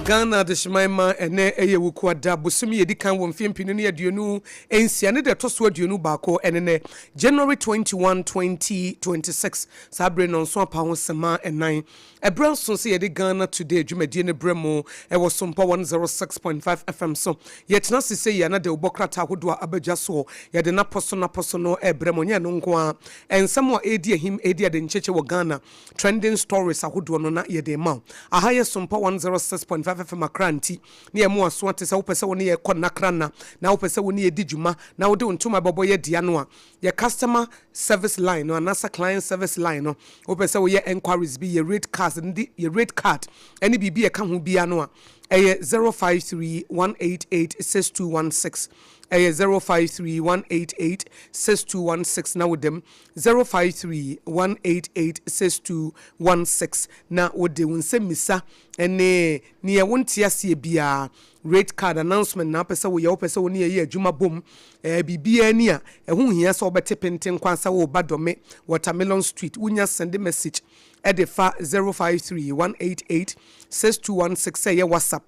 Ghana Adehyeman ma ɛnɛ ɛyɛ Wukuada bosome yɛdi kan wɔ mfeɛ 2026 ne deɛ ɛtɔ so 21 ɛne nɛ, January 21, 2026. Saa bere no nso apa ho sema 4. Ɛberɛ nso sɛ yɛde Ghana Today dwumadie no berɛ mu ɛwɔ Sompa 106.5 FM so. Yɛtena ase sɛ yɛ de wobɔ krataa ahodoɔ a abadwa soɔ, yɛde napɔ so napɔ so no ɛberɛ mu. Nyɛ no nko a, ɛnsɛm a ɛdi ahim, ɛdi ade nkyɛkyɛ wɔ Ghana, trending stories ahodoɔ no na yɛde ma wo. Aha yɛ Sompa 106.5 FM Akra, nti ne yɛ mo aso ate sɛ wopɛ sɛ wo ne yɛkɔ nnakra nna na wopɛ sɛ wo ne yɛdi dwuma na wode wo ntoma bɛbɔ yɛ dea no a, yɛ customer service line no anaasɛ client service line no, wopɛ sɛ woyɛ enquiries bi, yɛ rate cards ndi, yɛ rate card ɛne biribi ɛka ho bia no a, ɛyɛ 053 188 6216. Ɛyɛ 053 188 6216 na wodam 053 188 6216 na wode wo nsɛm misa ɛne neɛ wonte aseɛ biara, rate card announcement na wopɛ sɛ woyɛ, wopɛ sɛ wo ne yɛyɛ adwuma bom, biribiara ni a ɛho hia sɛ wobɛte penten kwan sɛ woba Dɔme Watermelon Street. Wonya send message ɛde fa 053 188 6216, sɛ ɛyɛ WhatsApp,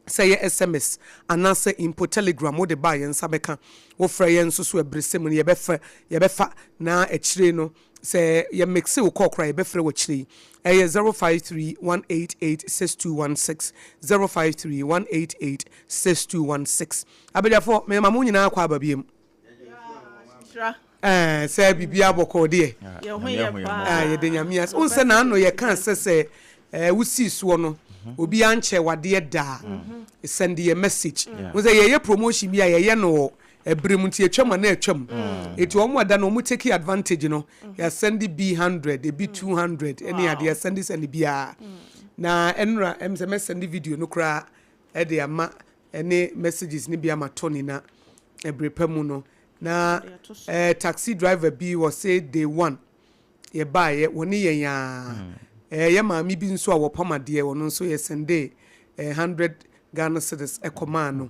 sɛ ɛyɛ SMS anaasɛ mpo Telegram, wode baa yɛn nsa bɛka. Wofrɛ yɛn nso so ɛberesɛ mu no, yɛbɛfɛ yɛbɛfa na akyire no sɛ yɛmix wo kɔɔ koraa, yɛbɛfrɛ wɔ akyire yi. Ɛyɛ 053 188 6216, 053 188 6216. Abadwafoɔ, mema mo nyinaa kɔ aba biom. Hyira. Sɛ biribia bɔkɔɔ deɛ? Yɛn ho yɛ paa. Ah, yɛde Nyame ase. Wohu sɛ naano yɛka sɛ wosii soɔ no, obi ankyɛ wadeɛ daa, send yɛ message. Wo sɛ yɛyɛ promotion bi a yɛyɛ no wɔ ɛberɛ mu, nti yɛtwam a na ɛtwam, ɛti wɔn ada no wɔn take advantage no, yɛasend bi 100, ebi 200 ɛne adeɛ, yɛsend send biara. Na ɛnora sɛ mɛsend video no koraa ɛde ama ɛne messages ne bi ama Tony na ɛberɛ pa mu no na Ɛde ato so. Taxi driver bi wɔ sɛ day one yɛbaeɛ, wɔne yɛn a yɛ maame bi nso a wɔpam adeɛ, ɔno nso yɛ send 100 Ghana cedis ɛkɔmaa no.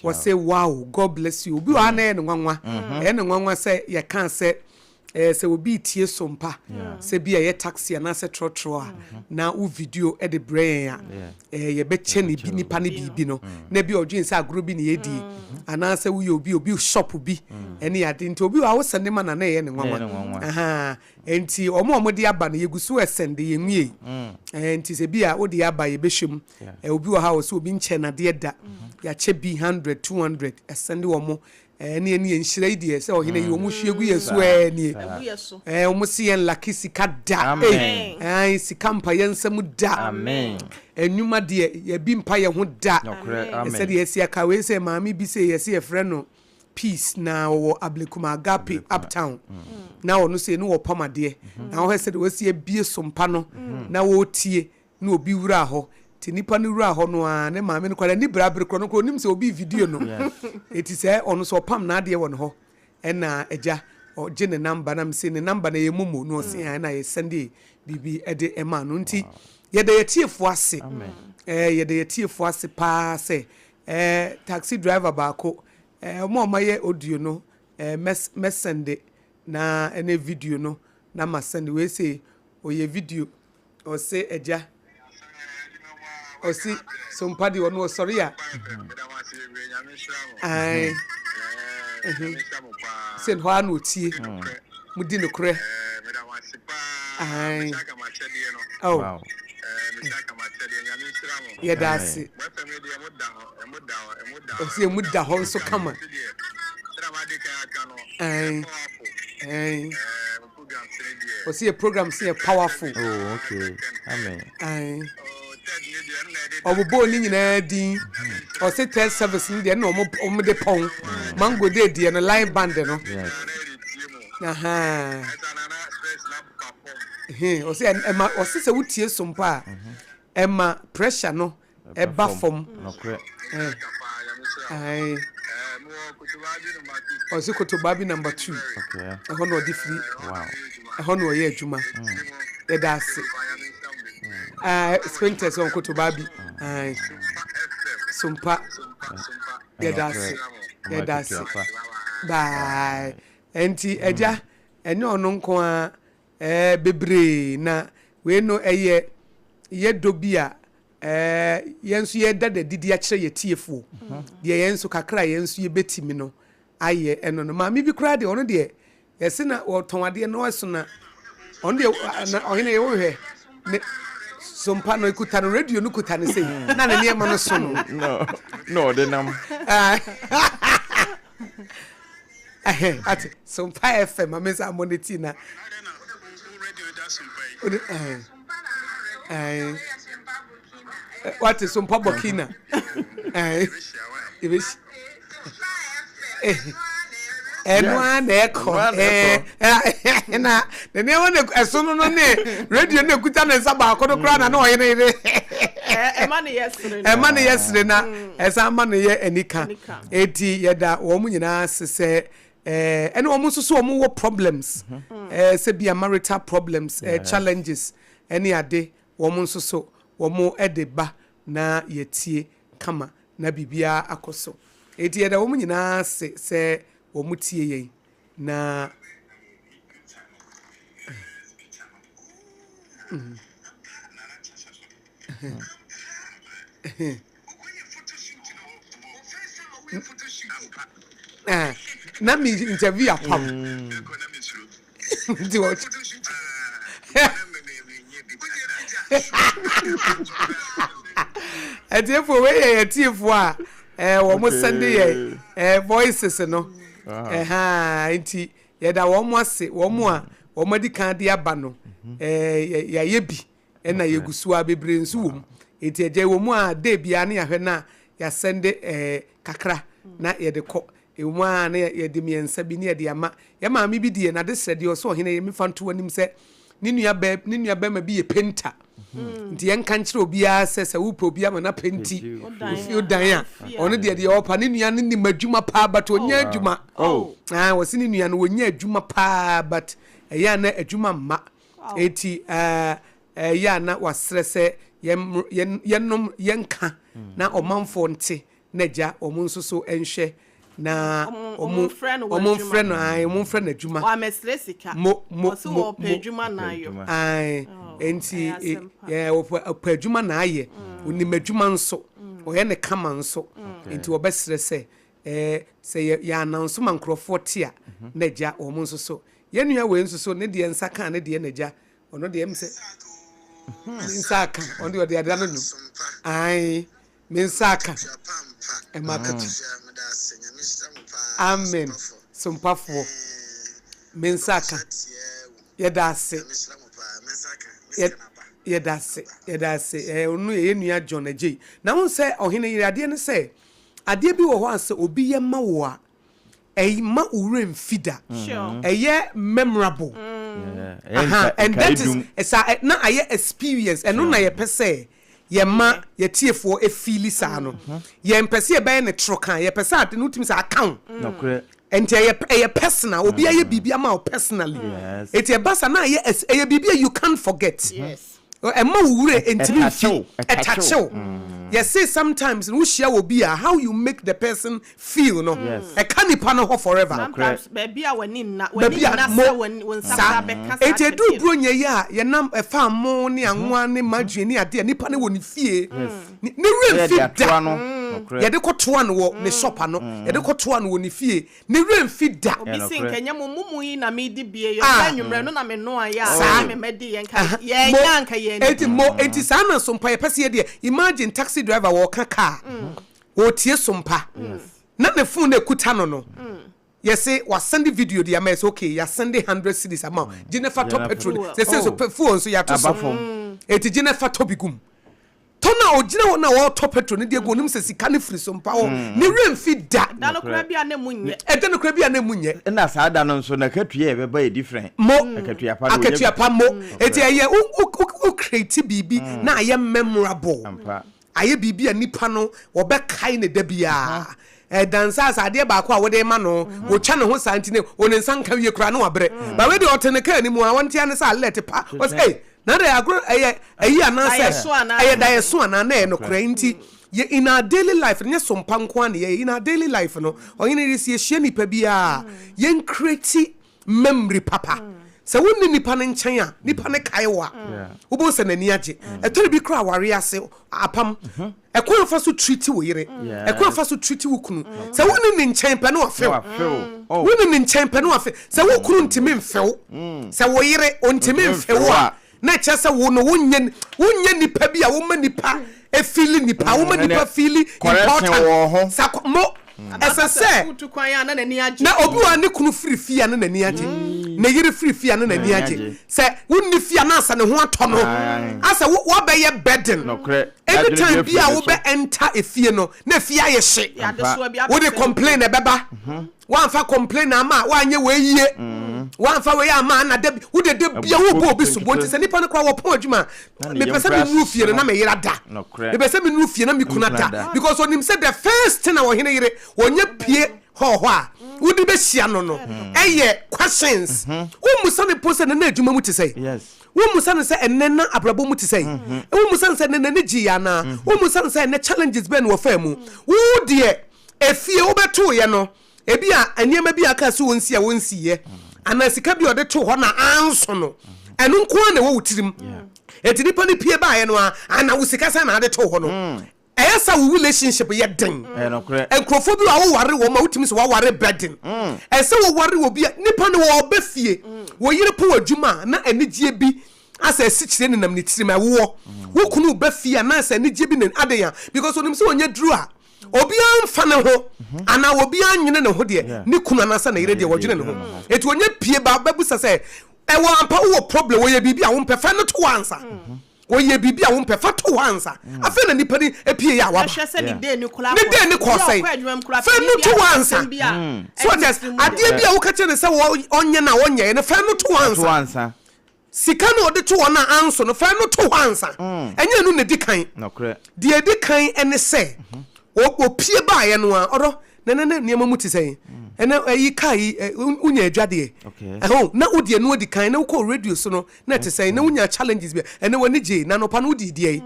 Wɔsɛ, "Wow, God bless you." Obi wɔ ha na ɛyɛ ne nwanwa, ɛyɛ ne nwanwa sɛ yɛka sɛ obi tie so mpa sɛ bi a ɛyɛ taxi anaasɛ trɔtrɔ a na wo video ɛde brɛ yɛn a, yɛbɛkyɛ ne bi nipa ne biribi no, na bi a ɔdwen sɛ agorɔ bi na yɛdie anaasɛ woyɛ obi shop bi ɛne ade. Nti obi wɔ a wosend ma na ɛyɛ ne Ɛyɛ ne nwanwa. nwanwa. Aha, nti ɔmo a ɔmo de aba no, yɛgu so ɛsend, yɛnwie. Nti sɛ bi a wode aba, yɛbɛhyɛ mu. Obi wɔ ha wɔ sɛ obi nkyɛn nadeɛ da, yɛakyɛ bi 100, 200, ɛsend wɔ mo. Ɛne yɛn nhyira yi deɛ sɛ ɔhene yi wɔn hwie gu yɛn so, nie. Ɛgu yɛ so. Wɔn si yɛn laki sika da. Amen. Sika mpa yɛn nsam da. Amen. Enwuma deɛ, yɛbi mpa yɛn ho da. Nokorɛ, amen. Sɛdeɛ yɛsi aka wei sɛ maame bi sɛ yɛsi yɛfrɛ no Peace na ɔwɔ Ablekuma Agape Uptown na ɔno sɛ ne wɔpam adeɛ na wɔhwɛ sɛdeɛ wɔasi abie so mpa no na wɔretie na obi wura hɔ. Nti nipa no wura hɔ no a, ne maame no kora ni brabere korɔ no korɔ onim sɛ obi video no. Eti sɛ ɔno sɛ ɔpam n'adeɛ wɔ ne hɔ, ɛna agya ɔgye ne number na mse ne number na yɛ momo na ɔse a ɛna yɛsend biribi ɛde ɛma no. Nti yɛda yɛtiefoɔ ase. Amen. Yɛda yɛtiefoɔ ase paa sɛ taxi driver baako, ɔmo a ɔmayɛ audio no, mɛsend na ɛne video no na ma send wei sɛ ɔyɛ video, ɔse agya ɔsi sompa deɛ ɔno ɔsɔre a ae sɛ hɔ a na ɔtie mu di nokorɛ ae. Oh. Wow. Yɛda ase. Ɔsi emu da hɔ nso kama. Ae ae, ɔsi yɛ program si yɛ powerful. Oh, okay. Amen. Ae, ɔbobɔ ne nyinaa din. Ɔsi third service no deɛ ɛna ɔmo de pɔn mango de deɛ no live band no. Ahan. Ɔsi ɛma ɔsi sɛ wotie so mpa a, ɛma pressure no ɛba fam. Nokorɛ. Ae, ɔsi Kotobabi number 2. Ɛhɔ na ɔde firi. Ɛhɔ na ɔyɛ adwuma. Yɛda ase. Spintex wɔn Kotobabi. Ae, Sompa, yɛda ase, yɛda ase. Bye. Nti agya, ɛnyɛ ɔno nko a, bebree na wei no ɛyɛ yɛ dɔ bi a. Yɛn nso yɛda da didi akyerɛ yɛ tiefoɔ deɛ yɛn nso kakra a yɛn nso yɛbɛtumi no ayɛ ɛno no. Maame bi koraa deɛ, ɔno deɛ yɛse na ɔtɔn adeɛ na ɔso na ɔno deɛ na ɔhene yɛ wohwɛ ne sompa no ekuta no, radio no kuta ne sei na ne nneɛma no so no. Na ɔde nam. Ɛhɛn, ate Sompa FM ame sɛ amɔ ne ti na ode ɛhɛn ɛhɛn wate Sompa Burkina ɛhɛn ebesi ɛno ara na ɛkɔ ɛɛ na ne nneɛma na ɛso no no ne radio no ekuta ne nsa baako no koraa na na ɔyɛ ne yere. Ɛma ne yɛ sere. Ɛma ne yɛ sere na ɛsan ma ne yɛ anika. Eti yɛda wɔn nyinaa ase sɛ ɛne wɔn nso so wɔn wɔ problems, sɛ bi a marital problems, challenges ɛne ade, wɔn nso so wɔn de ba na yɛtie kama na biribiara akɔ so. Eti yɛda wɔn nyinaa ase sɛ wɔn tie yɛn na. Eh, na me interview apam nti wɔ atiefoɔ wei yɛ atiefoɔ a eh, wɔn sɛnde yɛ eh, voices no ɛha nti yɛda wɔn ase, wɔn a wɔn adi kan de aba no eh, yɛayɛ bi ɛna yɛgu so a bebree nso wɔ mu. Eti agya wɔ mu a day biara ne yɛahwɛ na yɛasɛnde kakra na yɛde kɔ. Ɛwɔ mu a na yɛde mmiɛnsa bi ne yɛde ama yɛ maame bi deɛ n'adesrɛ deɛ ɔsɛ ɔhene yɛ mefa nto anim sɛ ne nua bɛɛ ne nua bɛrima bi yɛ painter, nti yɛnka nkyerɛ obiara sɛ sɛ wopɛ obi ama na penti ofie dan a, ɔno deɛ deɛ ɔpa ne nua no nim adwuma paa but ɔnyɛ adwuma. Ah, wɔsi ne nua no wɔnyɛ adwuma paa but ɛyɛ a na adwuma mma. Eti ɛyɛ a na wasrɛ sɛ yɛn yɛn yɛnom yɛnka na ɔmanfoɔ nte na agya wɔn nso so nhwɛ na wɔn mfrɛ no wɔn mfrɛ no ae, wɔn mfrɛ no adwuma. Wɔamɛsrɛ sika. Mo mo wɔsi mo wɔpɛ mo adwuma na ayɔ. Ae, nti ɛyɛ asɛm pa. yɛ wɔpɛ ɔpɛ adwuma na ayɛ, onim adwuma nso, ɔyɛ ne kama nso, nti wɔbɛsrɛ sɛ sɛ yɛ yɛ ananso ma nkurɔfoɔ te a na agya wɔn nso so. Yɛn nua wei nso so ne deɛ nsa kaa ne deɛ na agya ɔno deɛ sɛ ne nsa aka, ɔno deɛ ɔde ada no nwom. Ae, me nsa aka ɛma akatua. Amen. Sompafoɔ, me nsa aka, yɛda ase, yɛda ase, yɛda ase. Ɔno yɛ yɛn nua John Agyei. Na wohu sɛ ɔhene yere adeɛ ne sɛ adeɛ bi wɔ hɔ a sɛ obi yɛ ma wo a, ɛma wo werɛ mfi da. Ɛyɛ memorable. Aha, and that is ɛsa na ayɛ experience. Ɛno na yɛpɛ sɛ yɛma yɛtiefoɔ efeeli saa no. Yɛmpɛ sɛ yɛbɛyɛ ne toro kan, yɛpɛ sɛ ade no wotumi sɛ aka wo. Nti ɛyɛ personal, obi ayɛ biribi ama wo personally. Eti ɛba sa na ayɛ ɛyɛ biribi a you can't forget. Ɛma wo werɛ ntumi mfi, ɛtakyew. Yɛse sometimes no wohyia wɔ bi a, how you make the person feel no, ɛka nipa no hɔ forever. Sometimes baabi a w'ani nna, w'ani baabi a nna mo sɛ w'ani wo nsa saa koraa bɛka saa enti ɛduru akyɛdeɛ no. Buronya yi a yɛnam ɛfa mo ne anwa ne margarine ne adeɛ a nipa no wɔ ne fie ne werɛ Yɛde mfi atoa da no nokorɛ. Yɛde kɔtoa no wɔ ne shop ano, yɛde kɔtoa no wɔ ne fie, ne werɛ mfi da. Obi se Nokorɛ. nka ɛnyɛ mo mumu yi na medi bie yɛ Ah. ɔbɛ anwummerɛ no na menoa yɛ a Saa. ɔne me mɛdi yɛ nka Aha. yɛnya Mo nka yɛn enti mo enti saa na sompa yɛpɛ sɛ yɛdeɛ. Imagine taxi driver wɔɔka car, wɔtie sompa na ne phone na ekuta no, yɛse wasɛnde video de ama yɛ sɛ okay, yɛasɛnde 100 cedis ama wo, gye ne fa tɔ petrol. Fuel. Sɛ sɛ so fuel nso yɛato so. Aba fam. Eti gye ne fa tɔ bi gum tɔ na ogyina hɔ na wɔretɔ petrol ne deɛ gu onim sɛ sika ne firi so mpa hɔ, ne werɛ mfi da. Da no koraa bi a na mu nyɛ. Ɛda no koraa bi a na mu nyɛ. Ɛna saa da no nso na akatua yɛ bɛba yɛ different. Mo akatua pa no wɔnya akatua pa mo. Eti ɛyɛ wo create biribi na ayɛ memorable. Ayɛ biribi a nipa no wɔbɛkae ne da biara. Ɛdansa sɛ adeɛ baako a wɔde ma no wɔtwa ne ho saa nti ne wɔn nsa nka wie koraa ne wabrɛ ba. Wei deɛ ɔte ne kaa anim a wɔnte ane sɛ alert pa wɔsɛ ɛy na de agorɔ ɛyɛ ɛyi anaasɛ Daeɛso anaa? Ɛyɛ daeɛso anaa na ɛyɛ nokorɛ. Nti yɛ in our daily life nyɛ sompa nko ara na yɛyɛ in our daily life no. Ɔhene de si yɛhyia nipa biara, yɛn create memory papa. Sɛ wonni nipa no nkyɛn a, nipa no kae wo a, wobɛhu sɛ n'ani agye. Ɛtɔre bi koraa aware ase apam. Ɛkwan a fa so treat wo yere, ɛkwan a fa so treat wo kunu. Sɛ wonni ne nkyɛn pɛ na wafe wo. Wonni ne nkyɛn pɛ na wafe. Sɛ wo kunu ntumi mfe wo, sɛ wo yere ɔntumi mfe wo a, na ɛkyerɛ sɛ wo no wonyɛ wonyɛ nipa bi a woma nipa feeli nipa, woma nipa feeli important. Sa mo ɛsɛ sɛ Wotu kwan a na n'ani agye. Na obi wɔ a ne kunu firi fie a na n'ani agye, ne yere firi fie a na n'ani agye. Sɛ wonni fie a na asɛ ne ho atɔ no, asɛ wo woabɛyɛ burden. Nokorɛ, Anytime n'adwene bi bi a afiri ne so. wobɛ enter efie no, na efie ayɛ hye. Yɛ adesoa bi Wode abɛhyɛ ne complain na ɛbɛba. Woamfa complain amma a, woanyɛ wei yie. Woamfa wei amma a, na da bi wode da bia wobɔ obi sobo. Nti sɛ nipa no koraa wɔpɔn adwuma a, Na ne mepɛ yam sɛ koraa menuru fie hyehye no na no. me yere ada. Nokorɛ. Mepɛ sɛ menuru fie na me kunu Kunu ada. ada. Because onim sɛ the first thing a ɔhene yere wɔnyɛ pie hɔ hɔ a wode bɛhyia no no ɛyɛ questions. Wommusa no mpo sɛ nana adwuma mu te sɛn. Yes. Wommusa no sɛ ɛnnɛ na abrabɔ mu te sɛn. Wommusa no sɛ ɛnnɛ n'ani gyeeɛ anaa. Wommusa no sɛ ɛnnɛ challenges bɛn na ɔfaa mu. Wo deɛ efie wobɛtoeɛ no, ebi a nneɛma bi a aka sɛ ɔnsi a ɔnsiiɛ, anaa sika bi a ɔde too hɔ na anso no, ɛno nko ara na ɛwɔ wo tirim. Enti nipa no pie baeɛ no ara, ana wo sika sɛn na ade too hɔ no? Ɛyɛ sɛ wo relationship yɛ den. Ɛyɛ nokorɛ. Nkurɔfoɔ bi wɔ a woware wɔn a wotumi sɛ woaware burden. Ɛsɛ woware obi a nipa no ɔba fie, wo yere po adwuma a na anigyeɛ bi asɛ asikyire nenam ne tirim ɛwoɔ. Wo kunu ba fie a na asɛ anigyeɛ bi nen adɛn a because onim sɛ ɔnya duru a obiara mfa ne ho anaa obiara nwene ne ho deɛ ne kunu anaasɛ ne yere deɛ wɔdwene ne ho. Enti ɔnya pie ba bɛbusa sɛ ɛwɔ ampa wowɔ problem wɔyɛ biribi a wompɛ fa no to hɔ ansa. Wɔyɛ biribi a wompɛ fa to hɔ ansa. Afei na nipa no apue yɛ a waba. Ɛhwɛ sɛ ne day no koraa Ne kɔ day no kɔɔ Obi a sɛn? ɔkɔ adwuma mu koraa Fa panin no bi to hɔ aka ansa. asɛm bi a So ɛne ɔte ne ase? tirim Adeɛ deɛ. bi a woka kyerɛ no sɛ ɔnyɛ no a ɔnyɛeɛ no, fa no to hɔ Fa to ansa. hɔ ansa. Sika no a ɔde to hɔ no a anso no, fa no to hɔ ansa. Ɛnyɛ ɛno na ɛdi kan. Nokorɛ. Deɛ ɛdi kan ne sɛ, ɔpue baeɛ no ara, ɔdɔ, na ɛnɛ na nneɛma mu te sɛn? Ɛnɛ ayi kaa yi, wonya adwadeɛ. Ɛho, na wode ɛno adi kan, na wokɔɔ radio so no, na ɛte sɛn? Na wonya challenges bi a, ɛnɛ w'ani gyee, na anɔpa no wodii deɛn?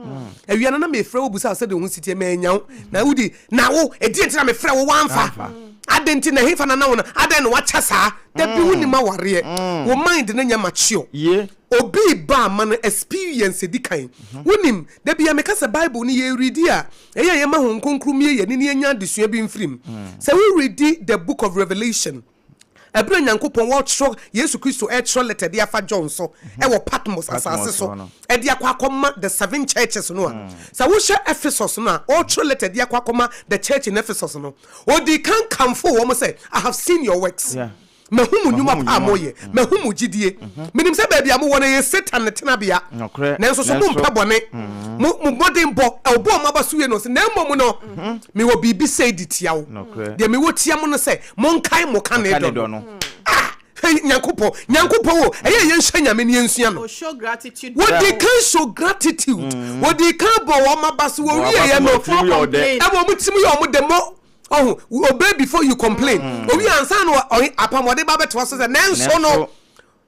Awia no na mefrɛ wo bisa wo sɛdeɛ wo ho si teɛ, mannya wo. Na wodi, na wo, ɛdeɛn nti na mefrɛ wo woamfa? Adɛn nti na ɛhefa na na wo no, adɛn na wakyɛ saa? Dabi wonim awareɛ, wo mind no nyɛ mature. Obi reba a ma no experience di kan. Wonim, da biara meka sɛ Bible no yɛredi a, ɛyɛ a yɛma Honhom Kronkron mue yɛn ani na yɛnya adesua bi mfiri mu. Sɛ woredi the book of Revelation, ɛberɛ a Nyankopɔn wɔretwerɛ, Yesu Kristo retwerɛ letter de afa John so wɔ Patmos asase so de akɔ akɔma the seven churches no a, sɛ wohwɛ Ephesus no a, ɔretwerɛ letter de akɔ akɔma the church in Ephesus no, ɔdii kan kamfoo wɔn sɛ, I have seen your works. Mahu mo nnwuma pa a moyɛ. Mahu mo gyidie. Menim sɛ baabi a mowɔ no, ɛyɛ Satan ne tenabea. Nanso so mompɛ bɔne? Mo mo mmɔdenbɔ, ɔbɔɔ mo aba so wie no, ɔse, na mmom no, mewɔ biribi sei de tia wo. Deɛ mewɔ tia mo no sɛ, monkae mo kane dɔ no. Ah! Hwɛ Nyankopɔn, Nyankopɔn o, ɛyɛ a yɛnhwɛ Nyame na yɛnsua no. Wɔdii kan show gratitude. Wɔdii kan bɔɔ wɔn aba so, wɔwieɛ no, ɛma wɔn tirim yɛ wɔn dɛ mo. Ɔho, obey before you complain. Mm. Owi ansa na ɔhe apam ɔde ba bɛtoa so sɛ nanso no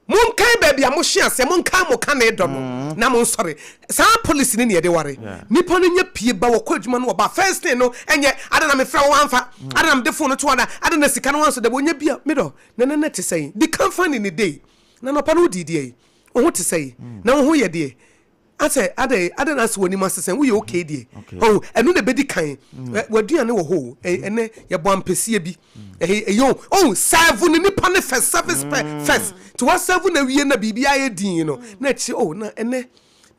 monkae baabi a mohwe aseɛ, monkae mo kane dɔ no mm. na monsɔre. Saa policy no ne yɛde ware. Nipa no nya pie ba wɔkɔ adwuma no wɔba first thing no ɛnyɛ ada na mefrɛ wo amfa, mm. ada na mede phone no to ada, ada na sika no wanso da wɔnya bi a medɔ na na na te sɛn. Di kan fa ne ne day. Na nɔpa no wodii deɛ yi, wo ho te sɛn, na wo ho yɛ deɛ. Asɛ adɛn adɛn na asɛ w'anim asesa woyɛ okay deɛ ɔho ɛno na ɛbɛdi kan w'aduane wɔ hɔ o ɛnɛ yɛbɔ ampesie bi ɛyɛ ɛyɛ o ɔho serve no nipa ne first service pɛ first nti wa serve no awie na biribi ayɛ din no na akyire o na ɛnɛ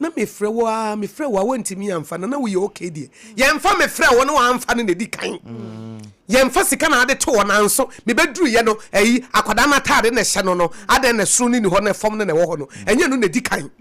na mefrɛ wo a mefrɛ wo a woantumi amfa na na woyɛ okay deɛ yɛmfa mefrɛ wo na wamfa no na ɛdi kan yɛmfa sika na ade to hɔ nanso mebɛduruyɛ no ɛyi akwadaa no ataade na ɛhyɛ no no adɛn na ɛsoro no ni hɔ na ɛfam no na ɛwɔ hɔ no ɛnyɛ no na ɛdi kan.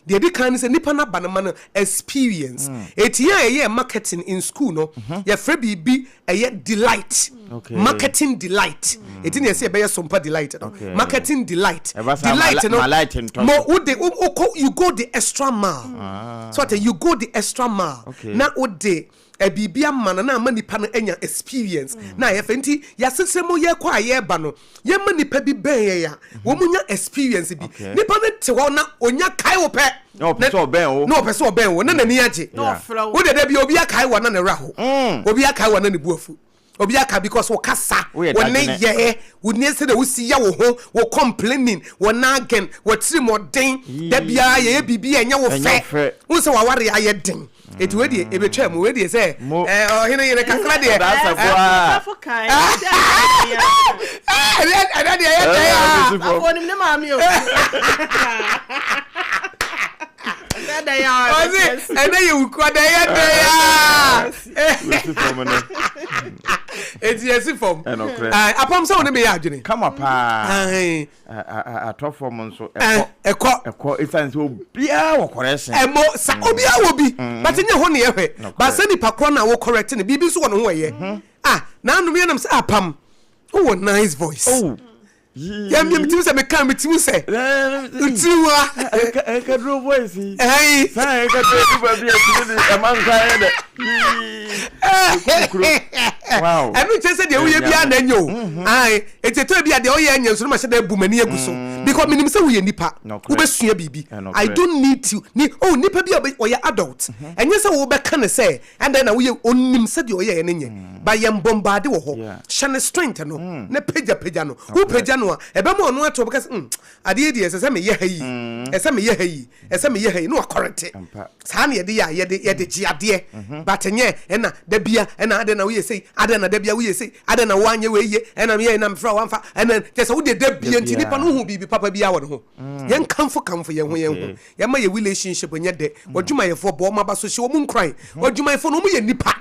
Deɛ ɛdi kan ne sɛ nipa no aba no ma no experience. Eti yɛn a yɛyɛɛ marketing in school no, yɛfrɛ biribi ɛyɛ delight. Marketing delight. Eti na yɛsɛ yɛbɛyɛ Sompa delight no. Marketing delight. Delight no, mo wode wokɔ you go the extra mile. So ate you go the extra mile. Na wode biribi ama no na ama nipa no anya experience na ayɛ fɛ. Nti yɛasekyerɛ mu yɛkɔ a yɛreba no, yɛma nipa bi bɛn yɛn a, wɔn nya experience bi. Nipa no te hɔ na onya kae wo pɛ. Na ɔpɛ sɛ ɔbɛn wo. Na ɔpɛ sɛ ɔbɛn wo na n'ani agye. Na ɔfrɛ wo. Wo deɛ da bi obi akae wo a na ne werɛ ahow. Obi akae wo a na ne bo afu. Obi aka because wo kasa, Woyɛ wo ne dadwene. yɛ, wo ne sɛdeɛ wosi yɛ wo ho, wo complaining, wo nagging, wo tirimɔden, da biara yɛyɛ biribi a ɛnyɛ wo Ɛnyɛ fɛ. wo fɛ. Wohu sɛ w'awareɛ ayɛ den. Eti wei deɛ ɛbɛtwa mu, wei deɛ sɛ Mo. eh, ɔhene yere kakra deɛ. Ɔdaa Eh, safoa. Safo kan. Sɛ ɛyɛ eh, ɛnɛ deɛ ɛyɛ dɛn a. Ɛɛ, Safo onim ne maame o. Sɛ dɛn a Ɔse ɛnɛ yɛ wukua dɛ ɛyɛ dɛn a. Wesi fam no. Eti yɛsi fam. Ɛnokorɛ. Ah, apam sɛ wo ne me yɛ adwene. Kama paa. Ae. Atɔ fam nso Eh, ɛkɔ. ɛkɔ. Ɛkɔ esiane sɛ obiara wɔ correction. Ɛmo sa obiara wɔ bi. But nyɛ hɔ ne yɛhwɛ. Nokorɛ. But sɛ nipa korɔ na wo correct no, biribi nso wɔ ne ho ɛyɛ. Ah, n'anom yɛ nam sɛ apam. Wowɔ nice voice. Oh. Yɛ mi metumi sɛ meka metumi sɛ. Tiri wa. Ɛkaduro voice yi. Ɛyi. Saa ɛkaduro du baabi a ɛtumi de ɛma nkwa yɛ dɛ. Kukuru. Wow. Ɛno nkyɛn sɛ deɛ woyɛ biara na ɛnyɛ o. Ae, eti ɛtɔ bi a deɛ ɔyɛ ɛnyɛ nso no ma hyɛ dɛ bu m'ani agu so. Because menim sɛ woyɛ nipa. Nokorɛ. Wobɛsua biribi. Ɛnokorɛ. I don't need to. Ni oh nipa bi a ɔyɛ adult. Ɛnyɛ sɛ wobɛka ne sɛ ɛdɛn na woyɛ, onim sɛ deɛ ɔyɛ ɛno nyɛ. Ba yɛn bombard wɔ hɔ. Hyɛ ne strength no na pagya pagya no. Wo pagya no a, ɛbɛma ɔno ate, ɔbɛka sɛ hmm, adeɛ yi deɛ ɛsɛ sɛ meyɛ ha yi, ɛsɛ meyɛ ha yi, ɛsɛ meyɛ ha yi, na wakɔrɛte. Saa na yɛde yɛ a yɛde yɛde gye adeɛ. But nyɛ ɛna da bia ɛna adɛn na woyɛ sei, adɛn na da bia woyɛ sei, adɛn na woanyɛ wei yie, ɛna meyɛ na mefrɛ wo amfa, ɛna kyerɛ sɛ wodeɛ da bia nti nipa no hu biribi papa biara wɔ ne ho. Yɛnkamfo kamfo yɛn ho yɛn ho. Yɛma yɛ relationship nyɛ dɛ. Ɔdwumayɛfoɔ bɔ wɔn aba so, hyɛ wɔn nkuran. Ɔdwumayɛfoɔ no wɔn yɛ nipa.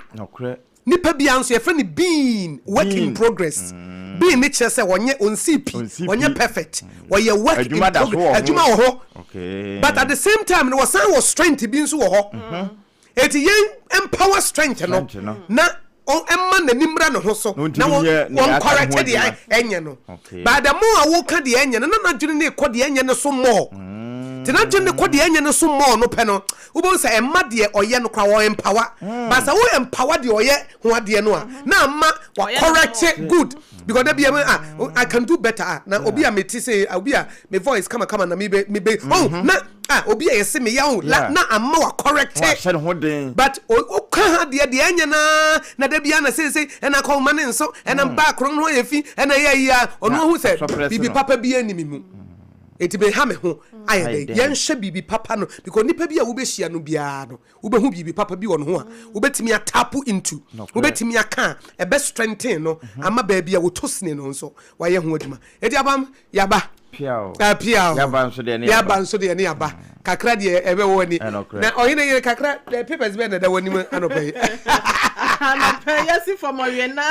Nipa biara nso yɛfrɛ no being, work in progress. Being ne kyerɛ sɛ ɔnyɛ, ɔnsii pi, ɔnyɛ perfect. Ɔyɛ work in progress. Adwuma wɔ hɔ. But at the same time no wɔsan wɔ strength bi nso wɔ hɔ. Eti yɛn empower strength no na ɛma n'ani mmra ne ho so na wɔn correct deɛ ɛnyɛ no. But the more a woka deɛ ɛnyɛ no na n'adwene ne kɔ deɛ ɛnyɛ no so more. Te n'adwene ne kɔ deɛ ɛnyɛ no so more no pɛ no, wobɛhu sɛ ɛma deɛ ɔyɛ no koraa wɔ empower. But sɛ wo empower deɛ ɔyɛ ho adeɛ no a, na ama wa correct good. Because da bia ah, I can do better ah. Na obi a mete sɛ obi a me voice kama kama na me be me be oh na ah obi a yɛse me ya oh la na ama wa correct. Wahyɛ ne ho den. But o ka ha deɛ deɛ ɛnyɛ na na da bia na seesei ɛna akɔnma ne nso ɛna mba akron ho ayɛ fi ɛna ɛyɛ yi a ɔno ahu sɛ biribi papa bi anim mu. Eti me ha me ho ayɛ dɛ yɛnhwɛ biribi papa no because nipa bi a wobɛhyia no biara no wobɛhu biribi papa bi wɔ ne ho a wobɛtumi atap into, wobɛtumi aka a ɛbɛ strengthen no ama baabi a wɔtɔ sini no nso wayɛ ho adwuma. Eti abam yaba. Piao. Ah, piao. Yaba nso deɛ ne yaba. Yaba nso deɛ ne yaba. Kakra deɛ ɛbɛ wɔ ani. Na ɔhene yere kakra papers bɛn na ɛda wɔ anim anɔpa yi. Anɔpa yi yɛsi fam ɔwie na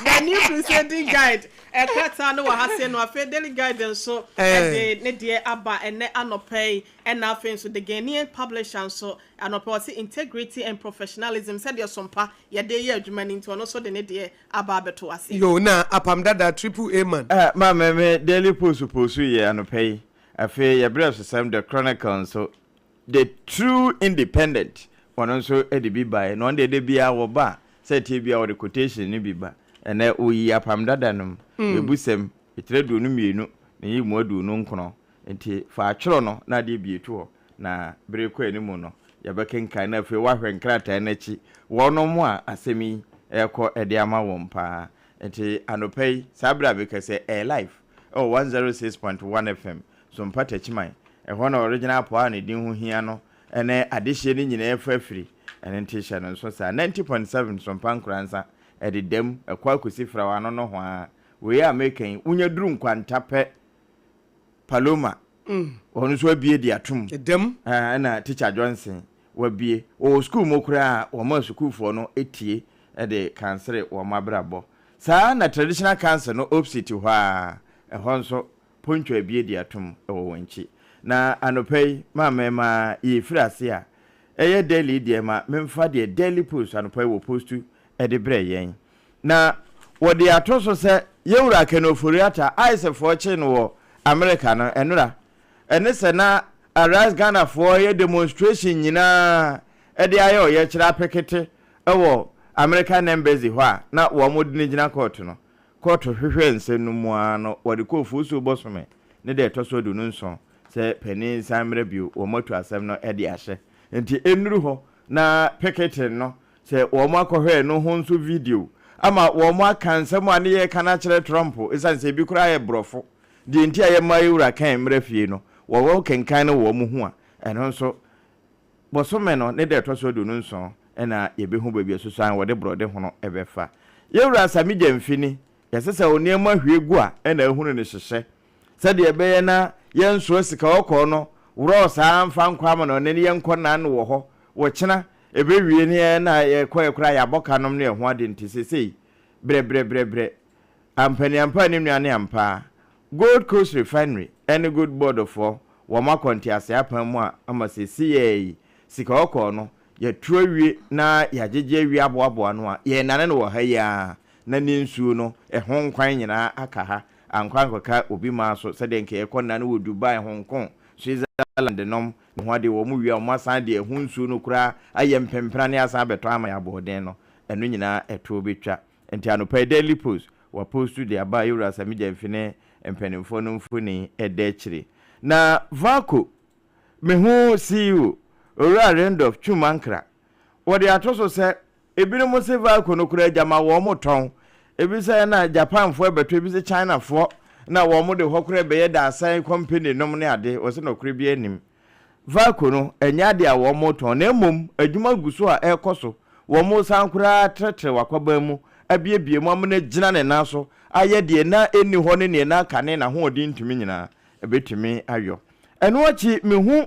the new crusading guide ɛkrataa no wɔ ha se no, afei daily guide nso ɛde ne deɛ aba ɛnɛ anɔpa yi, ɛna afei nso the Ghanaian publisher nso anɔpa ɔse integrity and professionalism sɛdeɛ sompa yɛde yɛ adwuma no nti ɔno nso de ne deɛ aba abɛto ase. Yo, na apam dada triple A man. Eh, maame me Daily Post post yɛ anɔpa yi. Afei yɛbrɛ sosɛm The Chronicle nso, The True Independent ɔno nso de bi baeɛ. Na ɔno deɛ da biara wɔba a, sɛ ɛteɛ biara wɔde quotation no bi ba. Ɛnɛ wɔyi apam dada no mu, Mebusɛm, etire 22 ne yi mu 29. Nti fa atwerɛ no na adeɛ bie to hɔ, na bere rekɔ anim no yɛbɛkenkan na afei woahwɛ nkrataa no akyi wɔnom a asɛm yi rekɔ de ama wɔn paa. Nti anɔpa yi saa bere a meka sɛ ɛyɛ live ɛwɔ 106.1 FM Sompa Takyiman, ɛhɔ na original apoa a ne din ho hia no ne adehyeɛ no nyinaa fa firi, ɛno nti hyɛ no nso saa. 90.7 Sompa Nkoransa ɛdeda mu, ɛkɔ akɔsi Frawa ano nohoa. Wei a meka yi, wonya duru Nkwanta pɛ, Paloma, ɔno nso abue de atom. Ɛdam. Ɛna Teacher Johnson wabue. Wɔwɔ sukuu mu koraa a, wɔma sukuufoɔ no tie de kansere wɔn abrabɔ. Saa na Traditional Council no opsit hɔ ara, ɛhɔ nso Poncho abue de atom wɔ wɔn akyi. Na anɔpa yi, ma mɛma yɛrefiri ase a, ɛyɛ Daily deɛ ma memfa deɛ Daily Post anɔpa yi wɔ postu de brɛ yɛn. Na wɔde ato so sɛ yɛn wura Ken Ofori-Atta, ICE foɔ kyee no wɔ Amerika no, ɛnora, ɛne sɛ na Arise Ghana foɔ yɛ demonstration nyinaa de ayɛ ɔyɛkyerɛ apekete wɔ American Embassy hɔ a na wɔn de no gyina kɔɔto no. Kɔɔto hwehwɛɛ nsɛm no mu ara no wɔde kɔɔ Ofosuo bɔsome ne da ɛtɔ so 27 sɛ panin nsan mmra bio, wɔn atu asɛm no de ahyɛ. Nti ɛnnuru hɔ na picketing no Sɛ wɔakɔhwɛ ɛno ho nso video. ama wɔn aka nsɛm a ne yɛreka no akyerɛ Trump esiane sɛ ebi koraa yɛ borɔfo. Deɛ nti a yɛmma yɛwura Ken mmra fie no, wɔwɔ kenkan no wɔn ho a, ɛno nso Bosome no ne da ɛtɔ so 27 na yɛbɛhu baabi a susuan a wɔde borɔde hono bɛfa. Yɛwura Sami Gyamfi ni, yɛse sɛ wo nneɛma hwie gu a na ahunu no hyehyɛ. Sɛdeɛ ɛbɛyɛ na yɛnsoa sika ɔkɔɔ no worɔɔ saa mfa nkɔ amanɔne ne yɛnkɔ nnan no wɔ hɔ, wɔkyena ɛbɛwie ne yɛn na yɛkɔɛ koraa yɛabɔ ka nom ne ɛho ade nti seesei brɛbrɛbrɛbrɛ. Ampaniampa ne nua ne ampa. Gold Coast Refinery ne Gold Board foɔ wɔn akɔ nteaseɛ apam mu a ama seesei yi sika ɔkɔɔ no yɛatu awie na yɛagyegye awie aboaboa ano a yɛrenane no wɔ ha yi ara na ne nsuo no ɛho nkwan nyinaa aka ha ankɔ ankɔka obi maa so sɛdeɛ nka yɛkɔ nane wɔ Dubai, Hong Kong, Switzerland nom ne ho adeɛ wɔn wie a wɔn asan de ɛho nsuo no koraa ayɛ mpempena ne asan abɛtɔn ama yɛn aboɔden no ɛno nyinaa ɛtoɔ bɛtwa. Nti anɔpa yi Daily Post wɔapostu de aba a Yewura Sammy Gyamfi ne mpanimfoɔ no mfoni da akyire. Na Vaco, me ho CEO, Owura Randolph Twum Ankrah, wɔde ato so sɛ ebinom se Vaco no koraa gyama wɔn tɔn, ebi sɛ na Japanfoɔ ɛbɛtɔ, ebi se Chinafoɔ na wɔn de hɔ koraa ɛbɛyɛ daasan company nom ne ade, wɔse nɔkorɛ biara nnim. Vaco no, ɛnyɛ ade a wɔretɔn, na mmom adwuma gu so a ɛrekɔ so. Wɔresan koraa atrɛtrɛw akwaban mu, abuebue mu ama no agyina ne nan so ayɛ deɛ na ɛnni hɔ ne deɛ na kane n'ahoɔden ntumi nyinaa ɛbɛtumi ayɔ. Ɛno akyi, mehu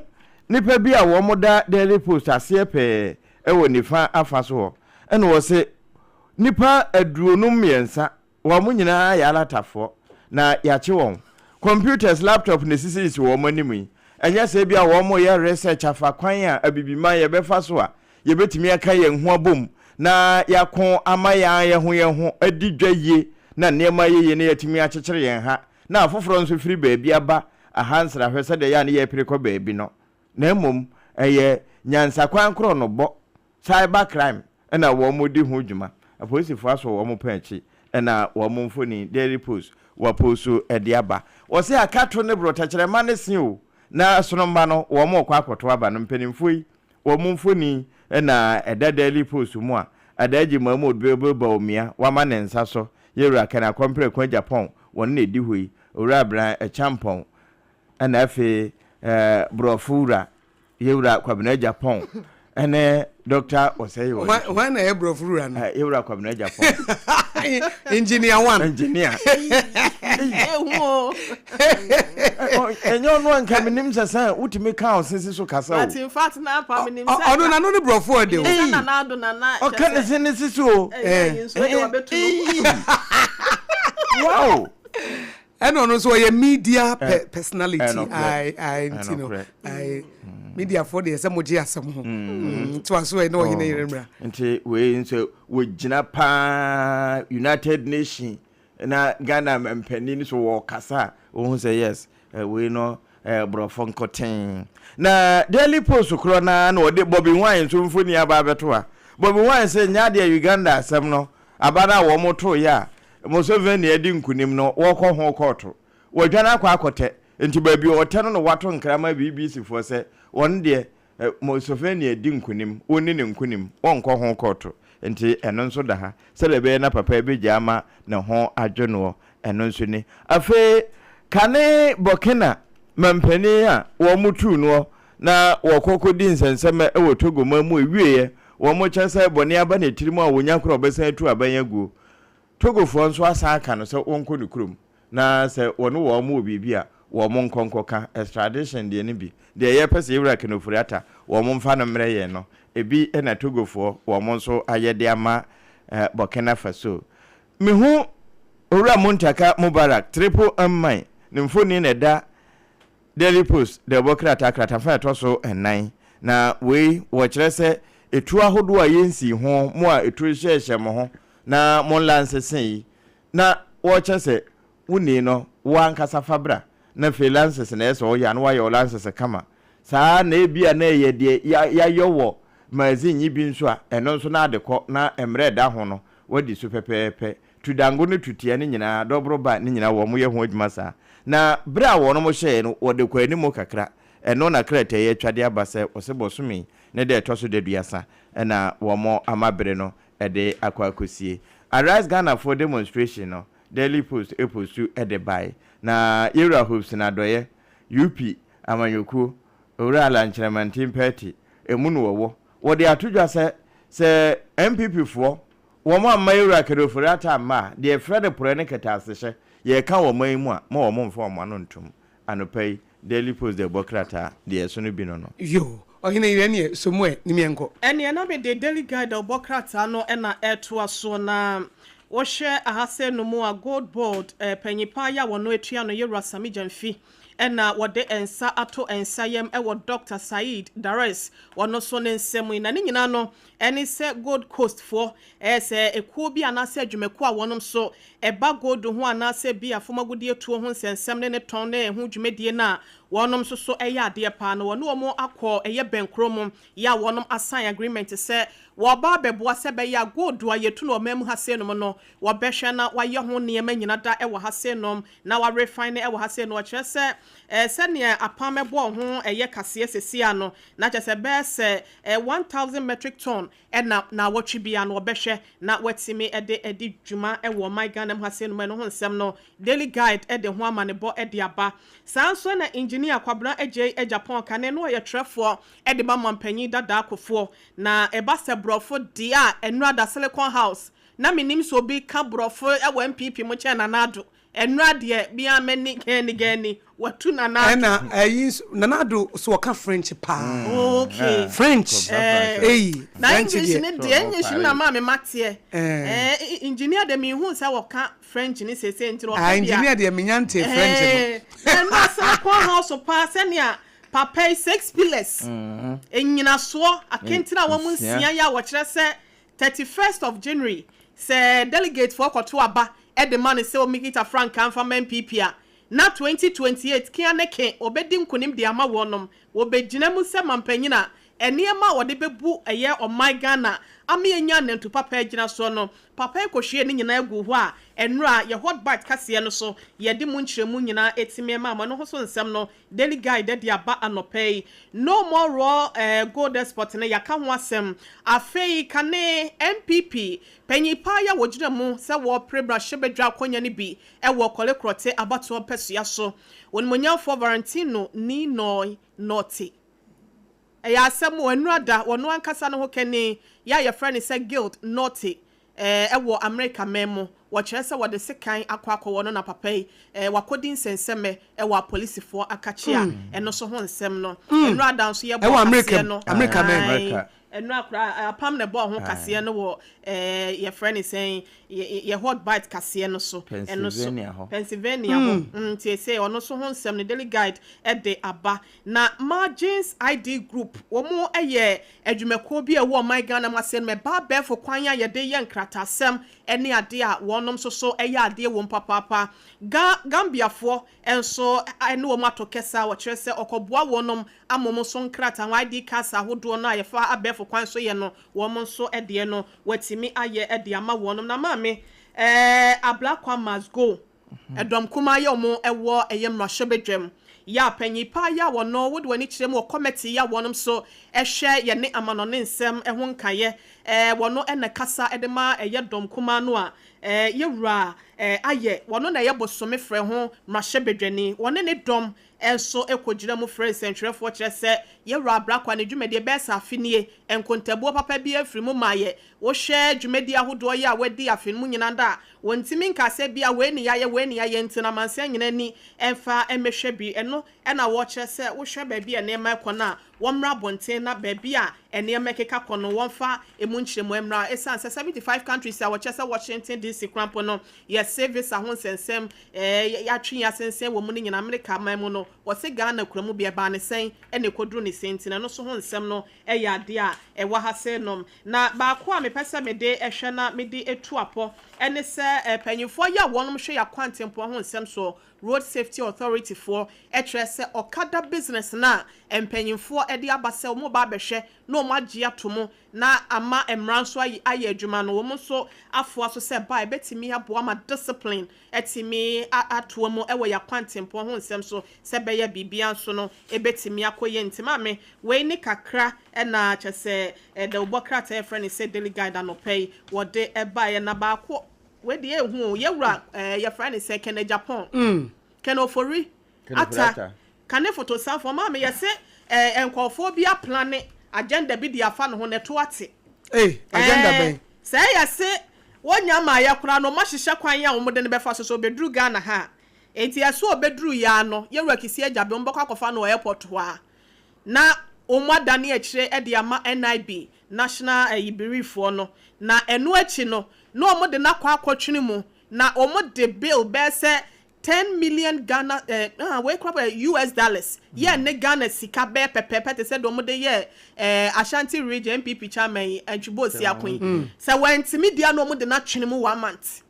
nnipa bi a wɔda Daily Post aseɛ pɛɛ wɔ nifa afa so hɔ, ɛna wɔse nnipa 53 Wɔn nyinaa yɛ alatafoɔ, na yɛakye wɔn. Computers, laptop na ɛsisisisi wɔn anim yi. Ɛnyɛ sɛ ebia wɔreyɛ research afa kwan a Abibiman yɛbɛfa so a yɛbɛtumi aka yɛn ho abom na yɛako ama yɛn ara yɛn ho yɛn ho adi dwa yie na nneɛma ayɛ yie na yɛatumi akyekyere yɛn ha na afoforɔ nso firi baabi aba aha nsrahwɛ sɛdeɛ ɛyɛ a na yɛrepere kɔ baabi no, na mmom ɛyɛ nyansakwan korɔnobɔ Cyber crime na wɔn di ho dwuma. Apolisifoɔ asɔ wɔn pɛn akyi na wɔn mfoni Daily Post wɔapostu de aba. Wɔse akato ne borɔ tɛkyerɛma ne se o na sono mma no wɔn rekɔ akɔto aba no. Mpanimfoɔ yi wɔn mfoni na ɛda Daily Post mu a Adaagye Mahmood Bilbil Bawumia wama ne nsa so, Yɛwura Ken Akɔmpreko Agyapong wɔn na ɛdi hɔ yi, Owura Brian Acheampong ɛna afei Borɔfo wura Yewura Kwabena Agyapong ɛne Dr. Osei Wɔ. Hwan na ɛyɛ borɔfo wura no? Yewura Kwabena Agyapong. Engineer one. Engineer. Ɛnyɛ ɔno anka menim sɛ sɛ wotumi ka ɔsese so kasa o. But in fact na apa menim sɛ. Ɔno n'ano ne borɔfo ɔde o. Sɛ nana ado nana. Ɔka ne se ne sisi o. Wow. Ɛna ɔno nso ɔyɛ media personality ae ae nti no ae mediafoɔ deɛ sɛ mogye asɛm ho mm, to aso ɛ na ɔhene yere mmra. Nti wei nso wɔgyina paa United Nation na Ghana mampanin so wɔkasa a wɔhu sɛ yes wei no borɔfo nkoten. Na Daily Post korɔ no ara na wɔde Bobi Wine nso mfoni aba abɛto ha. Bobi Wine sɛ nyɛ adeɛ Uganda asɛm no aba no a wɔtoeɛ a Museveni adi nkunim no, wɔkɔ ho kɔɔto. Wɔadwane akɔ akɔtɛ. Nti baabi a ɔtɛ no na wɔato nkra ama BBC foɔ sɛ wɔn deɛ Museveni adi nkunim, wɔnni ne nkunim, wɔnkɔ ho kɔɔto. Nti ɛno nso da ha. Sɛdeɛ ɛbɛyɛ na papa yi bɛgyae ama ne ho adwo noɔ, ɛno nso ni. Afei kane Burkina mampanin a wɔtuu noɔ na wɔkɔ kɔdi nsɛnsɛmɛ wɔ Togo man mu ɛwieɛ, wɔkyerɛ sɛ bɔne aba ne tirim a wɔnya koraa a ɔbɛsan atu aban aguo. Togofoɔ nso asan aka no sɛ wɔnkɔ ne kurom na sɛ wɔne wɔn wɔ biribi a wɔn nkɔ nkɔka, extradition deɛ no bi, deɛ yɛpɛ sɛ yɛwura Ken Ofori-Atta wɔn mfa no mmrɛ yɛn no, ebi na Togofoɔ wɔn nso ayɛ de ama Burkina Faso. Mehu Owura Muntaka Mubarak, Triple M man, ne mfoni na ɛda Daily Post dawubɔ krataa kratafa a ɛtɔ so nnan, na wei wɔkyerɛ sɛ etuo ahodoɔ a yɛnsii ho, mo a etuo hyehyɛ mo ho na mo nla nsese yi, na wɔkyerɛ sɛ wonni no, wo ankasa fa bra, na afei lances na ɛyɛ sɛ ɔyɛ a na wayɛ wo lances kama. Saa ara na ebia na ɛyɛ deɛ yɛayɔ wɔ magazine yi bi nso a, ɛno nso na ade kɔ na mmerɛ ɛda ho no wadi so pɛpɛɛpɛ. Tudango ne tutia no nyinaa, dɔboro ba no nyinaa wɔyɛ ho adwuma saa. Na berɛ a wɔnom hyɛeɛ no, wɔde kɔ anim kakra. Ɛno na krataa yi atwa de aba sɛ wɔse bosome ne da ɛtɔ so daduasa na wɔn ama bere no de akɔ akɔsie. Arise Ghanafoɔ demonstration no, Daily Post postu de bae. Na Yewura Hopeson Adɔeɛ, UP amanyɔkuo, Owura Allan Kyerɛmanten Pertey, emu na wɔwɔ. Wɔde ato dwa sɛ, sɛ NPP foɔ wɔn amma Yewura Ken Ofori-Atta amma a, deɛ yɛfrɛ no porɔɛ ne kɛtɛasehyɛ, yɛreka wɔ ɔman yi mu a, ma wɔn mfa wɔn ano ntom. Anɔpa yi, Daily Post de ɛbɔ krataa, deɛ ɛso no bi no no. Yoo, ɔhene yerɛ neɛ sɔ mu ɛ ne meɛnkɔ. Ɛneɛ na mede Daily Guide a ɔbɔ krataa no na ɛretoa soɔ na wohwɛ ahasɛɛ no mu a Gold Board panyin paa yi a wɔno atua no Yewura Sammy Gyamfi na wɔde nsa ato nsa yam wɔ Doctor Saeed Dares wɔno so ne nsɛm yi na ne nyinaa no ɛne sɛ Gold Coast foɔ ɛyɛ sɛ ekuo bi anaasɛ adwumakuo a wɔnom so ɛba gold ho anaasɛ bi a fam agudeɛ tuo ho nsɛnsɛm ne ne tɔn ne ɛho dwumadie no a wɔnom nso so ɛyɛ adeɛ paa no wɔne wɔn akɔ ɛyɛ bɛnkorɔ mu yɛ a wɔnom asign agreement sɛ wɔba abɛboa sɛ ɛbɛyɛ a gold a yɛtu no ɔman mu ha sei nom no wɔbɛhwɛ na wɔayɛ ho nneɛma nyina da ɛwɔ ha sei nom na wɔarefine ɛwɔ ha sei no. Wɔkyerɛ sɛ sɛnea apam ɛbɔɔ ho ɛyɛ kaseɛ sesia no na kyerɛ sɛ bɛyɛ sɛ 1000 metric ton ɛna na wɔtwe bia no wɔbɛhwɛ na wɔatumi ɛde ɛdi dwuma ɛwɔ ɔman Ghana mu ha sei nom. Ɛno ho nsɛm no Daily Guide ɛde ho amanebɔ ɛde aba. Saa nso na Engineer Kwabena Agyei Agyapong kane no ɔyɛ twerɛfoɔ ɛde ma mampanyin dada Akofoɔ na ɛba sɛ borɔfo deɛ a ɛnura da Silicon House na menim sɛ obi ka borɔfo ɛwɔ NPP mo kyɛn Nana Addo. Ɛnura deɛ bia mani gani gani watu Nana Addo. Ɛna ɛyi nso Nana Addo so ɔka French paa. French eyi na French English deɛ ne deɛ English no na maa me mateɛ. Engineer de mehu sɛ wɔka French ne sese nti ah wɔka bia engineer deɛ menya nte French no. Ɛnura Silicon House paa sɛnea papa yi six pillars enyinasoɔ akentene a wɔn nsia yi a wɔkyerɛ sɛ 31st of January sɛ delegate foɔ kɔto aba ɛde ma no sɛ omikita frankaa nfa ma NPP a na 2028 kea ne ke obɛdi nkonim de ama wɔnom wɔbɛgyina mu sɛ mampanyin a nneɛma a wɔde bɛbu ɛyɛ ɔman Ghana ama yɛnya nantu papa agyina soɔ no papa yi kɔhwie ne nyinaa gu hɔ a ɛnora yɛ Hot Bite kaseɛ no so yɛde mu nkyerɛmu nyinaa ɛtumi ma ama no ho so nsɛm no Daily Guide de aba anɔpɛ yi. No more raw gold export no yɛaka ho asɛm. Afei kane NPP panyin paa yi a wɔgyina mu sɛ wɔrepere mmarahyɛbadwa akonnwa no bi wɔ Korle Klottey abatoɔ mpɛsoa so, Onimonyamfoɔ Valentino Nii Noi Nortey. Ɛyɛ asɛm o, ɛnora da wɔno ankasa no ho kani yɛ a yɛfrɛ no sɛ Guild Nortey ɛwɔ Amerika man mu. Wɔkyerɛ sɛ wɔde sekan akɔ akɔwɔ no na papa yi wakɔdi nsɛnsɛmɛ ɛwɔ apolisifoɔ akakye a ɛno so ho nsɛm no. Ɛnora da nso yɛbɔ ɛwɔ Amerika kaseɛ mu no. Amerika man mu. Amerika. Ɛnora koraa apam na ɛbɔɔ ho kaseɛ no wɔ yɛfrɛ ne sɛn yɛ Hot Bite kaseɛ no so. Ɛno so Pennsylvania hɔ. Pennsylvania hɔ. Nti ese ɔno nso ho nsɛm no Daily Guide ɛde aba. Na Margins ID Group wɔn yɛ adwumakuo bi a ɛwɔ ɔman Ghana mu ase no ɛba abɛɛfo kwan a yɛde yɛ nkratasɛm ne adeɛ a wɔnom nso so yɛ adeɛ wɔ mu papaapa. Gambiafoɔ nso ne wɔn ato kɛse a wɔkyerɛ sɛ ɔkɔboa wɔnom ama wɔn nso nkrataa ho ID cards ahodoɔ no a yɛfa abɛɛfo kwan so yɛ no wɔn nso deɛ no wɔatumi ayɛ de ama wɔnom. Na maame Ablakwa must go. Ɛdɔm kumaa yɛ wɔn ɛwɔ ɛyɛ mmarahyɛbadwam yɛ a panyin paa yɛ a wɔno wode wɔn ani kyerɛ mu wɔ committee yɛ a wɔnom so ɛhwɛ yɛne amanɔne nsɛm ɛho nkaeɛ wɔno ɛna kasa ɛde ma ɛyɛ dɔm kumaa no a yɛwura ayɛ wɔno na ɛyɛ bosome frɛ ho mmarahyɛbadwani wɔne ne dɔm nso kɔgyina mu frɛ nsɛntwerɛfoɔ kyerɛ sɛ yɛwura Ablakwa ne dwumadie bɛyɛ sɛ afe nie nkontabuo papa bi afiri mu ma yɛ wohwɛ dwumadie ahodoɔ yi a wɔadi afe no mu nyinaa da a wɔntumi nka sɛ bia wei ne yɛayɛ wei ne yɛayɛ nti na amansan nyinaa ni ɛmfa mmɛhwɛ bi. Ɛno ɛna wɔkyerɛ sɛ wohwɛ baabi a nneɛma ɛkɔ no a wɔmmra abɔnten na baabi a nneɛma ɛkeka kɔ no wɔmfa emu nkyerɛmu mmra ɛsiane sɛ 75 countries a wɔkyerɛ sɛ Washington DC korampo no yɛse visa ho nsɛnsɛm yɛatwe yɛn asensɛn wɔ mu no nyinaa Amerika man mu no wɔse Ghana kura mu bi ɛbaa ne sɛn ɛna ɛkɔduru ne sɛn nti na ɛno nso ho nsɛm no ɛyɛ adeɛ a ɛwɔ ha sɛ nom. Na baako a mepɛ sɛ mede ɛhwɛ na mede etu apɔ ɛne sɛ panyinfoɔ yi a wɔnom hwɛ yɛ akwantempɔn ho nsɛm so. Road Safety Authority foɔ kyerɛ sɛ Okada business no a mpanyinfoɔ de aba sɛ wɔn ba abɛhwɛ na wɔn agye ato mu na ama mmara nso ayi ayɛ adwuma no, wɔn nso afoa so sɛ ɛba a ɛbɛtumi aboa ma discipline atumi atoa mu wɔ yɛn akwantempɔn ho nsɛm so sɛ ɛbɛyɛ biribiara nso no ɛbɛtumi akɔ yie. Nti maame, wei ne kakra na kyerɛ sɛ dawubɔ krataa a yɛfrɛ no sɛ Daily Guide anɔpa yi wɔde baeɛ. Na baako, wei deɛ ɛhu o, yɛwura yɛfrɛ no sɛ Kenneth Agyapong, Ken Ofori Atta, Kane fotosanfoɔ, maame yɛse nkurɔfoɔ bi aplane agenda bi de afa ne ho na ɛto ate. Ei, agenda bɛn? Sɛ yɛse wɔnya mmaeɛ koraa no, wɔahyehyɛ kwan a wɔde no bɛfa so sɛ ɔbɛduru Ghana ha a. Enti ɛso ɔbɛduru yi ara no, Yɛwura Kissi Agyabeng, wɔbɛkɔ akɔfa no wɔ airport hɔ ara na wɔadane akyire de ama NIB, National ayi Birifoɔ no. Na ɛno akyi no, na wɔde no akɔ akɔtwene mu, na wɔde bill bɛyɛ sɛ Ten million Ghana eh, ah, wei koraa bɛyɛ US dollars, yɛ ne Ghana sika bɛyɛ pɛpɛɛpɛ te sɛ deɛ wɔde yɛɛ eh, Ashanti region NPP chairman yi, Antwi Boasiako yi. Sɛ wantumi di a na wɔde no atwene mu one month.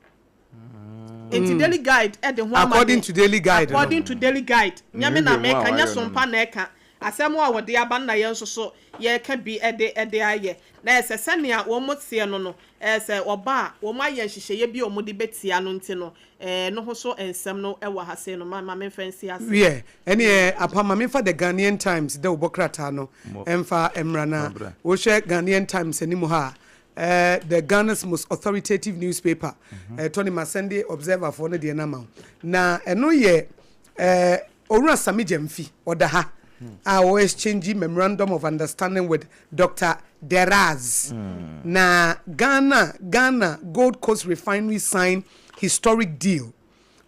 Nti Daily Guide de ho ama According to Daily Guide no. According to Daily Guide. Nyɛ me na Nhwehwɛmu a meka, nyɛ wɔayɛ no no. Sompa na ɛka. Asɛm a wɔde aba no na yɛn nso so yɛreka bi de de ayɛ. Na ɛsɛ sɛnea wɔn teɛ no no, ɛɛ sɛ ɔba a, wɔn ayɛ nhyehyɛeɛ bi a wɔde bɛtia no nti no, ɛɛ no ho so nsɛm no wɔ ha sei no, ma ma memfa nsi ase. Wiɛ, ɛneɛ apa ma memfa The Ghanaian Times dawubɔ krataa no mfa mmra na wohwɛ Ghanaian Times anim ha a, ɛɛ the Ghana's most authoritative newspaper, ɛɛ Tony masɛnde Observer foɔ no deɛ no ama wo, na ɛno yɛ ɛɛ Owura Sammy Gyamfi, ɔda ha a ɔ exchange memorandum of understanding with Doctor Deraz. Na Ghana Ghana Gold Coast Refinery sign historic deal,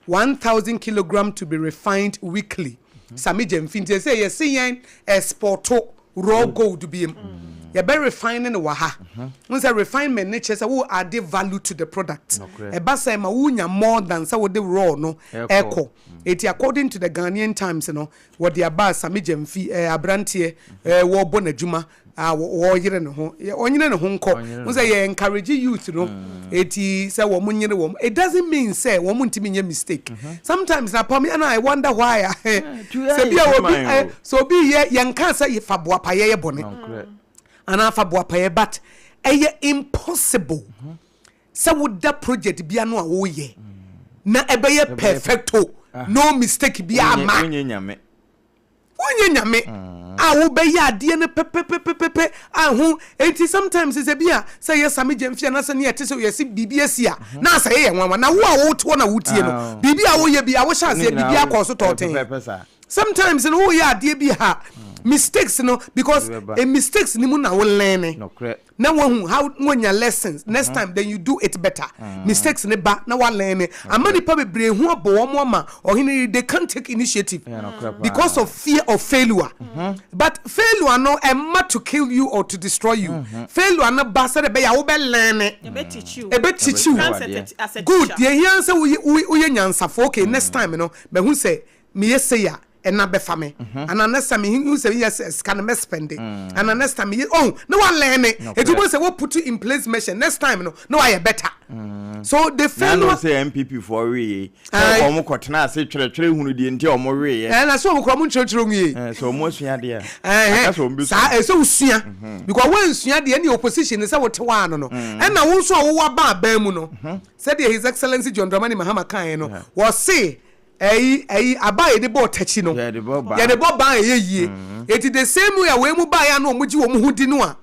1000 kilogram to be refined weekly. Sammy Gyamfi, nti ɛsɛ yɛse yɛn exporto raw gold biem. Yɛbɛ refine no wɔ ha. Wohu sɛ refinement no kyerɛ sɛ wo add value to the product. Ɛba sɛ ma wonya more than sɛ wode raw no ɛkɔ. Enti according to the Ghanaian Times no, wɔde aba a Sammy Gyamfi, eh, aberanteɛ, eh, wɔrebɔ n'adwuma a wɔreyere ne ho, ɔnyere ne ho nkɔ. Wohu sɛ yɛ encourage youth no, enti sɛ wɔn nyere wɔn. It doesn't mean sɛ wɔn ntumi nyɛ mistake. Sometimes na pam, ɛna I wonder why a, sɛ bi a obi, eh, sɛ obi yɛ, yɛnka sɛ fa boapayɛ yɛ bɔne, anaa fa boapayɛ, but ɛyɛ impossible. Sɛ woda project bi ano a woyɛ na ɛbɛyɛ perfecto, no mistake biara mma. Wonyɛ nyame. Wonyɛ nyame a wobɛyɛ adeɛ no pɛpɛpɛpɛpɛ a ho enti sometimes sɛ bi a sɛ yɛ Sammy Gyamfi anaasɛ ne yɛte sɛ yɛse biribi asi a na asɛ yɛyɛ nwanwa na wo a wote hɔ na wotie no biribi a woyɛ bi a wohyɛ aseɛ biribi akɔ so tɔɔten. Sometimes no woyɛ adeɛ bi a mistakes no because mistakes no mu na wo learn. Na wahu how na wanya lessons next time then you do it better mistakes ne ba na wa learn ama nipa bebree ho abɔ wɔn ama ɔhene yi they can't take initiative because of fear of failure but failure no ɛmma to kill you or to destroy you failure no ba sɛdeɛ ɛbɛyɛ a wobɛ learn ɛbɛ teach you good deɛ ehia sɛ woyɛ nyansafo okay next time no mahu sɛ meyɛ sei a ɛna bɛfa me anaa next time mehu sɛ meyɛ sɛ sika no mɛspɛnde anaa next time meyɛ oh na walɛne eti wobɛhu sɛ wo put in place measure next time no na wayɛ better so the failure. Nanu sɛ NPP foɔ wee sɛ wɔn kɔ tena ase twerɛtwerɛ hunu deɛ nti a wɔn wee yɛ. Ɛna sɛ wɔn kura wɔn nkyerɛkyerɛ nwie. Sɛ wɔn asua deɛ a. Aka sɛ wɔn bɛ sua. Saa ɛsɛ wosua because wɔnsua deɛ ɛne opposition sɛ wote hɔ ano no ɛna wo nso a wowɔ aba aban mu no sɛdeɛ His Excellency John Dramani Mahama kaeɛ no wɔse Ɛyi ɛyi aba a yɛde bɔ ɔtakyi no Yɛde bɔ ban. yɛde bɔ ban a ɛyɛ yie. Eti the same way a wɔn mu baeɛ a na wɔn gye wɔn ho di no a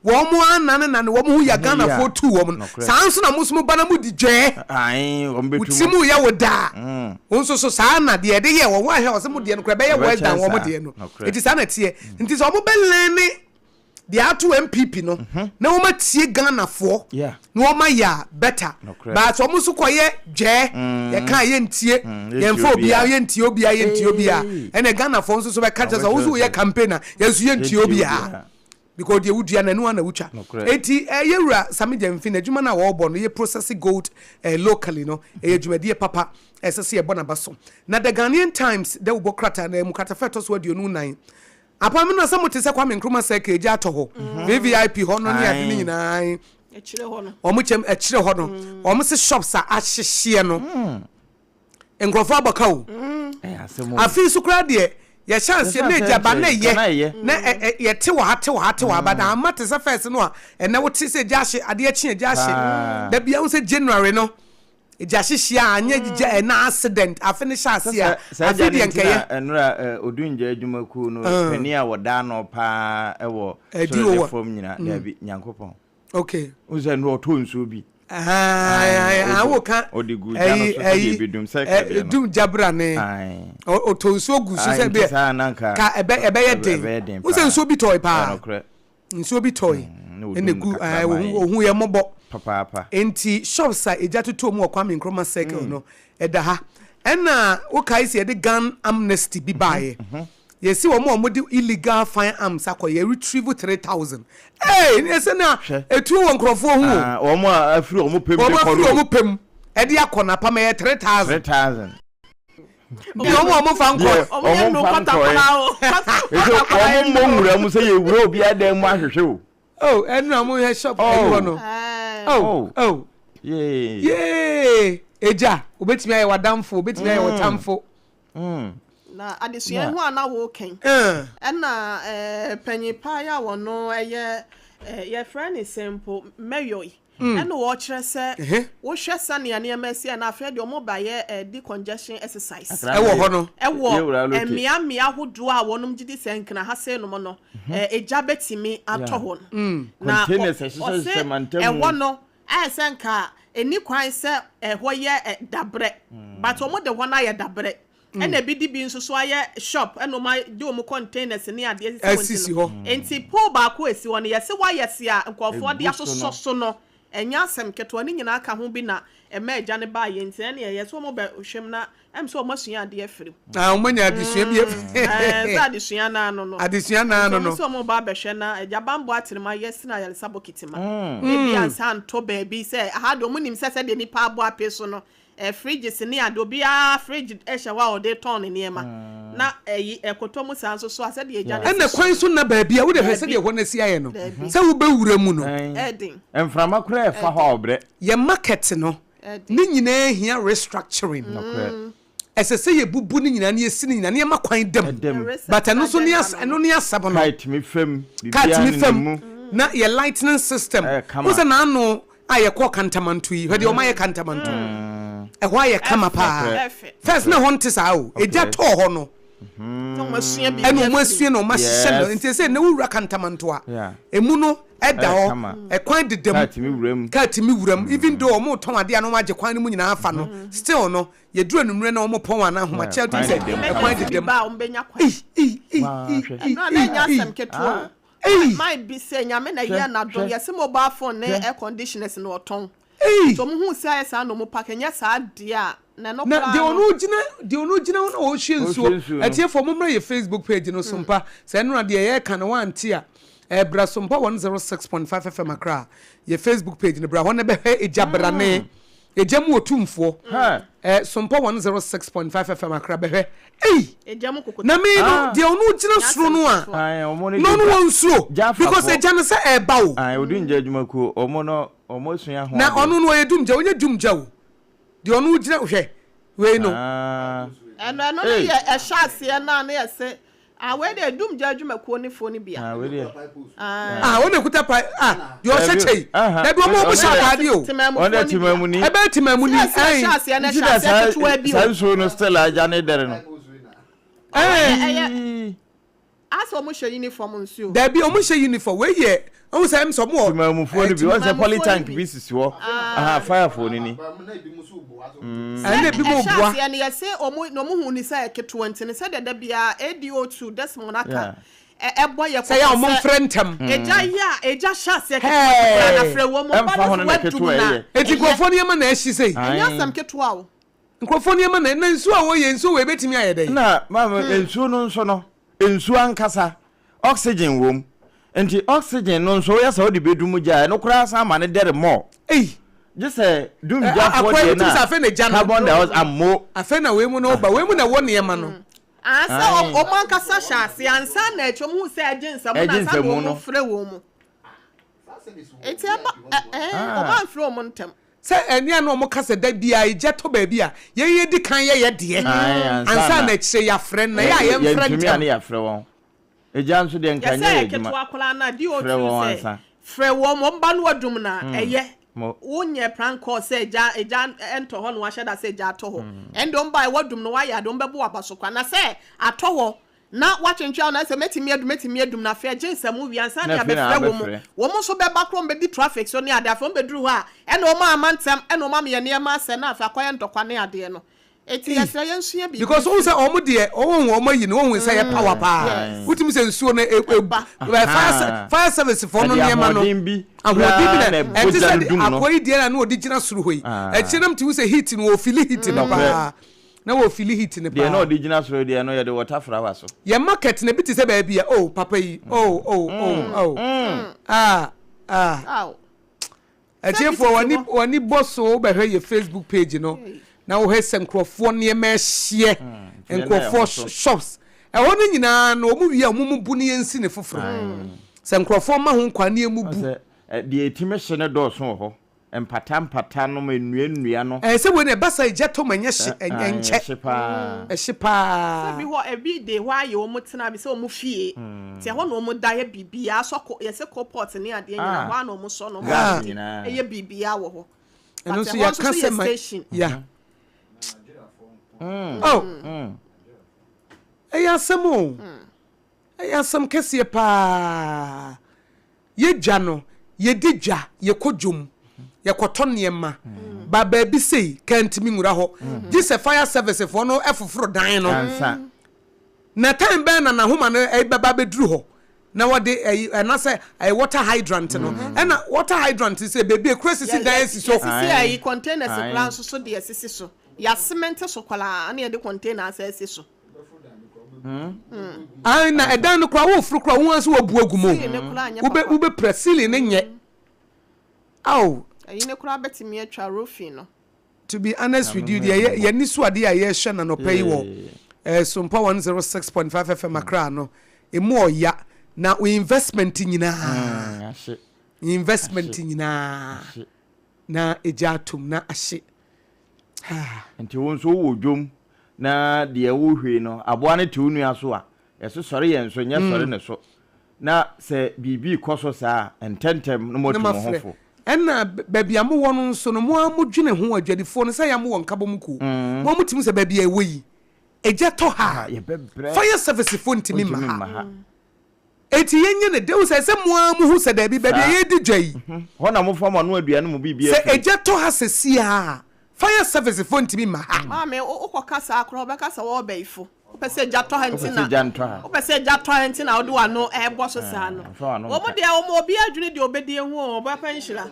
wɔn ananenane wɔn ho yɛ Ho yɛ a, Ghanafoɔ tuu wɔn no, nokorɛ. saa nso na mo nso mo ba na mo di dwɛɛ. Ae, wɔn Wo bɛtu ti mo. mu yɛ wo daa. Wo nso so saa na deɛ yɛde yɛɛ wɔn, woanhwɛ a wɔse mo deɛ no koraa ɛbɛyɛ worse Ɛbɛkyɛn than wɔn saa. deɛ no. Nokorɛ. Eti saa na ɛteɛ. Nti sɛ wɔn bɛ learne deɛ ato NPP no na wɔn atie Ghanafoɔ na wɔn ayɛ a better but wɔn nso kɔyɛ dwɛɛ yɛka a yɛntie yɛnfa obiara yɛntie obiara yɛntie obiara ɛna Ghanafoɔ nso so bɛka kyerɛ sɛ wɔn nso yɛ campaign a yɛn nso yɛntie obiara because deɛ wodua no ɛno ara na wotwa eti ɛyɛ wura Sammy Gyamfi na adwuma no a wɔrebɔ no yɛ process gold eh, locally no ɛyɛ dwumadie papa ɛsɛ sɛ yɛbɔ n'aba so na The Ghanaian Times dawubɔ krataa na ɛmu kratafa ɛtɔ so 24 Apam no na sɛ mote sɛ Kwame Nkrumah circle egya atɔ hɔ, VVIP hɔ no ne ade no nyinaa Akyire hɔ no. Wɔn kyɛm akyire hɔ no, wɔn se shops a ahyehyeɛ no. Nkurɔfoɔ abɔ ka o. Afei so koraa deɛ yɛhyɛ aseɛ na agya ba na ɛyɛ na yɛte wɔ ha te wɔ ha te wɔ ha but amma te sɛ first no a ɛnɛ wote sɛ gya ahye adeɛ kye agya ahye da bia wo sɛ January no gya hyehyɛ a anyɛ gya ɛna accident afe no hyɛ aseɛ a afe deɛ nkɛyɛ. Ɛnora Odungya adwumakuo no panin a wɔda ano paa wɔ soro ne fam nyina daabi Nyankopɔn. Okay. N sɛ no ɔtɔ nsuo bi. Awo ka. Ɔde gu gya no so sɛdeɛ ebi dum sɛ kɛdeɛ no. Dum gyabrane. Ɔtɔ nsuo gu so sɛ bi ka ɛbɛ ɛbɛyɛ den. N sɛ nsuo bi tɔe paa. Nsuo bi tɔe. Ɛna gu ohun yɛ mɔbɔ. Papaapa. Nti shops a egya totɔ mu wɔ Kwame Nkrumah circle no ɛda ha. Ɛna wokae sɛ yɛde gun amnesty bi baeɛ. Yɛsi wɔn a wɔde illegal firearms akɔ yɛ retrieve 3,000. Ee, ne ɛsɛ na etuo wɔ nkurɔfoɔ ho o. Wɔn a afiri wɔn pɛm de kɔ no. Wɔn afiri wɔn pɛm ɛde akɔ na apam ɛyɛ 3,000. 3,000. Deɛ wɔn a wɔn fa nkɔ. Wɔn yɛ no kɔtakora o. Ɛsɛ wɔn mmɔ nwura mu sɛ yɛwura obi adan mu ahwehwɛ o. Oh, ɛnu a wɔn yɛ shop ɛyi hɔ no. Oh, oh. Yee. Egya, obetumi ayɛ w'adamfo, obetumi ayɛ w'ɔtamfo. Na adesua yi ho a na woreka yi, ɛna panyin paa yi a wɔno ɛyɛ yɛfrɛ ne sɛn mpo, Mayor yi, ɛna wɔkyerɛ sɛ wohwɛ sɛnea nneɛma asi a na afei deɛ wɔn ba yɛ decongestion exercise. Ɛwɔ hɔ no. Ɛwɔ mmea mmea ahodoɔ a wɔnom gye di sɛ nkena ha sei nom no, egya bɛtumi atɔ hɔ no. Na ɔse ɛhɔ no ayɛ sɛ nka ɛni kwan sɛ ɛhɔ yɛ dabrɛ but wɔn de hɔ no ayɛ dabrɛ ɛna ebi de bi nso so ayɛ shop ɛna wɔn de wɔn containers ne adeɛ asisi hɔ nti pole baako esi hɔ no yɛsi wires a nkurɔfoɔ de asosɔ so no ɛnyɛ asɛm ketewa ne nyinaa ka ho bi na ɛma agya no baa yɛ nti ɛna yɛ sɛ wɔn bɛ hwɛm na ɛm sɛ wɔn asua adeɛ afiri mu. Ah, wɔn anya adesua bi afiri. Ɛɛ sɛ adesua naa no no. Adesua naa no no. Nti wɔn sɛ wɔn ba abɛhwɛ na agya bambɔ atenema yɛ sini ayaresa bokiti ma. Ebi ansa ntɔ baabi sɛ aha deɛ wɔn nim sɛ sɛdeɛ nipa abɔ ape so no ɛɛ fridges ne ade obiara fridge ɛhyɛ hɔ a ɔde tɔn ne nneɛma na ɛyi ɛkɔtɔ mu saa nso so a sɛdeɛ agya no. Ɛna kwan so na baabi a wode hwɛ sɛdeɛ ɛhɔ no asi ayɛ no sɛ wobɛwura mu no. Ɛden. Mframa koraa ɛfa hɔ a ɔbrɛ. Yɛ market no ne nyinaa hia restructuring. Ɛsɛ sɛ yɛbubu ne nyinaa na yɛsi ne nyinaa na yɛma kwan da mu. But ɛno nso ne ɛno ne asɛm no. Kaa tumi fam, Kaa biribiara tumi nenam fam mu. na yɛ lightning system. Ɛyɛ kama. Wohu sɛ n'ano a yɛkɔɔ Kantamanto yi, hwɛ deɛ wɔayɛ Kantamanto. Ɛhɔ ayɛ kama paa. Ɛfɛ. First na ɛhɔ nte saa o. Egya tɔɔ hɔ no. Na wɔn asua biribi Ɛna wɔn afiri asua na wɔn ahyehyɛ no. Yes. Nti sɛ na wowura Kantamanto a, Yeah. emu no ɛda Ɛyɛ hɔ, kama. ɛkwan deda Kaa mu. tumi wura mu. Kaa tumi wura mu. Even though wɔn retɔn adeɛ a na wɔn agye kwan no mu nyinaa afa no, still no, yɛduru anwummerɛ na wɔn pɔn anaa ahomakyɛ Yeah, wotumi kwan sɛ deda mu. ɛkwan Emergency bi deda mu. ba a wɔn bɛnya kwan. Ei, ei, ei, Waa, ei, hwɛ. ei, Ɛno a na ei, ɛnyɛ ei. asɛm ketewa o. Ei. Man bi sɛ Nyame na Hwɛ, ɛyɛ n'adom, hwɛ. yɛse mobile phone ne Hwɛ. air conditioners na ɔtɔn. Ei. Nti wɔn huu sɛ ayɛ saa na wɔn pack, ɛnyɛ saa deɛ a, na ɛno Na koraa deɛ no. ɔno gyina deɛ ɔno gyina hɔ na ɔrehwie nsuo. Ɔrehwie nsuo no. Atiefoɔ mommra yɛ Facebook page no so mpa. Sɛ ɛnora deɛ yɛreka no woante a, eh, bra Sompa 106.5 FM Accra yɛ Facebook page no bra hɔ na bɛhwɛ Egya Brane. Egya mu otumfoɔ. Hɛ. Eh, Sompa 106.5 FM Accra bɛhwɛ. Ei! Egya mu kokote. Na me no, Ah. deɛ ɔno gyina Nyɛ soro asɛm no a, ketewa. Ae, ɔmo no na deɛ ɔno gya wɔ nsuro. gya Because afafoɔ. egya no sɛ ɛreba o. Ae, ɔdi ngya adwumakuo, ɔmo no, ɔmo asua ho Na adeɛ. ɔno no ɔyɛ dumgya, ɔnyɛ dumgya o. Deɛ ɔno gyina, hwɛ, wei no. Ah. Ɛno ɛno no Ei. yɛ ɛhyɛ aseɛ no a na yɛse ah wei deɛ dumgya adwumakuo ne foɔ no bia. Ah, wei deɛ. Ah. Ah, ɔno ekuta pa, ah, deɛ ɔhyɛ Dabi, kyɛ yi. aha. Dabi, ɔmo ɔmo hyɛ Ɔno deɛ- ataade o. Temamufoɔ Ɔno deɛ no bia. temamuni. Ɛbɛyɛ temamuni, Sɛ ɛsɛ ɛn. ɛhyɛ aseɛ no Nti ɛhyɛ na aseɛ saa ketewa bi saa o. nsuo no still agya ne dɛre no. Ɛn. Ɛyɛ Eii. asɛ ɔmo hyɛ uniform nso o. Dabi, ɔmo hyɛ uniform. Wei yɛ, ɔmo sɛ ɛm sɛ ɔmo wɔ. Temamufoɔ no bi, wɔn sɛ Temamufoɔ no polytank bi. bi sisi hɔ. Aha, firefoɔ no ni. Ɛna ebi mo Ɛhyɛ boa. aseɛ no yɛse ɔmo na ɔmo hu ne sɛ ɛketewa nti no sɛdeɛ da biara ADO2 Desmond aka Yeah. ɛbɔ yɛ Sɛ yɛ a kɔkɔ ɔmo sɛ mfrɛ ntɛm. egya yi a egya hyɛ aseɛ ketewa Hey. koraa na frɛ wɔn mo ba Ɛmfa ho no no so na wadum ketewa na ɛyɛ. Eti ɛyɛ nkurɔfoɔ nneɛma na ɛhye sei. ɛnyɛ Ae. asɛm ketewa o. Nkurɔfoɔ nneɛma na na nsuo a wɔyɛ nsuo wɔ ebetumi ayɛ dɛn? Na maame nsuo no nso no, nsuo ankasa oxygen wɔ mu. Nti oxygen no nso woyɛ sɛ wode bɛdum gya a, ɛno koraa san ma no dɛre more. Ei. Gye sɛ dum gyafoɔ Akoa yi deɛ wotumi no sɛ a afei na gya no. carbon dioxide ammo. Afei na wei mu na ɔba wei mu na ɛwɔ nneɛma no. Ah, sɛ Ae. ɔmo ankasa hyɛ aseɛ ansa na akyi ɔmo hu sɛ ɛgye nsɛm no Ɛgye ansa na nsɛmu ɔmo no. frɛ wɔn mu. Nti ɛba ɛ ɛɛ ɔmo amfrɛ wɔn ntɛm. Sɛ ɛne a na wɔn ka sɛ da biara egya tɔ baabi a, yɛn yɛdi kan yɛ yɛ deɛ ansa na akyire yɛafrɛ no, na yɛ a yɛmfrɛ Yɛntumi a ntɛm. ne yɛafrɛ wɔn. Egya nso deɛ nka Yɛsɛ nyɛ yɛ ɛyɛ adwuma. ketewa koraa no a, DOT Frɛ wɔn sɛ ansa. frɛ wɔn, wɔn ba no adum no a, ɛyɛ. Mo. Wonyɛ prank call sɛ egya egya ɛntɔ hɔ na wahyɛ da sɛ egya atɔ hɔ. Ɛnde wɔn baeɛ wadum no wayɛ ade, wɔn bɛbɔ w'aba so koraa. Na sɛ atɔ hɔ na woatwentwɛn wo nan sɛ mɛtumi adum mɛtumi adum na afei agye nsɛm wie ansa Na ne afei na abɛfrɛ wɔn. abɛfrɛ. Wɔn nso bɛba koraa wɔn bɛdi traffic so ne ade. Afei wɔn bɛduru hɔ a ɛna wɔn amma ntɛm ɛna wɔn ama yɛn nneɛma asɛe na afei akɔyɛ ntɔkwa ne adeɛ no. Enti yɛsrɛ yɛnsua biribi Because wohu mfiri sɛ wɔn deɛ wɔn wɔn ayi no wɔn sɛ yɛ power paa. Yes. Wotumi sɛ nsuo no e, e, Ɛba. fire fire service foɔ no Ɛde nneɛma no ahoɔden bi ahoɔden bi koraa na na ɛte ɛbɔ gya sɛ no de dum no. akoa yi deɛ na na ɔde gyina soro hɔ yi. Akyire nam te hu sɛ heat no wɔfili heat no Nokorɛ. paa. Na wɔfili heat no Deɛ na paa. ɔde gyina soro deɛ no yɛde water flower so. Yɛ market no ebi te sɛ baabi a oh papa yi oh oh oh oh ah ah. Aw. Atiefoɔ w'ani w'ani bɔ so wobɛhwɛ yɛ Facebook page no na wohwɛ sɛ nkurɔfoɔ nneɛma ɛhyeɛ nkurɔfoɔ shops ɛhɔ no nyinaa no wɔn wie a wɔn mu bu ne yɛn si ne foforɔ sɛ nkurɔfoɔ ma ho nkwa ne yɛn mu bu. Deɛ ɛtumi hye no dɔɔso wɔ hɔ mpata mpata nom nnua nnua no. Ɛɛ sɛ wei na ɛba sa egya tɔ mu ɛnyɛ hye ɛnkyɛ ɛhye paa ɛhye paa. Sɛ bi hɔ ɛbi de hɔ ayɛ wɔn tena bi sɛ wɔn fie nti ɛhɔ na wɔn da yɛ biribiara sɔ ko yɛsɛ coal pot ne adeɛ nyinaa hɔ ara na wɔn sɔ na wɔn Ah. didi ɛyɛ biribiara wɔ hɔ Ɛno but nso ɛhɔ nso yɛaka so sɛ yɛ ma station. ya oh ɛyɛ asɛm o ɛyɛ asɛm kɛseɛ paa yɛdwa no yɛdi dwa yɛkɔ dwom yɛkɔtɔ nneɛma ba baabi sei kaa ntumi nwura hɔ gye sɛ fire service foɔ no ɛfoforo dan no ansa Na time bɛn na n'ahoma no bɛba abɛduru hɔ na wɔde ɛyi ɛnasɛ ɛyɛ water hydrant no ɛna water hydrant sɛ beebi ekura sisi dan esi so. Yɛsisi ɛyi containers koraa nso so deɛ sisi so yɛasemɛnte so koraa ɛna yɛde container asɛ asi so. Ayi na ɛdan no koraa woforo koraa wɔn nso wɔbu agu mu Ceiling no koraa nyɛ wobɛ papa. wobɛpira ceiling no nyɛ aw. Ɛyi no koraa bɛtumi atwa roofing no. To be honest with you, deɛ yɛ yɛni so adeɛ a yɛrehwɛ no anɔpa yi wɔ eh, Sompa 106.5 FM Accra no, emu ɔya na wo investment nyinaa, ahye investment Ahye. nyinaa ahye na egya atom na ahye. Ha. Nti wo nso wowɔ dwom na deɛ wohwei no aboa no te wo nua so a yɛso sɔre yɛn so nyɛ sɔre ne so Na sɛ biribi rekɔ so saa a, ntɛmntɛm na Na moatu mo ho moafrɛ. fo. Ɛnna baabi a mowɔ no nso no, mo ara modwene ho, adwadifoɔ no, sɛ ɛyɛ a mowɔ nkabom kuo. Mo ara motumi sɛ baabi a ɛwɔ yi, egya tɔ ha a, Yɛbɛbrɛ. fire servicefoɔ ntumi mma Wɔntumi ha. mma ha. Enti yɛnyɛ no dɛ. Wohu sɛ, ɛsɛ mo ara mohu sɛ daabi, baabi a Saa. yɛredi dwa yi, Hɔ na mofa mo ano aduane mu biribiara sɛ firi. egya tɔ ha seesei ara a, fire servicefoɔ ntumi mma ha. Maame, wokɔka saa koraa a, wɔbɛka sɛ wɔrebɛyifo. Wopɛ sɛ gya tɔ ha nti Wopɛ na sɛ gya ntɔ ha. Wopɛ sɛ gya tɔ ha nti na wode w'ano ɛrebɔ so saa no. Mfa w'ano Wɔn nka. deɛ wɔn obiara dwene deɛ ɔbɛdi ho o, ɔbɛpɛ nhyira.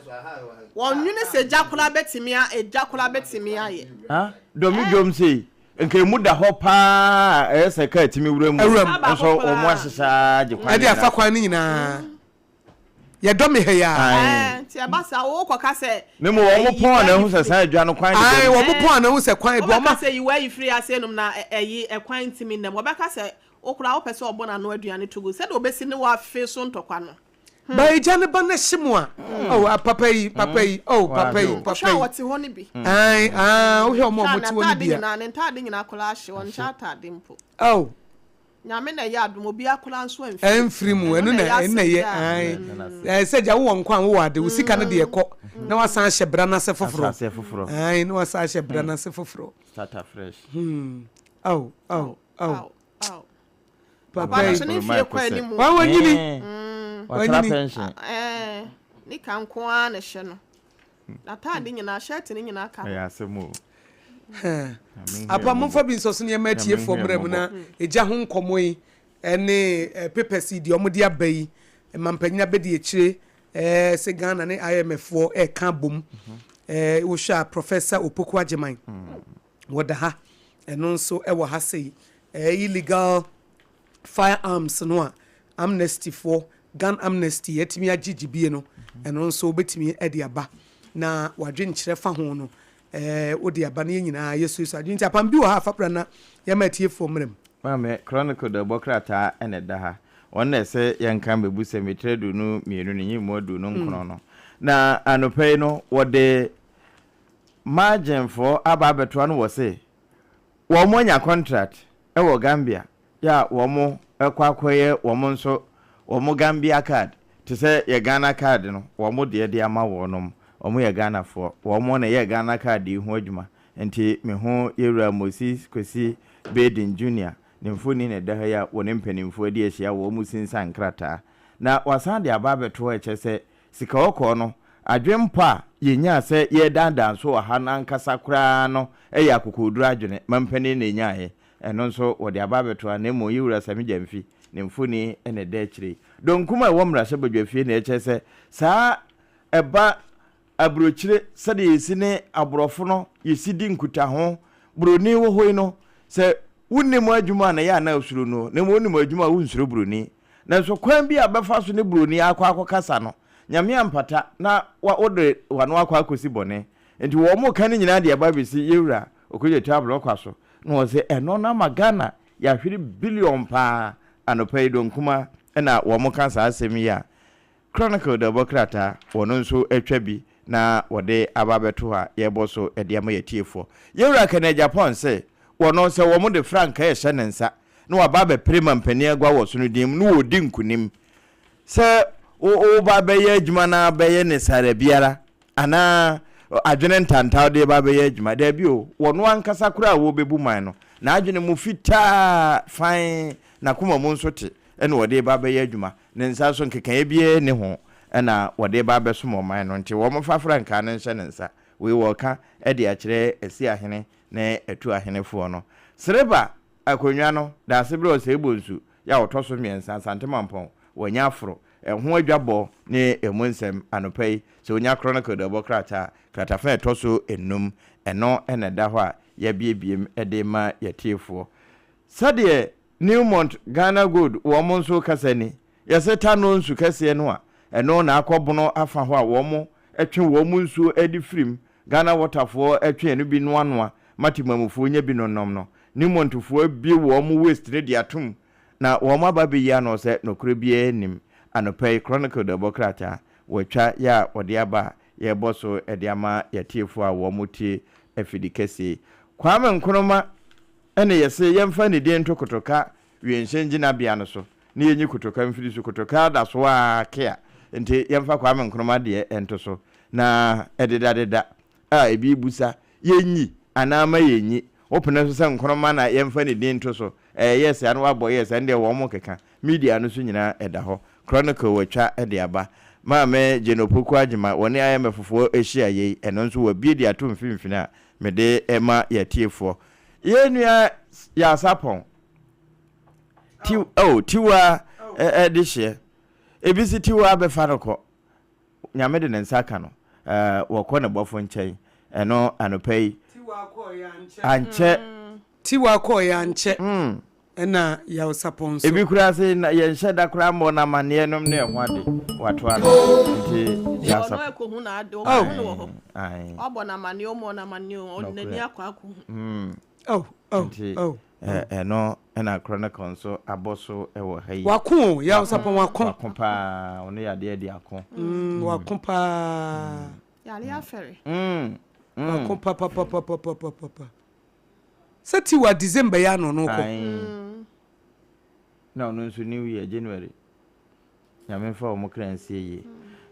Wɔnnwene sɛ gya koraa bɛtumi a gya koraa bɛtumi ayɛ. Ha? Dɔm dwom sei, nka emu da hɔ paa a ɛyɛ sɛ kaa tumi wura mu. Awura mu. Nso wɔn ahyehyɛ ara gye kwan Ɛde nyinaa. afa kwan no nyinaa. Yɛdɔ me ha yi ara. Ɛɛ, nti ɛba saa wokɔka sɛ. Ne mu wɔn ɛyi, pɔn na wayi ehu sɛ firi. saa adwa no kwan Ae, deda mu. wɔn pɔn na ehu sɛ kwan ebi Wobɛka wɔn. sɛ yi wayi firi ase nom na ɛyi ɛkwan ntumi nnam. Wɔbɛka sɛ wo koraa wopɛ sɛ ɔbɔ n'ano aduane to gu sɛdeɛ ɔbɛsi ne wo afe so ntɔkwa no. Ba egya ne ba no hye mu a. Oh, ah, papa yi, papa yi, oh, papa yi, papa Wohwɛ a yi. wɔte hɔ no bi. Ae, ah, wohwɛ wɔn a Hwɛ a wɔte hɔ no n'ataade bi a. nyinaa, ne ntaade nyinaa koraa ahye, ɔnhyɛ ataade mpo. Oh. Nyame na ɛyɛ adom, obiara koraa nso amfiri. Ɛmfiri mu, ɛno na ɛno na ɛyɛ, ae. Ɛɛ sɛ gya wowɔ nkwa a wowɔ ade, wo sika no deɛ ɛkɔ, na wasan ahyɛ bra no ase foforɔ. Ae, na wasan ahyɛ bra no ase foforɔ. Start afresh. Hmm. Aw, aw, aw. Aw. Papa yi. Nso ne mfie kɔ anim. Wɔn wanyini. Watra pension. Ɛɛ, ne ka nko ara na ɛhyɛ no. N'ataade nyinaa, shirt no nyinaa ka ho. Ɛyɛ asɛm o. Apa momfa bi nsɔ so nneɛma atiefoɔ mmerɛ mu na egya ho nkɔmmɔ yi ne papers yi deɛ wɔde aba yi mampanyin abɛdi akyire sɛ Ghana ne IMF foɔ ɛreka abom wohwɛ a Professor Opoku Agyeman wɔda ha ɛno nso ɛwɔ ha sei illegal Firearms no a Amnesty foɔ, Gun Amnesty, atumi agye gyibie no, ɛno nso wobɛtumi de aba na w'adwenkyerɛ fa ho no, wode aba na yɛn nyinaa yɛsuasua adwene. Nti apam bi wɔ ha a fa bra na yɛma atiefoɔ mmra mu. Maame, Chronicle dawubɔ krataa na ɛda ha. Wɔn na ɛsɛ yɛnka mmebusɛm etire 22 ne nyiyimu 29 no. Na anɔpa yi no, wɔde. Marginfoɔ aba abɛtoa no wɔ se wɔn anya contract wɔ Gambia yɛ a wɔn kɔ akɔyɛ wɔn nso wɔn Gambia card te sɛ yɛ Ghana card no wɔn deɛ de ama wɔnom. Wɔn yɛ Ghanafoɔ. Wɔn na ɛyɛ Ghana card yi ho adwuma. Nti me ho Yɛwura Moses Kwesi Baiden Junior ne mfoni na ɛda ha yi a wɔne mpanimfoɔ adi ahyia wɔ wɔn sinsan nkrataa. Na wɔasan de aba abɛto hɔ a ɛkyerɛ sɛ sika kɔkɔɔ no, adwempɔ a yɛnyaa sɛ yɛredaadaa nso wɔ ha no ankasa koraa no yɛ akokoɔduro adwene ma mpanin na ɛnyaaeɛ. Ɛno nso wɔde aba abɛto ha na mmom Yɛwura Sami Gyamfi ne mfoni na ɛda akyire yi. Donkum a ɛwɔ mmarahyɛbadwafie na ɛkyerɛ sɛ saa ɛba Aburokyire, sɛdeɛ yɛsi ne aborɔfo no yɛsi di nkutaho, buroni wɔ hɔ yi no, sɛ wonnim adwuma a na ɛyɛ a na wosuro no, na mmom wonim adwuma a wonsuro buroni. Nanso kwan bi a bɛfa so ne buroni akɔ akɔkasa no, Nyame ampata na wode w'ano akɔ akɔsi bɔne. Nti wɔn ka no nyinaa de aba abɛsi Yɛwura Okudzeto Ablɔkwa so, na wɔse ɛno no ama Ghana yɛahwere billion paa. Anɔpa yi Donkuma na wɔn ka saa asɛm yi a Chronicle dawubɔ krataa, wɔn nso atwa bi na wɔde aba abɛto hɔ a yɛrebɔ so de ama yɛn atiefoɔ. Yɛn Wura Kenneth Agyapong se wɔno sɛ wɔn de frankaa rehyɛ ne nsa na waba abɛpere mampanin agua wɔ so no din mu na wɔredi nkunim. Sɛ woba abɛyɛ adwuma no ara bɛyɛ ne sara biara anaa adwene ntantaw de ba abɛyɛ adwuma. Daabi o, wɔno ankasa koraa a wɔrebɛbu man no, n'adwene mu fitaa fann, n'akoma mu nso te na wɔde reba abɛyɛ adwuma. Ne nsa so nkekaeɛ biara nni ho na wɔde reba abɛsom ɔman no, nti wɔmfa frankaa no nhyɛ ne nsa. Wei wɔreka de akyerɛ Asiahene ne Atuahenefoɔ no. Sereba akonnwa no, Daasebrɛ Ɔsɛebonsu yɛ a ɔtɔ so mmiɛnsa, Asante Mampɔn, wanya aforo. Ɛho adwabɔ ne ɛmu nsɛm anɔpa yi, sɛ wonya Chronicle dawubɔ krataa a, kratafa a ɛtɔ so nnum, ɛno na ɛda hɔ a yɛabiebiem de rema yɛn atiefoɔ. Sɛdeɛ Newmont Ghana Gold wɔn nso kasa ni. Yɛse Tano nsu kɛseɛ no a ɛno na akɔ bono afa hɔ a wɔn twe wɔn nsuo de firim, Ghana Water foɔ twe ɛno bi noanoa ma temamufoɔ nya bi nonom no, Newmont foɔ abue wɔn waste no de atom na wɔn aba abɛyi ano sɛ nokorɛ biara nnim. Anɔpa yi Chronicle dawubɔ krataa wɔatwa yɛ a wɔde aba a yɛrebɔ so de ama yɛatiefoɔ a wɔn tie afidi kɛseɛ yi. Kwame Nkrumah Ɛne yɛse yɛmfa ne din nto kotoka wienhyɛn gyinabea no so na yɛnyi kotoka mfiri so, kotoka da so ara kea nti yɛmfa Kwame Nkrumah deɛ nto so na ɛdedadeda a ebi rebusa yɛnyi anaa ma yɛnyi, wopene so sɛ Nkrumah na yɛmfa ne din nto so, ɛyɛ yes a na wabɔ yes ɛndeɛ wɔn keka, media no so nyinaa ɛda hɔ, Chronicle watwa de aba. Maame Jane Opoku Agyemang wɔne IMF foɔ hyia yei ɛno nso wabue de ato mfimfini a mede rema yɛatiefoɔ. Yɛn nua Yasapɔn, ti oh tiwa ɛde hyeɛ. Ebi si tiwa bɛfa no kɔ. Nyame de ne nsa ka no. Ɛɛ wɔkɔ ne bɔfo nkyɛn. Ɛno anɔpa yi. Tiwa kɔɔ yɛ ankyɛ. Ankyɛ. Tiwa kɔɔ yɛ ankyɛ. Ɛna Yaw Sapɔn nso. Ebi koraa se na yɛnhyɛ da koraa mmɔɔ no amanneɛ nom ne ɛho ade. Watoa no. Nti Yaw Ɔno Sapɔn. ɛkɔhu na ade, Oh. ɔkɔhu no wɔ hɔ. Ae, ae. Ɔbɔ no amanneɛ, ɔmmɔɔ no amanneɛ o, ɔde n'ani Nokorɛ. akɔ akɔhu. Oh, oh, Nti oh, oh. ɛno na Chronicle nso abɔ so wɔ ha yi. Wako o, Yaw Wako, Sapɔn wako. wako paa. Ɔno yɛ adeɛ de ako. Wako paa. Yare afɛre. Wako papapapapapapa. Sɛ Tiwa December yi ano no kɔ. Ae. Na ɔno nso new year January. Nyame mfa wɔn kra nsie yie.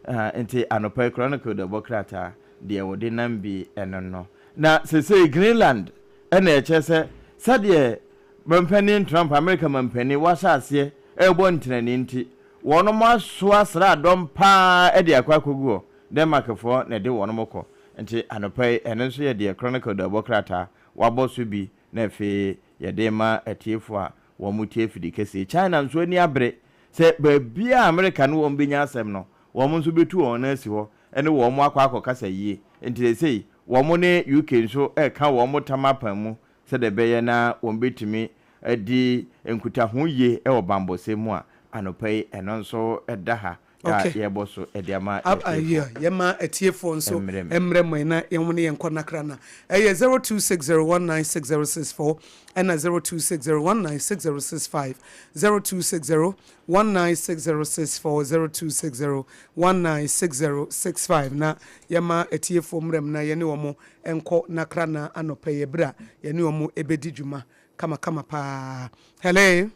Ah, nti anɔpa yi Chronicle de bɔ krataa deɛ wɔde nam bi ɛno no. Na sesei Greenland ɛna ɛkyerɛ sɛ sɛdeɛ mampanin Trump, Amerika mampanin, wahyɛ aseɛ ɛrebɔ ntenani nti, wɔnom asoa sraadɔm paa ɛde akɔ akɔgu hɔ. Denmarkfoɔ na ɛde wɔnom kɔ. Nti anɔpa yi ɛno nso yɛ deɛ Chronicle de bɔ krataa wabɔ so bi na afei yɛde rema atiefo a wɔtie afidi kɛse yi. China nso ani abere sɛ baabiara a Amerika ne wɔn benya asɛm no, wɔn nso betu wɔn nan asi hɔ ne wɔn akɔ akɔkasa yie. Enti seesei wɔn ne UK nso reka wɔn tam apam mu sɛdeɛ ɛbɛyɛ na wɔbetumi adi nkutaho yie wɔ bammɔsɛm mu a anɔpa yi ɛno nso da ha. A yɛbɔ so de ama atiefoɔ. Yɛma atiefoɔ nso mmerɛ mo na yɛn ne yɛn nkɔ nakra na ɛyɛ 0260196064 ɛna 0260196065, 0260196064, 0260196065, na yɛma atiefoɔ mmerɛ mu na yɛne wɔn nkɔ nakra na anɔpɛ yɛ berɛ a yɛne wɔn ɛbɛdi dwuma kamakama paa. Hello,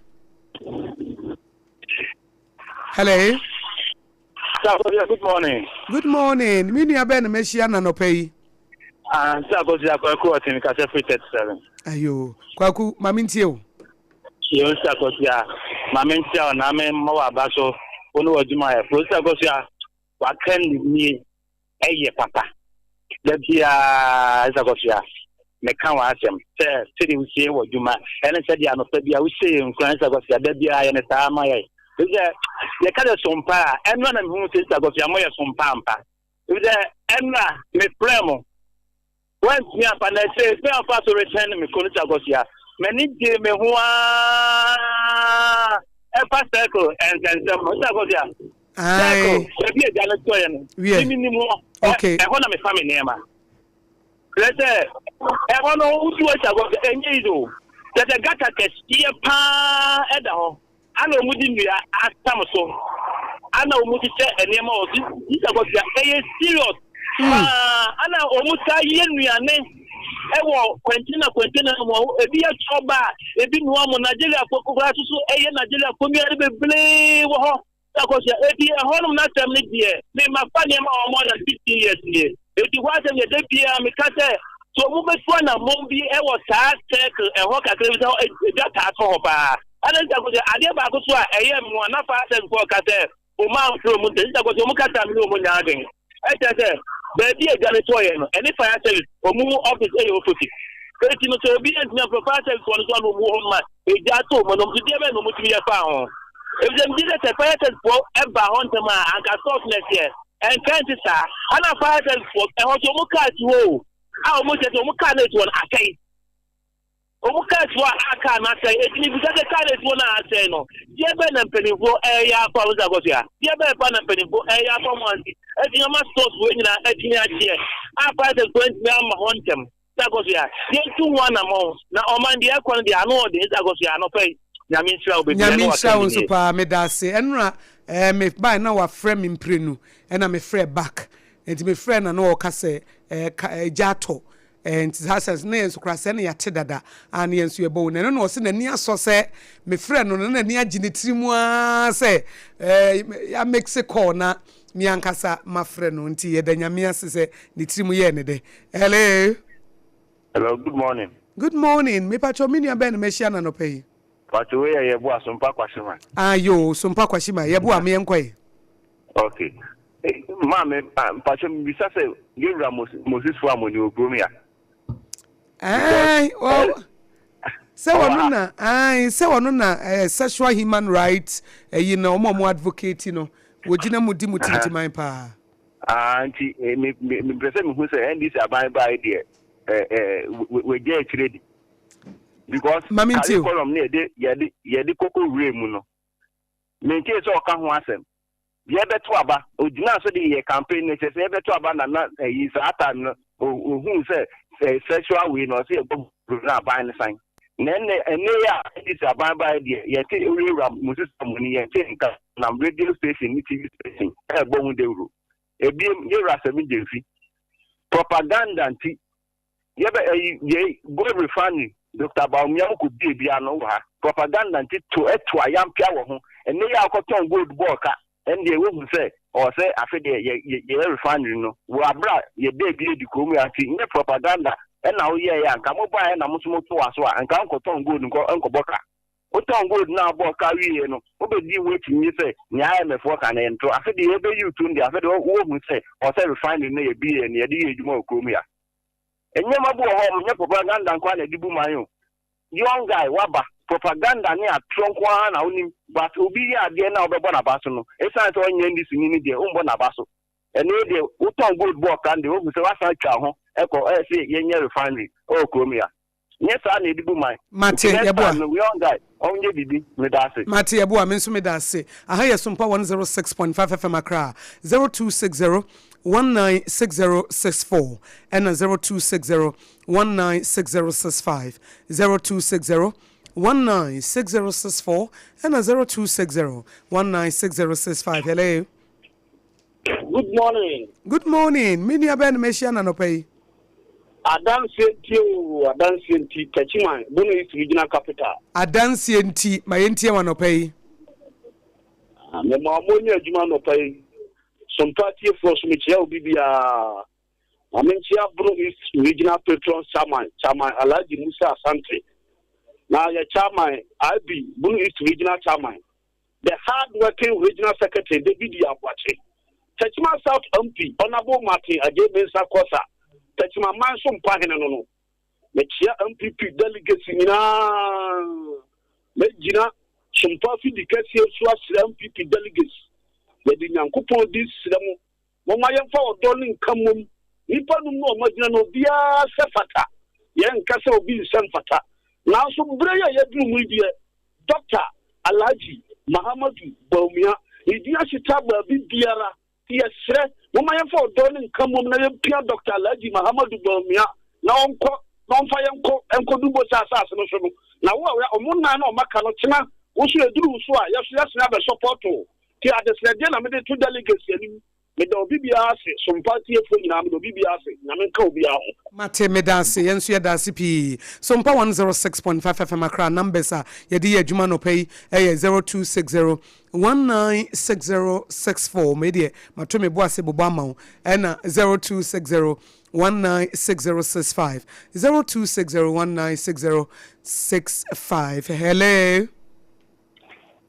hello. Good morning. Good morning. Me nua bɛn na mahyia na nɔpɛ yi? Ah, sɛ Akosua, Kwaku Ɔten kasa firi 37. Ayo, Kwaku, ma mentie o. Yo, sɛ Akosua, ma mentie o na me mmɔ w'aba so, wo ne w'adwuma yɛ fo. Sɛ Akosua, waka nie ɛyɛ papa. Da biara, sɛ Akosua, meka w'asɛm sɛ sɛdeɛ wosie wɔ adwuma ɛne sɛdeɛ anɔpa bi a wosie yɛ nkuran. Sɛ Akosua, da biara yɛ ne saa ma yɛ. Sɛ yɛka sɛ sompa a, ɛno na mehu sɛ sɛ Akosua moyɛ sompa ampa. Sɛ ɛno a mefrɛ mo, wantumi afa na ɛsɛ sɛ afa so return me kɔ no. Sɛ Akosua, m'ani gye me ho aa ɛfa Circle ɛnsɛnsɛm no. Sɛ Akosua, Circle baabi agya no tɔeɛ no, mimi nim hɔ. Ɛhɔ na mefa me nneɛma. Kyerɛ sɛ ɛhɔ no wotu sɛ Akosua, ɛnyɛ yi o. Kyerɛ sɛ gutter kɛseɛ paa ɛda hɔ ana wɔn de nnua atam so ana wɔn hyehyɛ nneɛma wɔ so. Sɛ Akosua, ɛyɛ serious paa. Ana wɔn sa yɛ nnuane ɛwɔ container container mu, ebi yɛ chɔba, ebi nua mo Nigeria fo koraa soso, ɛyɛ Nigeria fo nnuane bebree wɔ hɔ. Akosua, eti ɛhɔnom n'asɛm no deɛ, mema fa nneɛma a more than 15 years nie. Eti hɔ asɛm yɛ de biara meka sɛ so wɔn bɛtu anammɔn bi ɛwɔ saa Circle ɛhɔ kakra bi sɛ edwa taa so hɔ paa. Ɛna sɛ Akosua, adeɛ baako so a ɛyɛ mmoa na fa asɛm fɔ ka sɛ wɔn amfiri wɔn ntɛ. Sɛ Akosua, wɔn kasa mi ne wɔn nyaa adwene ɛkyɛ sɛ baabi a edwa no tɔɔyɛ no ɛne fire service wɔn office ɛyɛ opposite. Eti no sɛ obi ntumi afɔ fire service wɔn so ano wɔn wɔ hɔ ma egya ato wɔn nom so, deɛ bɛyɛ na wɔn tumi yɛ fa ho. Efisɛ mi gye sɛ fire service foɔ ɛba hɔ ntɛm a, anka stores na ɛteɛ ɛnka nti saa. Ana fire service foɔ ɛhɔ so wɔn kaa si hɔ o, a wɔn kyerɛ sɛ wɔn kaa no esi hɔ no asɛe. Wɔn kaa si hɔ a kaa no asɛe. Eti mi bisa sɛ kaa no esi hɔ no a asɛe no, deɛ bɛn na mpanimfoɔ ɛyɛ afa wɔn sɛ Akɔsoa, deɛ bɛn fa na mpanimfoɔ ɛyɛ afa wɔn anti eti nyɔma stores wɔ nyinaa ɛtumi akyeɛ a fire service foɔ ntumi ama hɔ ntɛm? Sɛ Akɔsoa, yɛntu ho anammɔn na ɔman deɛ ɛkɔ no deɛ ano ɔden. Sɛ Akɔsoa, anɔpɛ yi, Nyame nhyira wo bebree. Nyame nhyira wo nso paa, meda ase. Ɛnora me bae na wafrɛ me mprenu, ɛna mefrɛ back. Nti mefrɛ na na ɔka sɛ ɛgya atɔ. Nti saa sɛ na yɛn nso koraa sɛ na yɛate dada a na yɛn nso yɛbɔ wo na ɛno na ɔsɛ n'ani asɔ sɛ mefrɛ no na n'ani agye ne tiri mu ara sɛ yɛamix call na me ankasa mafrɛ no. Nti yɛda Nyame ase sɛ ne tiri mu yɛɛ ne dɛ. Hello. Hello, good morning. Good morning. Mepatwɛ, me nua bɛn na mahyia na nɔpɛ yi? Pacho, wei yɛ Yɛboa Sompa Kwashima. Ah, yo, Sompa Kwashima, Yɛboa, me yɛnkɔ. Okay. Maame, mpacho mbisa sɛ Gabriel Moses fo amoni wɔ kurom ya? Ɛɛ, sɛ wɔno na ae sɛ wɔno na sexual human rights ɛyi na ɔmo advocate no, wɔgyina mu di mu tintiman paa. Ah, nti me me mepɛ sɛ mehu sɛ NDC aban baa yi deɛ, ɛ ɛ wɔgya akyire di because Mame ntie o. Curriculum ne yɛde kɔkɔ wura mu no, mente sɛ ɔka ho asɛm. Yɛbɛto aba, ogyina so de yɛ campaign no kyerɛ sɛ yɛbɛto aba na ɛyi saa time no ohun sɛ sexual wei na ɔsɛ yɛbɔ na aban no san na ɛnɛ yi a NDC aban baa deɛ, yɛte ewurawura Moses Amoni, yɛte nka nam radio station ne TV station ɛɛbɔ ho dawuro. Ebiem, yɛwura sɛmi gyemfi propaganda nti yɛbɛ ɛyi yɛ gold refinery, Dr Bawumia mu kɔ bie bia no wɔ ha, propaganda nti to ɛto ayampia wɔ ho. Ɛnɛ yi a akɔtɔn gold bɔɔl ka, ɛndeɛ wohu sɛ ɔwɔ sɛ afe deɛ yɛ yɛ yɛ refinery no wɔ abira yɛda bi edi kurom ya. Nti nyɛ propaganda ɛna woyɛ yɛ anka mo baa ɛna mo nso mo to wa so a anka nkɔtɔn gold nkɔbɔ ka. Wotɔn gold na abɔ ka wie no, wobɛdi ho akyinnye sɛ nea IMF foɔ ka no yɛ nto. Afe deɛ yɛbɛyi wo tom deɛ, afe deɛ wohu sɛ ɔwɔ sɛ refinery no yɛ bi yɛ ne yɛde yɛ adwuma wɔ kurom ya. Nneɛma bi wɔ hɔ, nyɛ propaganda nko ara na ɛde bu man o. Young guy waba, propaganda ne atorɔ nko ara na wonim, but obi yɛ adeɛ na wobɛbɔ n'aba so no, ɛsiane sɛ ɔnyɛ NDC ni no deɛ, wombɔ n'aba so. Ɛno deɛ wotɔn gold bɔɔ kan deɛ, wohu sɛ woasan atwa ho ɛkɔ ɛyɛ sɛ yɛnyɛ refinery ɛwɔ kurom ya. Nyɛ saa na yɛde bu man. Mate, Nti next yɛboa. time no, young guy, ɔnyɛ biribi. Meda ase. Mate, yɛboa. Me nso meda ase. Aha yɛ Sompa 106.5 FM Accra, 0260 196064 ɛna 0260 196065, 0260 196064 ɛna 0260 196065. Hello. Good morning. Good morning. Me nua bɛn na mahyia no anɔpa yi? Adanseɛ nti oo, adanseɛ nti, Techiman, Bono East Regional Capital. Adanseɛ nti, ma yɛntie wo anɔpa yi. Ah, mema mo nyɛ adwuma anɔpa yi. Sompa atiefoɔ so mekyia obi biara. Ma menkyia Bono East Regional Patron Chairman, Chairman Alhaji Musa Asante. Na yɛ Chairman IB, Bono East Regional Chairman. The hard working Regional Secretary David Yaw Boakye, Techiman South MP Honourable Martin Adjei Mensah Korsah, Techiman Man so Mpahene no no. Mekyea NPP delegates nyinaa. Mɛgyina Sompa afidi kɛseɛ so asrɛ NPP delegates. Yɛde Nyankopɔn din srɛ mo, Momma yɛmfa ɔdɔ ne nka mmom. Nnipa num no a wɔagyina no, obiara sɛ fata. Yɛnka sɛ obi nsɛ mfata. Nanso berɛ yi a yɛaduru mu yi deɛ, Dɔkta Alhaji Mahamadou Bawumia, ne din ahyeta baabi biara. Nti yɛsrɛ, momma yɛmfa ɔdɔ ne nka mmom na yɛmpia Dɔkta Alhaji Mahamadou Bawumia na ɔnkɔ na ɔmfa yɛn nkɔ nkɔdu bɔhyɛ asase no so no. Na wo a wɔn nnan no a wɔaka no, kyena wo nso ɛduru wo so a, yɛn nso yɛasene abɛsɔpɔɔto wo. Nti adesrɛdeɛ na mede to delegates anim. Meda obi biara ase, Sompa atiefoɔ nyinaa meda obi biara ase. Nyame nka obiara ho. Mate, meda ase. Yɛn nso yɛda ase pii. Sompa 106.5 FM Accra numbers a yɛde yɛ adwuma anɔpa yi yɛ 0260 196064. Me deɛ mato me bo ase bobɔ ama wo. Ɛna 0260 196065. 0260 196065. Hello.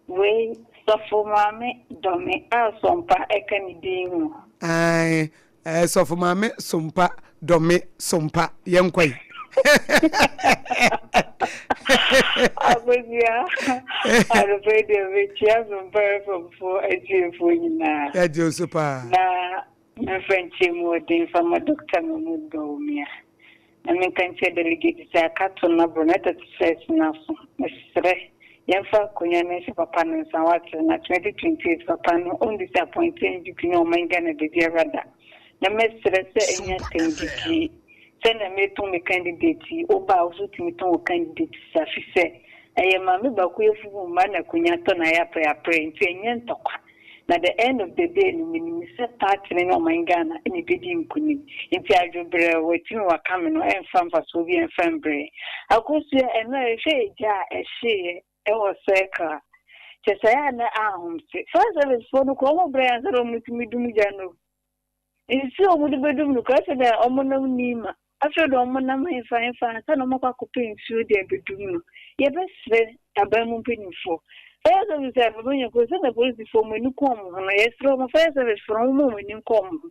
Wei sɔfo maame Dɔme a Sompa ka ne din ho. Ae eh, sɔfo maame Sompa Dɔme Sompa yɛnkɔ yi. Akosua, anɔpa yi deɛ mekyia Sompa FM foɔ atiefoɔ nyinaa. Yɛgye wo so paa. Na Memfa nkyɛ mu ɔden mfa ma Dɔkta Mahmood Bawumia na menka nkyerɛ delegate sɛ aka to no aboro na 31st no aso. Mesrɛ yɛmfa akonwa no nhyɛ papa no nsa wate na 2028 papa no ɔndisappointe NPP ne ɔman Ghana dabiara da. Na mɛsrɛ sɛ ɛnyɛ atɛmdidie sɛnea metɔn me candidate yi woba a wo nso wotumi tɔn wo candidate saa fisɛ ɛyɛ maame baako yɛfugu mma na akonwa tɔ na ayɛ aprɛaprɛ nti ɛnyɛ ntɔkwa. Na the end of the day no menim sɛ party no ne ɔman Ghana na ɛbɛdi nkunim. Nti adwobrɛw watumi waka me no ɛmfa mfasoɔ biara ɛmfa mbrɛ yɛn. Akosua ɛno a yɛhwɛ egya a ɛhyeeɛ ɛwɔ circle a, kyerɛ sɛ ɛyɛ a na ahomte. Fire service foɔ no koraa wɔn brɛ ansa na wɔtumi dum gya no o. Nsuo a wɔde bɛdum no koraa afei na wɔnam Nima, afei na wɔnam hefa hefa ansa na wɔakɔ akɔpɛ nsuo de abɛdum no. Yɛbɛsrɛ aban mu mpanimfoɔ, fire service a ɛbɛnya kuro sɛdeɛ polisifoɔ wɔn ani kɔ wɔn ho no, yɛsrɛ wɔn fire service foɔ no wɔmma wɔn ani nkɔ wɔn ho.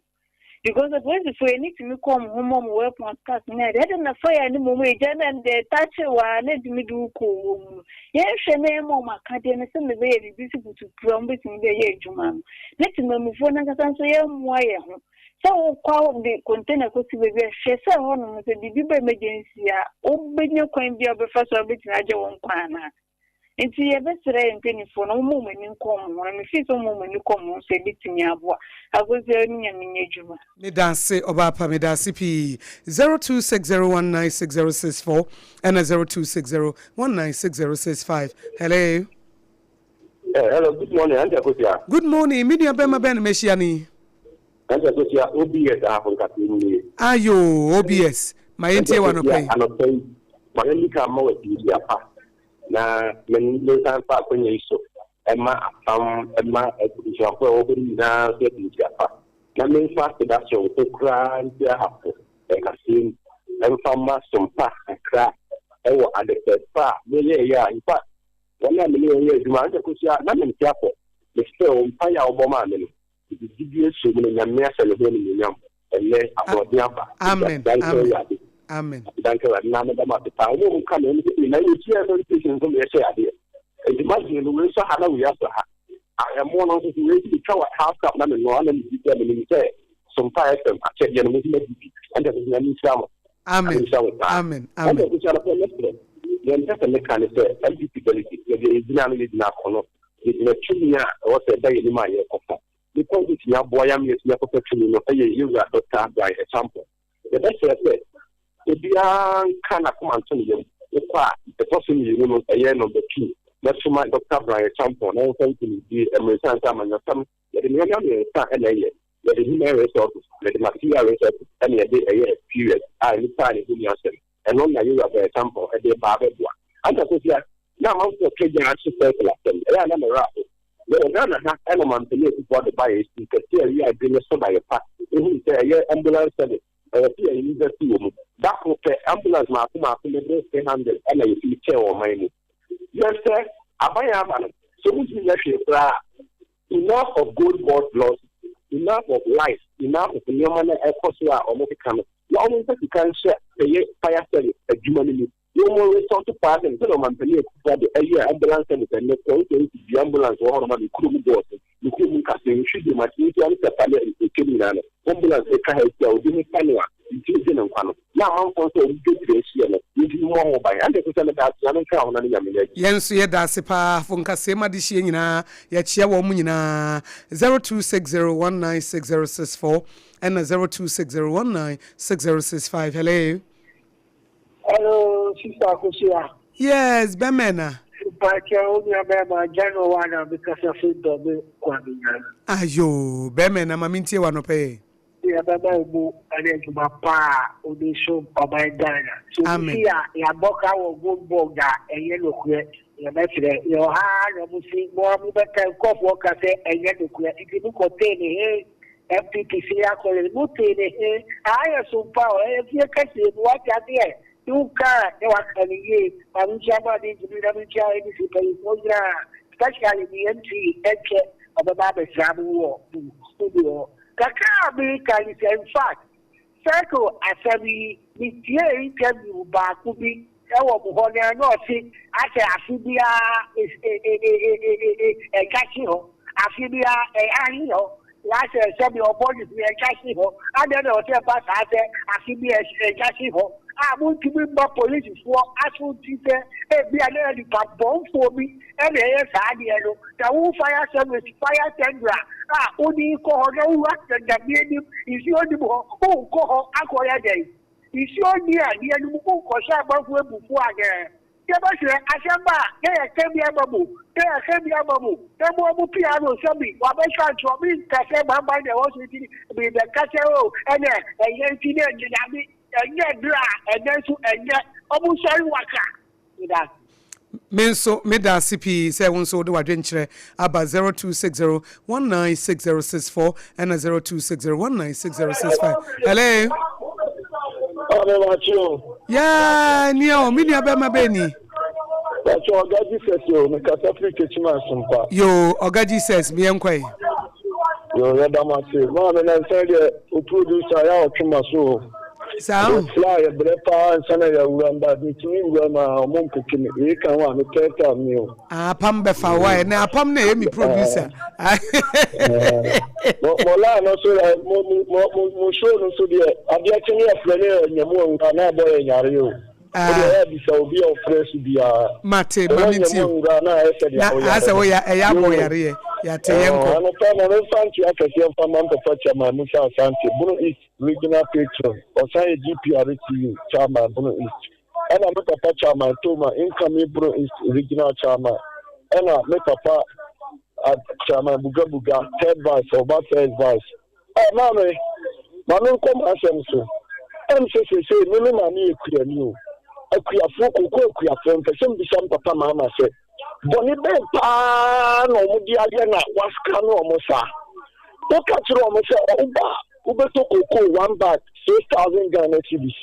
Because apolisifoɔ ani tumi kɔ wɔn ho ma wɔn weapons cars ne adeɛ, adɛn na fire no mmom egya no ɛno deɛ ɛtakye wo ara na ɛtumi de wo kɔ owuo mu no. Yɛnhwɛ na yɛmma wɔn akadeɛ no sɛdeɛ ɛbɛyɛ a biribi si putupru a wɔbɛtumi de ayɛ adwuma no. Ne temammufoɔ no ankasa nso yɛmmoa yɛn ho. Sɛ wokɔ de container kɔsi baabi a, hwɛ sɛ ɛhɔnom sɛ biribi ba emergency a, wobɛnya kwan bi a wobɛfa so a wobɛtumi agye wo nkwa anaa. Nti yɛbɛsrɛ yɛn mpanimfoɔ no wɔmma wɔn ani nkɔ wɔn ho na mefii sɛ wɔmma wɔn ani kɔ wɔn ho so ɛbɛtumi aboa. Akosua ne Nyame nyɛ adwuma. Medase ɔbaapa medase pii 0260196064 ɛna 0260196065 hello. Eh, hello, good morning, Auntie Akosia. Good morning, me nua bɛrima bɛn na mahyia no yi? Auntie Akosia, OBS ahafo nkasɛɛ mu nie. Ayoo, OBS, ma yɛntie wɔ anɔpa yi. Anɔpa yi, ma yɛnni kan mma wɔ afirinhyia pa na mensan mfa akwanya yi so mma apam mma abusuafo a ɛwɔ hɔ nyinaa nso afirinhyia pa na memfa aseda soronko koraa nti ahafo nkasɛɛ mu mfa mma som pa kakra wɔ adepɛ pa a meyɛeɛ a in fact Wɔn a me ne wɔn yɛ adwuma, anka kosua na mente apɔ. Mesrɛ wo, mpaeɛ a wobɔ maa me no, mede gyidie soo mu na Nyame ahyɛ ne ho animuonyam. Ɛnnɛ, ahoɔden aba. Amen, Aseda nka amen, Awurade. amen. Aseda nka Awurade. Na meda mo ase paa. Wɔn a wɔka me ho no sɛ, Ei, na yɛtua FM station nso ma yɛhyɛ adeɛ. Enti m'adwene no, wei sɔ ha na wei asɔ ha. Ahwɛmmoɔ no nso so, wei nso metwa wɔ half cup na menoa na medi sɛ menim sɛ Sompa FM akyɛdeɛ no, mo nso moadi bi. Ɛnde ɛsɛ sɛ Nyame nhyira mo. Amen. Nyame nhyira wo paa. Amen. Ɛna Amen. abusua no pɛ mɛsrɛ, deɛ mpɛ sɛ meka ne sɛ NPP delegate yɛdeɛ yɛgyina no yɛgyina akɔnɔ, yɛgyina tumi a ɛwɔ sɛ ɛda yɛn anim a yɛrekɔfa. Nipa a ɔbɛtumi aboa yɛn ama yɛatumi akɔfa tumi no yɛ yɛn wura Dɔkta Brian Acheampong. Yɛbɛsrɛ sɛ obiara nka n'akoma nto ne yam. Wokɔ a, ɛtɔ so mmienu no ɛyɛ number two na to ma Dɔkta Brian Acheampong na ɔmfa nkunimdie mmere ɛsiane sɛ amanyɔsɛm yɛde nneɛma mmiɛnsa na ɛyɛ. Yɛde human resources, yɛde material resources ɛna yɛde ɛyɛ experience a nnipa a ne ho nni asɛm. Ɛno na yɛn wura Brian Acheampong de reba abɛboa. Ansa Kofi a, na amanfoɔ ka gya ahye circle asɛm, ɛyɛ a na me werɛ aho. Yɛwɔ Ghana ha ɛna ɔmanpanin Akufo Addo baeɛ sii kɛseɛ a ɛyɛ adwene so da yɛ pa ɛhunu sɛ ɛyɛ ambulance service ɛwɔ sɛ yɛ invest wɔ mu. Da koro pɛ ambulance maako maako bɛboro 300 ɛna yɛtumi kyɛɛ wɔ ɔman mu. Yɛsɛ aban a aba no sɛ ɔmo ntumi nyɛ hwee koraa a enough of gold board losses, enough of lies, enough of nneɛma no a ɛkɔ so a ɔmo keka no na ɔmo mfa sika nhyɛ ɛyɛ fire service adwuma no mu. Wɔn resɔɔto paa sɛ sɛdeɛ ɔmanpanin Akufo Addo ɛyɛɛ ambulance service ɛnnɛ kɔ wosɛ wosi dua ambulance wɔ hɔnom a ne kurom bɔɔso, ne kurom nkasɛɛ, nhwi dwom, akyinkyia ne sɛpa ne ɛtwam nyinaa no ambulance atwa ha ahyia obi ho fa no a ntumi gye ne nkwa no na amanfoɔ nso a wɔn dwadwiri ahyia no yɛntumi mmɔ ho ban ɛnde ɛsɛ sɛ meda ase Nyame nka ho na ne Nyame no adi. Yɛn nso yɛda ase paa fo nkasɛɛ mu adehyeɛ nyinaa yɛkyea wɔn mo nyinaa 0260196064 ɛna 0260196065 hello. Hello, Sister Akosua. Yes, bɛmɛ na. Mpakyɛ wo nua bɛɛma General wa na me kasa fi Dɔme Kwame. Ayoo, bɛmɛ na ma me ntie wa nɔpɛ yɛ. Yɛ bɛma wo mu ɛne adwuma pa a wode som ɔman Ghana. So obi si a yɛabɔ ka wɔ gold board a ɛnyɛ nokorɛ yɛbɛkyerɛ. Yɛwɔ ha ara na ɔmo si mo a mo bɛka nkorɔfoɔ ka sɛ ɛnyɛ nokorɛ nti mo kɔ tee ne he NPP senior college mo tee ne he aha yɛ sompa o ɛyɛ fie kɛseɛ mu wate aseɛ nti wo ka a na waka no yie ma me nkyia mo ade ntumi na me nkyia NDC mpanyinfoɔ nyinaa especially me MP ɛnkyɛ ɔbɛba abɛsra mo wɔ mo studio hɔ kakra a meka ne sɛ in fact Circle asɛm yi, metiee interview baako bi wɔ mo hɔ na na ɔse asɛ afe biara ɛtwa hye hɔ, afe biara ɛahe hɔ, asɛ sɛdeɛ ɔbɔ ne ho ɛtwa hye hɔ, adɛn na ɔsɛ ɛba saa sɛ afe bi ɛtwa hye hɔ a montumi mma polisifoɔ aso nti sɛ ebia na yɛ nipa bɔnfoɔ bi ɛna ɛyɛ saa adeɛ no, na wo fire service, fire tendra a wode kɔ hɔ na wowura dadeɛ nim, nsuo nim hɔ, wonkɔ hɔ akɔyɛ dɛn? Nsuo nni adeɛ no mu, wonkɔhyɛ amanfoɔ abufuo anaa? Yɛbɛhwɛ asɛm ba a, na yɛka bi ama mo, na yɛka bi ama mo, na mo a mo pia no sɛbi wabɛhwɛ antoɔ, menka sɛ mamban na ɛwɔ so nti mebɛka sɛ o ɛnɛ ɛnyɛ nti na ɛnyɛ nyame, ɛnyɛ berɛ a ɛnɛ nso ɛnyɛ, ɔmo sɔre waka. Meda ase. Me nso meda ase pii sɛ wo nso wode w'adwenkyerɛ aba 0260 196064 ɛna 0260 196065. Hello. Ɔbɛ wakye o. Yeah, nia o, me nua bɛma bɛɛ ni. Wakye Ɔga Jesus o, me kasa firi Techiman Asompa. Yo, Ɔga Jesus, me yɛn kɔ yi. Yo, yɛda mo ase. Maame nansa deɛ o producer yɛ a ɔtwe ma so o. Saa o. Fly yɛ brɛ paa ansa na yɛawura mu but metumi wura mu a ɔmo mpeke me. Wei ka ho a me third time ni o. Ah, apam bɛfa wo ayɛ na apam na ɛyɛ mi producer. Mo mo line no so mo mo mo mo show no so deɛ adeɛ kye ne yɛfrɛ ne yɛ nyamu awura na ɛbɔ yɛ nyare o. Ah. Wode ɛyɛ bisa obi a ɔfrɛ so biara. Mate, ma me tie. Nwura na ayɛ sɛ deɛ woyare. Na asɛ woyɛ ɛyɛ abɔ yareɛ. Yɛate yɛn kɔ. Anɔpa ma memfa nkyea kɛseɛ mfa ma mpapa chairman Musa Asante, Bono East Regional Patron, ɔsan yɛ GPRTU Chairman Bono East, ɛna me papa Chairman Toma, incoming Bono East Regional Chairman, ɛna me papa Chairman Buga Buga, third vice, ɔba first vice. Ɛ maame, ma menkɔ m'asɛm so. Ɛm sɛ seesei me me maame yɛ kuani o. Akuafoɔ, koko akuafoɔ, mpɛ sɛ mbisa me papa maama sɛ, bɔne bɛn paa na wɔn de ayɛ na wasika ne wɔn saa? Woka kyerɛ wɔn sɛ woba a wobɛtɔ koko one bag 6,000 Ghana cedis.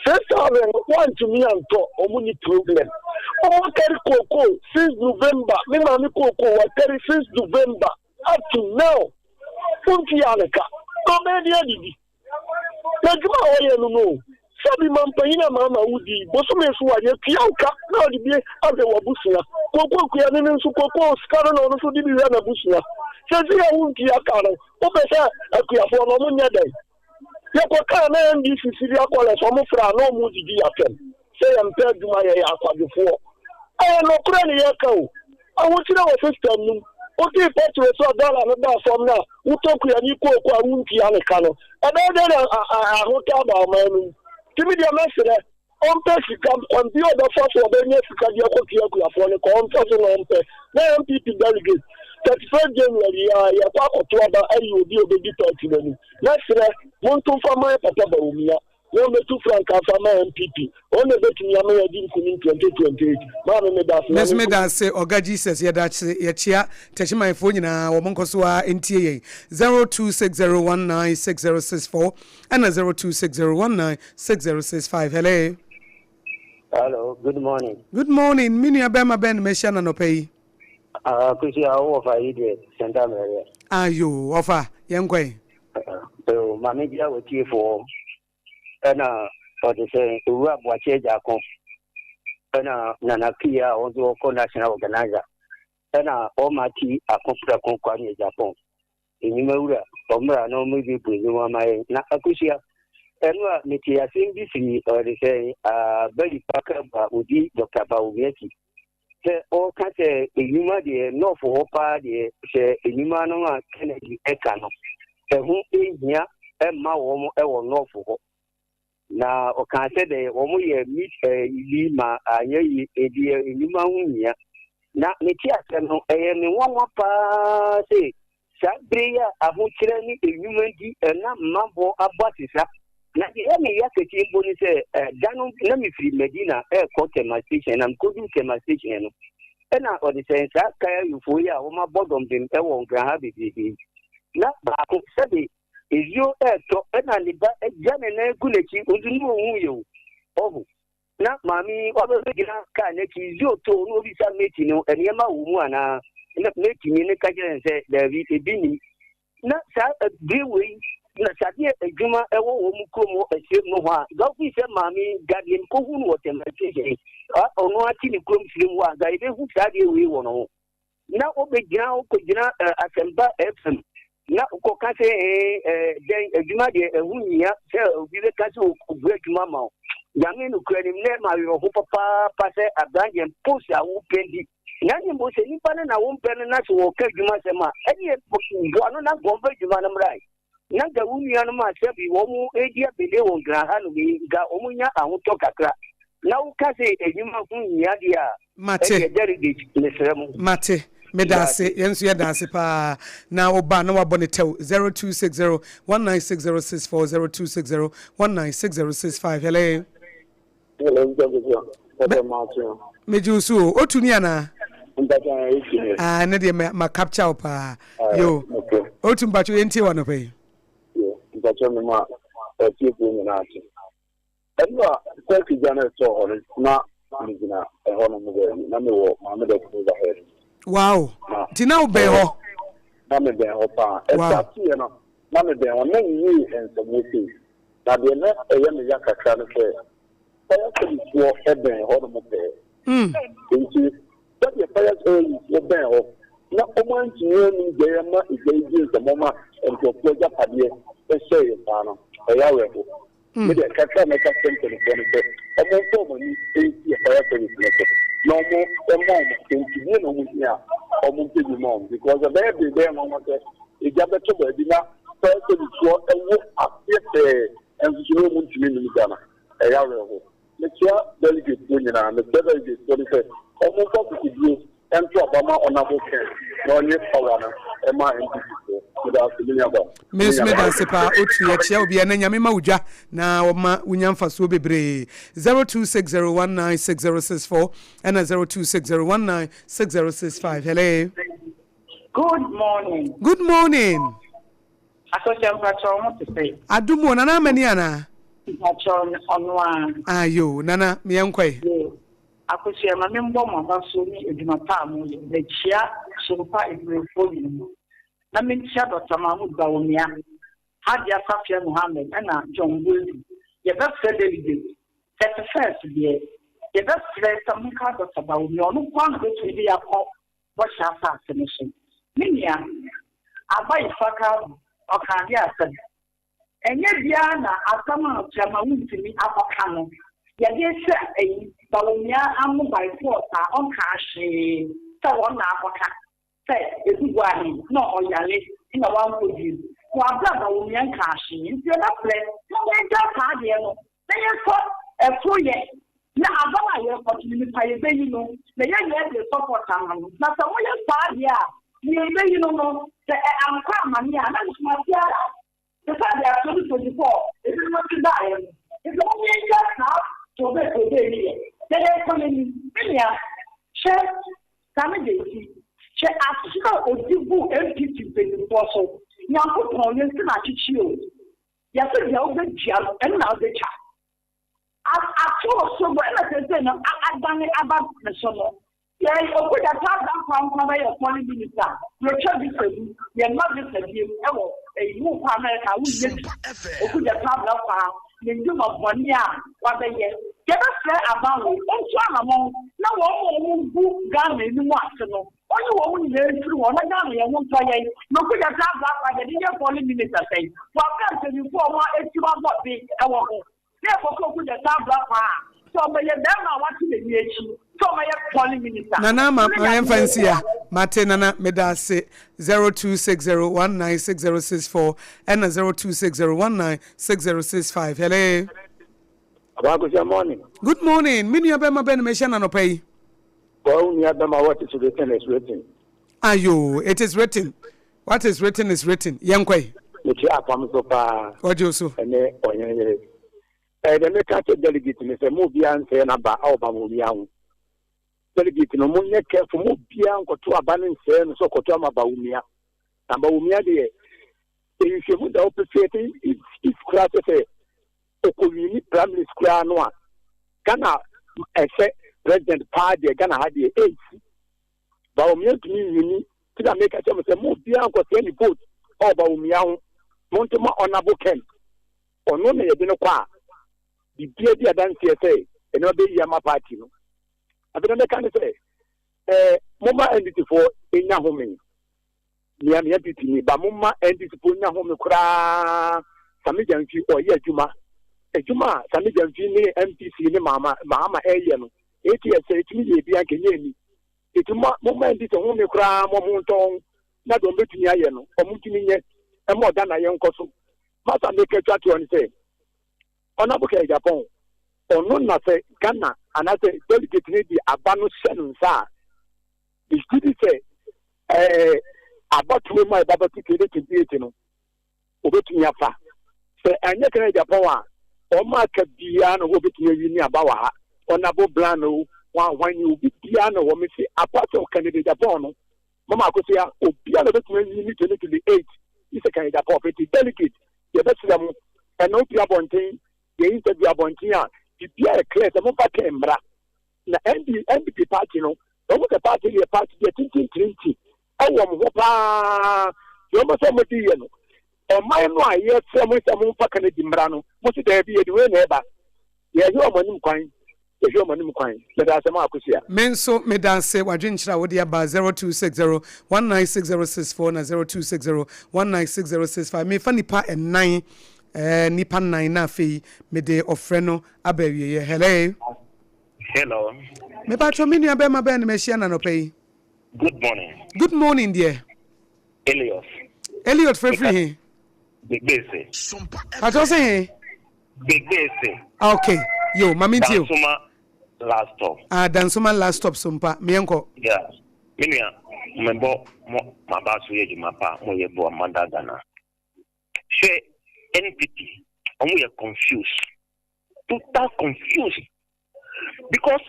6,000 no woantumi antɔ, wɔn ni problem. Wɔn akari koko since November, me maame koko wakari since November. Up to now, wontuaa no ka na ɔbɛyɛ de adidi. N'adwuma a ɔyɛ no no o, sɛbi mampanyin a mama wo di bosome so a yɛtua wo ka na ɔde bi ahwɛ w'abusua. Kooko kuani no nso kooko sika no na ɔno nso de bi hwɛ n'abusua. Seesei a wontua ka no, wopɛ sɛ akuafoɔ no wɔnyɛ dɛn? Yɛkɔkaa na NDC Syria Callers wɔn frɛ a na wɔn didi atɛm sɛ yɛmpɛ adwuma yɛyɛ akwadwofoɔ. Ɛyɛ nokorɛ ne yɛka o. Ahokyerɛ wɔ system no mu. Wotee petrol so a dollar no baa fam no a wotɔ kuani kooko a wontua ne ka no, ɛbɛyɛ dɛn na ahotɔ aba ɔman no mu? Nti me deɛ mɛsrɛ ɔmpɛ sika, kwan bi a ɔbɛfa so ɔbɛnya sika de akɔtua akuafoɔ no ka, ɔmfa so na ɔmpɛ. Na NPP delegate, 31 January yi ara yɛkɔ akɔto aba ayi obi a ɔbɛdi party no anim. Mɛsrɛ, monto mfa mma yɛn papa Bawumia na ɔmmɛtu frankaa mfa mma NPP. Ɔno na ɛbɛtumi ama yɛadi nkunim 2028. Maame medase na Me nso me meda ase Ɔga Jesus yɛda ase yɛkyea Techimanfoɔ nyinaa wɔn nkɔ so ara ntie yɛn 0260196064 ɛna 0260196065 hello. Hello, good morning. Good morning, me nua bɛrima bɛn na mahyia no anɔpa yi? Ah, Kusi, a wowɔ fa yi deɛ, Santa Maria. Ayo, ɔfa, yɛn kɔ yi. Yo, maame bi a wɔtiefoɔ ɛna ɔde sɛ owura Boakye Agyarko ɛna Nana Pii a wɔn nso wɔkɔ national organizer ɛna ɔma ti ako prɛko Kwame Agyapong enyima wura ɔmmra na ɔmmɛbɛbu enyima ma yɛn na akosua ɛno a mete asɛm bi firi ɔde sɛ Bali Parker ba odi Dr. Bawumia akyi Sɛ ɔka sɛ nnwuma deɛ nɔɔfo hɔ paa deɛ sɛ nnwuma no a Kennedy ɛka no ɛho nhia mma wɔn wɔ nɔɔfo hɔ. Na ɔkaa sɛ dɛ wɔn yɛ meet ɛyi ma anyɛ yi ɛdeɛ nnwuma ho nhia. Na me te asɛm no ɛyɛ me nwanwa paa sɛ Saa bere yi a ahokyerɛ ne nnwuma nti na mmabɔ abɔ asesa, na deɛ ɛyɛ me ya kɛseɛ mpo ne sɛ, da no na mefiri Medina rekɔ Tema station, na mekoduu Tema station no, ɛna ɔde sɛn saa Kayayofoɔ yi a wɔabɔ dɔmpem wɔ Nkran ha bebrebe yi, na baako sɛbe nsuo retɔ ɛna ne ba agya ne nan gu n'akyi, nso ne ɔnhuiɛ o, ɔho. Na maame yi ɔbɛgyina kaa n'akyi nsuo too na ɔbisa mate no nneɛma wɔ mu anaa na mate ni no ka kyerɛ no sɛ daabi ebi nim na saa bere wei na sadeɛ adwuma ɛwɔ wɔn mu kurom hɔ asirem no hɔ a gawofi sɛ maame yi gadeɛ mekɔhu no wɔ tɛm station ɔno ate ne kurom sirem hɔ a ga yɛbɛhu saa adeɛ wei wɔ no ho na wobɛgyina wokɔgyina Asɛmpa FM na wokɔka sɛ dɛn adwuma deɛ ɛho nhia sɛ obi bɛka sɛ ɔbu adwuma ma wo. Nyame nokorɛ nim na ɛma awerɛho papaapa sɛ aberanteɛ post a wopɛ nti na ne mbo sɛ nipa no na wompɛ no na sɛ wɔka adwuma sɛm a ɛneɛ boa no na nkɔmfa adwuma no mmra. Na nka wo nuanom a sɛbi wɔn redi abele wɔ Nkran ha nom yi, nka wɔn nya ahotɔ kakra. Na wo ka se enyuma ho nhia deɛ a, Mate. ɛdeɛ delegate mesrɛ mo. Mate. Meda ase. Yɛn nso yɛda ase paa. Na wo ba na wabɔ ne tɛw. 0260 196064 0260 196065. Hello. Hello, Mr. Kusia. Papa Martin. Megye wo so o. Otu ni anaa? Mpacha otu ni. Ah, ne deɛ ma, ma capture wo paa. Yo. Okay. Otu mpacho yɛntie wɔ anɔpa yi. Yo, mpacho me ma atiefoɔ nyinaa ate. Ɛno a Turkey gya no ɛtɔɔ hɔ no na megyina ɛhɔ nom baabi na mewɔ maame dɛ overhead. Wow. Nti na wobɛn hɔ? Na mebɛn hɔ paa. Ɛstarteɛ no na mebɛn hɔ na nwie nsɛmwɔ sei. Na deɛ na ɛyɛ me ya kakra ne sɛ, fire service foɔ bɛn hɔnom pɛɛ. Enti sɛdeɛ fire service foɔ bɛn hɔ na wɔantumi annum gya yi amma egya yi dii nsɛmmɔ ma nkurɔfoɔ agyapadeɛ sɛeɛ saa no, ɛyɛ awerɛho. Me deɛ, kakra a mɛka akyerɛ mpanimfoɔ ne sɛ, wɔmfa wɔn ani nsi fire service no so na wɔmma wɔn ntudie na wɔhia a, wɔmpɛ bi ma wɔn because ɛbɛyɛ den, ɛbɛyɛ nwanwa sɛ Egya bɛtɔ baabi na fire service foɔ wɔ aseɛ pɛɛ nso so na wɔn ntumi nnum gya no. Ɛyɛ awerɛho. Mekyea delegate foɔ nyinaa. Mesrɛ delegate foɔ no sɛ wɔn mfa akokoduro nto aba ma Honourable Ken na ɔnye power no ma NPP foɔ. Meda ase me nua baa. Me nso meda ase paa Otu yɛkyea obiara na Nyame ma wo dwa na ɔma wonya mfasoɔ bebree 0260196064 ɛna 0260196065 Hello. Good morning. Good morning. Asɔkyɛ mpakyɛw ho te sɛ. Adum o nana amani anaa. Mpakyɛw ɔno a. Ah yo nana meɛ nkɔe. Yo Akosua ma me mbɔ mo aba so ne adwuma pa a mo yɛ. Mekyia Sompa adwumayɛfoɔ nyinaa. Na menkyia Doctor Mahmood Bawumia, Hadia Safia Mohammed ɛna John Boadu. Yɛbɛfrɛ delegate 31st deɛ yɛbɛsrɛ sɛ monka Doctor Bawumia ɔno nko ara na obɛtumi de yɛ akɔ bɔhyɛ asase no so. Me nua, Abayi Fakabu, ɔkaa deɛ asɛm. Ɛnyɛ biara na asɛm a Chairman Wontumi akɔka no yɛde rehyɛ ayi Bawumia ano by force a ɔnkaa hwee sɛ wɔn na akɔka sɛ Adu Boahen na ɔyare na wankɔ bio wɔ aberɛ a Bawumia nkaa hwee nti yɛbɛsrɛ momma yɛngyae saa adeɛ no na yɛnkɔ ɛforo yɛ na aba no a yɛrekɔto no nipa yɛbɛyi no na yɛn nyinaa de support ama no na sɛ moyɛ saa deɛ a nea yɛbɛyi no no sɛ ɛ ankɔ amane a na nsomaseɛ ara te sɛ deɛ 2024 ebinom de baeɛ no nti mom yɛngyae saa tobe tobe yi yɛ na yɛnkɔ yɛnim. Me nua hwɛ Sammy Gyamfi hwɛ asokyerɛ a ɔdi guu NPP mpaninfoɔ so Nyankopɔn yɛnsi no akyekye o yɛse deɛ wobɛdua no ɛno na wobɛtwa. As atoo so bɔ ɛna seesei no adane aba me so no. Yɛn Okudza Taa Dankwa nkwa bɛyɛ foreign minister yɛtwa visa mu yɛmma visa biom ɛwɔ ɛyi wo kɔ America a wonnya bi Okudza Taa Dankwa ne ndwuma bɔne a wabɛyɛ yɛbɛsrɛ aban wei ɔntu anamɔn na wɔn a wɔn gu Ghana anim ase no ɔnyi wɔn nyinaa mfiri hɔ na Ghana yɛn ho ntɔ yɛn na Okudza Taa Dankwa deɛ de yɛ foreign minister sɛn wɔ abira mpanyinfoɔ a wɔn atirim abɔ be ɛwɔ ho. Na ɛkɔkɔ ogu dɛ saa bra paa sɛ ɔbɛyɛ bɛɛma a wate n'ani akyi sɛ ɔbɛyɛ foreign minister. Nana ama ma yɛmfa nsi ha. Mate Nana meda ase 0260196064 ɛna 0260196065 hello. Abakosia morning. Good morning me nua bɛma bɛn na mehyia no anɔpa yi. Well nua bɛma what is written is written. Ayo it is written what is written is written yɛnkɔ yi. Mekyia apam so paa. Ɔgye wo so. Ɛne ɔhene yere. Ɛɛ deɛ meka kyɛ delegate ne sɛ mo obiara nsɛe n'aba a ɔba mo obiara ho. Delegate no mo nyɛ careful mo obiara nkɔto aba no nsɛe no sɛ ɔkɔto ama Bawumia. Na Bawumia deɛ nhwehwɛmu da hɔ pefee sɛ if if koraa sɛ sɛ ɔkɔwini primaries koraa no a Ghana ɛsɛ president paa deɛ Ghana ha deɛ ɛnsi. Bawumia ntumi nwini ti na meka kyerɛ mo sɛ mo obiara nkɔsɛe ne vote ɛwɔ Bawumia ho. Monto ma Honourable Ken. Ɔno na yɛde no kɔ a biribiara di adanseɛ sɛ nneɛma bɛyie ama party no. Afei na mɛka ne sɛ eh, momma NDC foɔ nya home. Mea me NPP ni ba momma NDC foɔ nya home koraa. Sami Gyamfi ɔyɛ adwuma. Adwuma a Sami Gyamfi ne MPC ne Mahama Mahama ɛyɛ no ATS sɛ ɛtumi yɛ bi anka ɛnyɛ ani. Eti mo momma NDC home koraa mo ho ntɔn na deɛ ɔmbɛtumi ayɛ no ɔmo ntumi nyɛ ɛma Ghana yɛn nkɔ so. Masa meka twa toɔ ne sɛ Honourable Kennedy Agyapong ɔno na sɛ Ghana anaasɛ delegate no de aba no hyɛ no nsa a megye di sɛ ɛɛ abatoɔ mu a ɛba bɛto 2028 no obetumi afa. Sɛ ɛnyɛ Kennedy Agyapong a wɔn aka biara na wɔbɛtumi awi ne aba wɔ ha. Honourable Bland o, hwan hwan ni obi biara na wɔ mese apart from Kennedy Agyapong no Mama Akosua obiara na obetumi awi ne 2028 yi sɛ Kennedy Agyapong. Nti delegate yɛbɛsrɛ mo ɛna obi abɔnten yɛ interview abɔnten a biribiara yɛ clear sɛ momfa kɛn mmra na ND, NDP party no na wɔn sɛ party no yɛ party deɛ tintintirinti ɛwɔ mo ho paa deɛ wɔn sɛ wɔn de yɛ no ɔman no a yɛfrɛ mo sɛ momfa Kennedy mmra no mo se daabi yɛde wei na ɛba yɛhwɛ wɔn anim kwan yɛhwɛ wɔn anim kwan meda ase ma Akosua. Me nso meda ase w'adwenkyerɛ a wode aba 0260 196064 na 0260 196065 mefa nipa nnan eh, nipa nnan na afei mede ɔfrɛ no aba awieɛ. Hello. Hello. Mepatwɔ me nua bɛrima bɛn na mahyia no anɔpa yi? Good morning. Good morning deɛ. Eliot. Eliot frɛfiri he? Gbegbese. Patwɔ se he? Gbegbese. Okay. Yo, ma me ntie o. Dansoma last stop. Ah, Dansoma last stop so mpa. Meɛnkɔ. Yeah. Me nua, mebɔ mo maba so yɛ adwuma pa mo yɛ boa mada Ghana. Hwɛ NPP, wɔn yɛ confused. Total confused. Because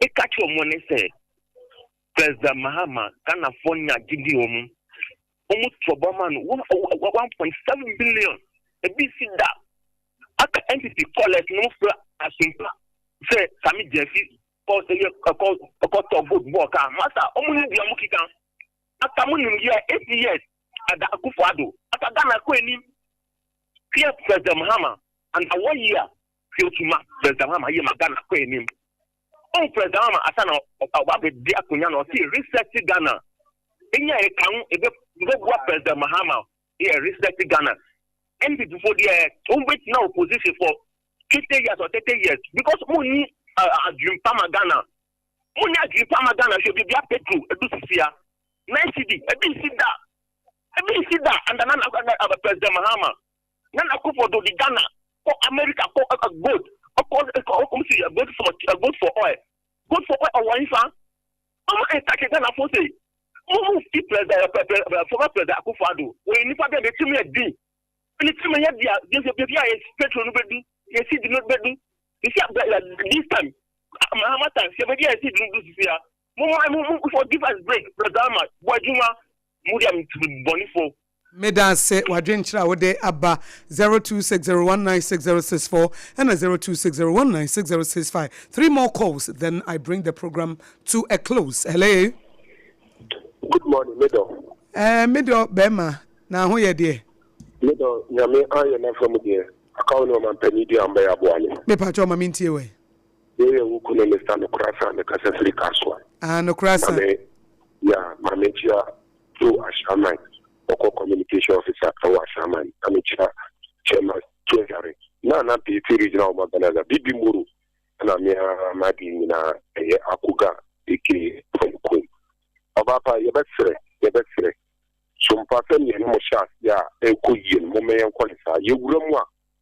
meka kyerɛ wɔn ne sɛ President Mahama Ghanafoɔ nya gyidi wɔ mu. Wɔn to ɔbɔ ma no 1.7 billion. Ebi si da. Aka NPP callers no fura asompa sɛ Sami Gyamfi kɔ ɛyɛ ɛkɔ ɛkɔtɔ gold bɔɔ kaa. Masa wɔn ni deɛ wɔn keka. Aka mo nim yɛ 8 years ada Akufo Addo. Aka Ghana kɔ anim. Hwɛ President Mahama under one year hwɛ otuma President Mahama yɛ ma Ghana kɔ anim. Ɔn President Mahama asa na ɔba abɛdi akonnwa na ɔsi reset Ghana. Enya yɛ kan ebe bɛboa President Mahama yɛ reset Ghana. NPP fo deɛ wɔn bɛ tena opposition for 50 years or 30 years because mo ni adwene pa ma Ghana. Mo ni adwene pa ma Ghana. Hwɛ biribi a petrol edu sisi a 9 cedi, ebi nsi da, ebi nsi da. And nana President Mahama, Nana Akufo-Addo di Ghana kɔ America kɔ gold ɔkɔ ɔkɔ si gold for oil, gold for oil. Ɔwɔ nfa ɔmo ɛntake Ghana fo sɛ mo fi president former President Akufo-Addo wɔyɛ nipa bɛɛ de timi yɛ din ne timi yɛ di a yɛ bi a yɛ petrol no bɛdu, yɛ cedi no bɛdu sisi a. This time, Mahama time, sɛ bɛdi a yɛ cedi no du sisi a, mo for give us break. President Mahama bɔ adwuma mo de a bɔnifo. Meda ase wadwenkyerɛ a wode aba. 0260196064 ɛna 0260196065. Three more calls, then I bring the program to a close. Hello. Good morning, Middle. Middle bɛrima, na ho yɛ deɛ? Middle, Nyame ayɛ n'afa mu deɛ. Akawo ne ɔmampanin di ambɛyɛ aboa no. Mepakyɛ ɔma mentie wɛ. Yɛyɛ wo kunu Mr. Nokorasa, mekasa firi Kasoa. Ah, Nokorasa. Mame, ya, mame kyia Joe Ashaman, ɔkɔ communication officer ɛwɔ Ashaman. Na mekyia Chairman Treasury. Na na PAT regional organizer, Bibi Moro. Ɛna me a m'ade nyinaa ɛyɛ Akoga aka from Kum. Ɔbaapa, yɛbɛsrɛ, yɛbɛsrɛ. So mpa sɛ nea ne mo hyɛ ase a ɛrekɔ yie no, momma yɛnkɔ ne saa. Yɛwura mu a,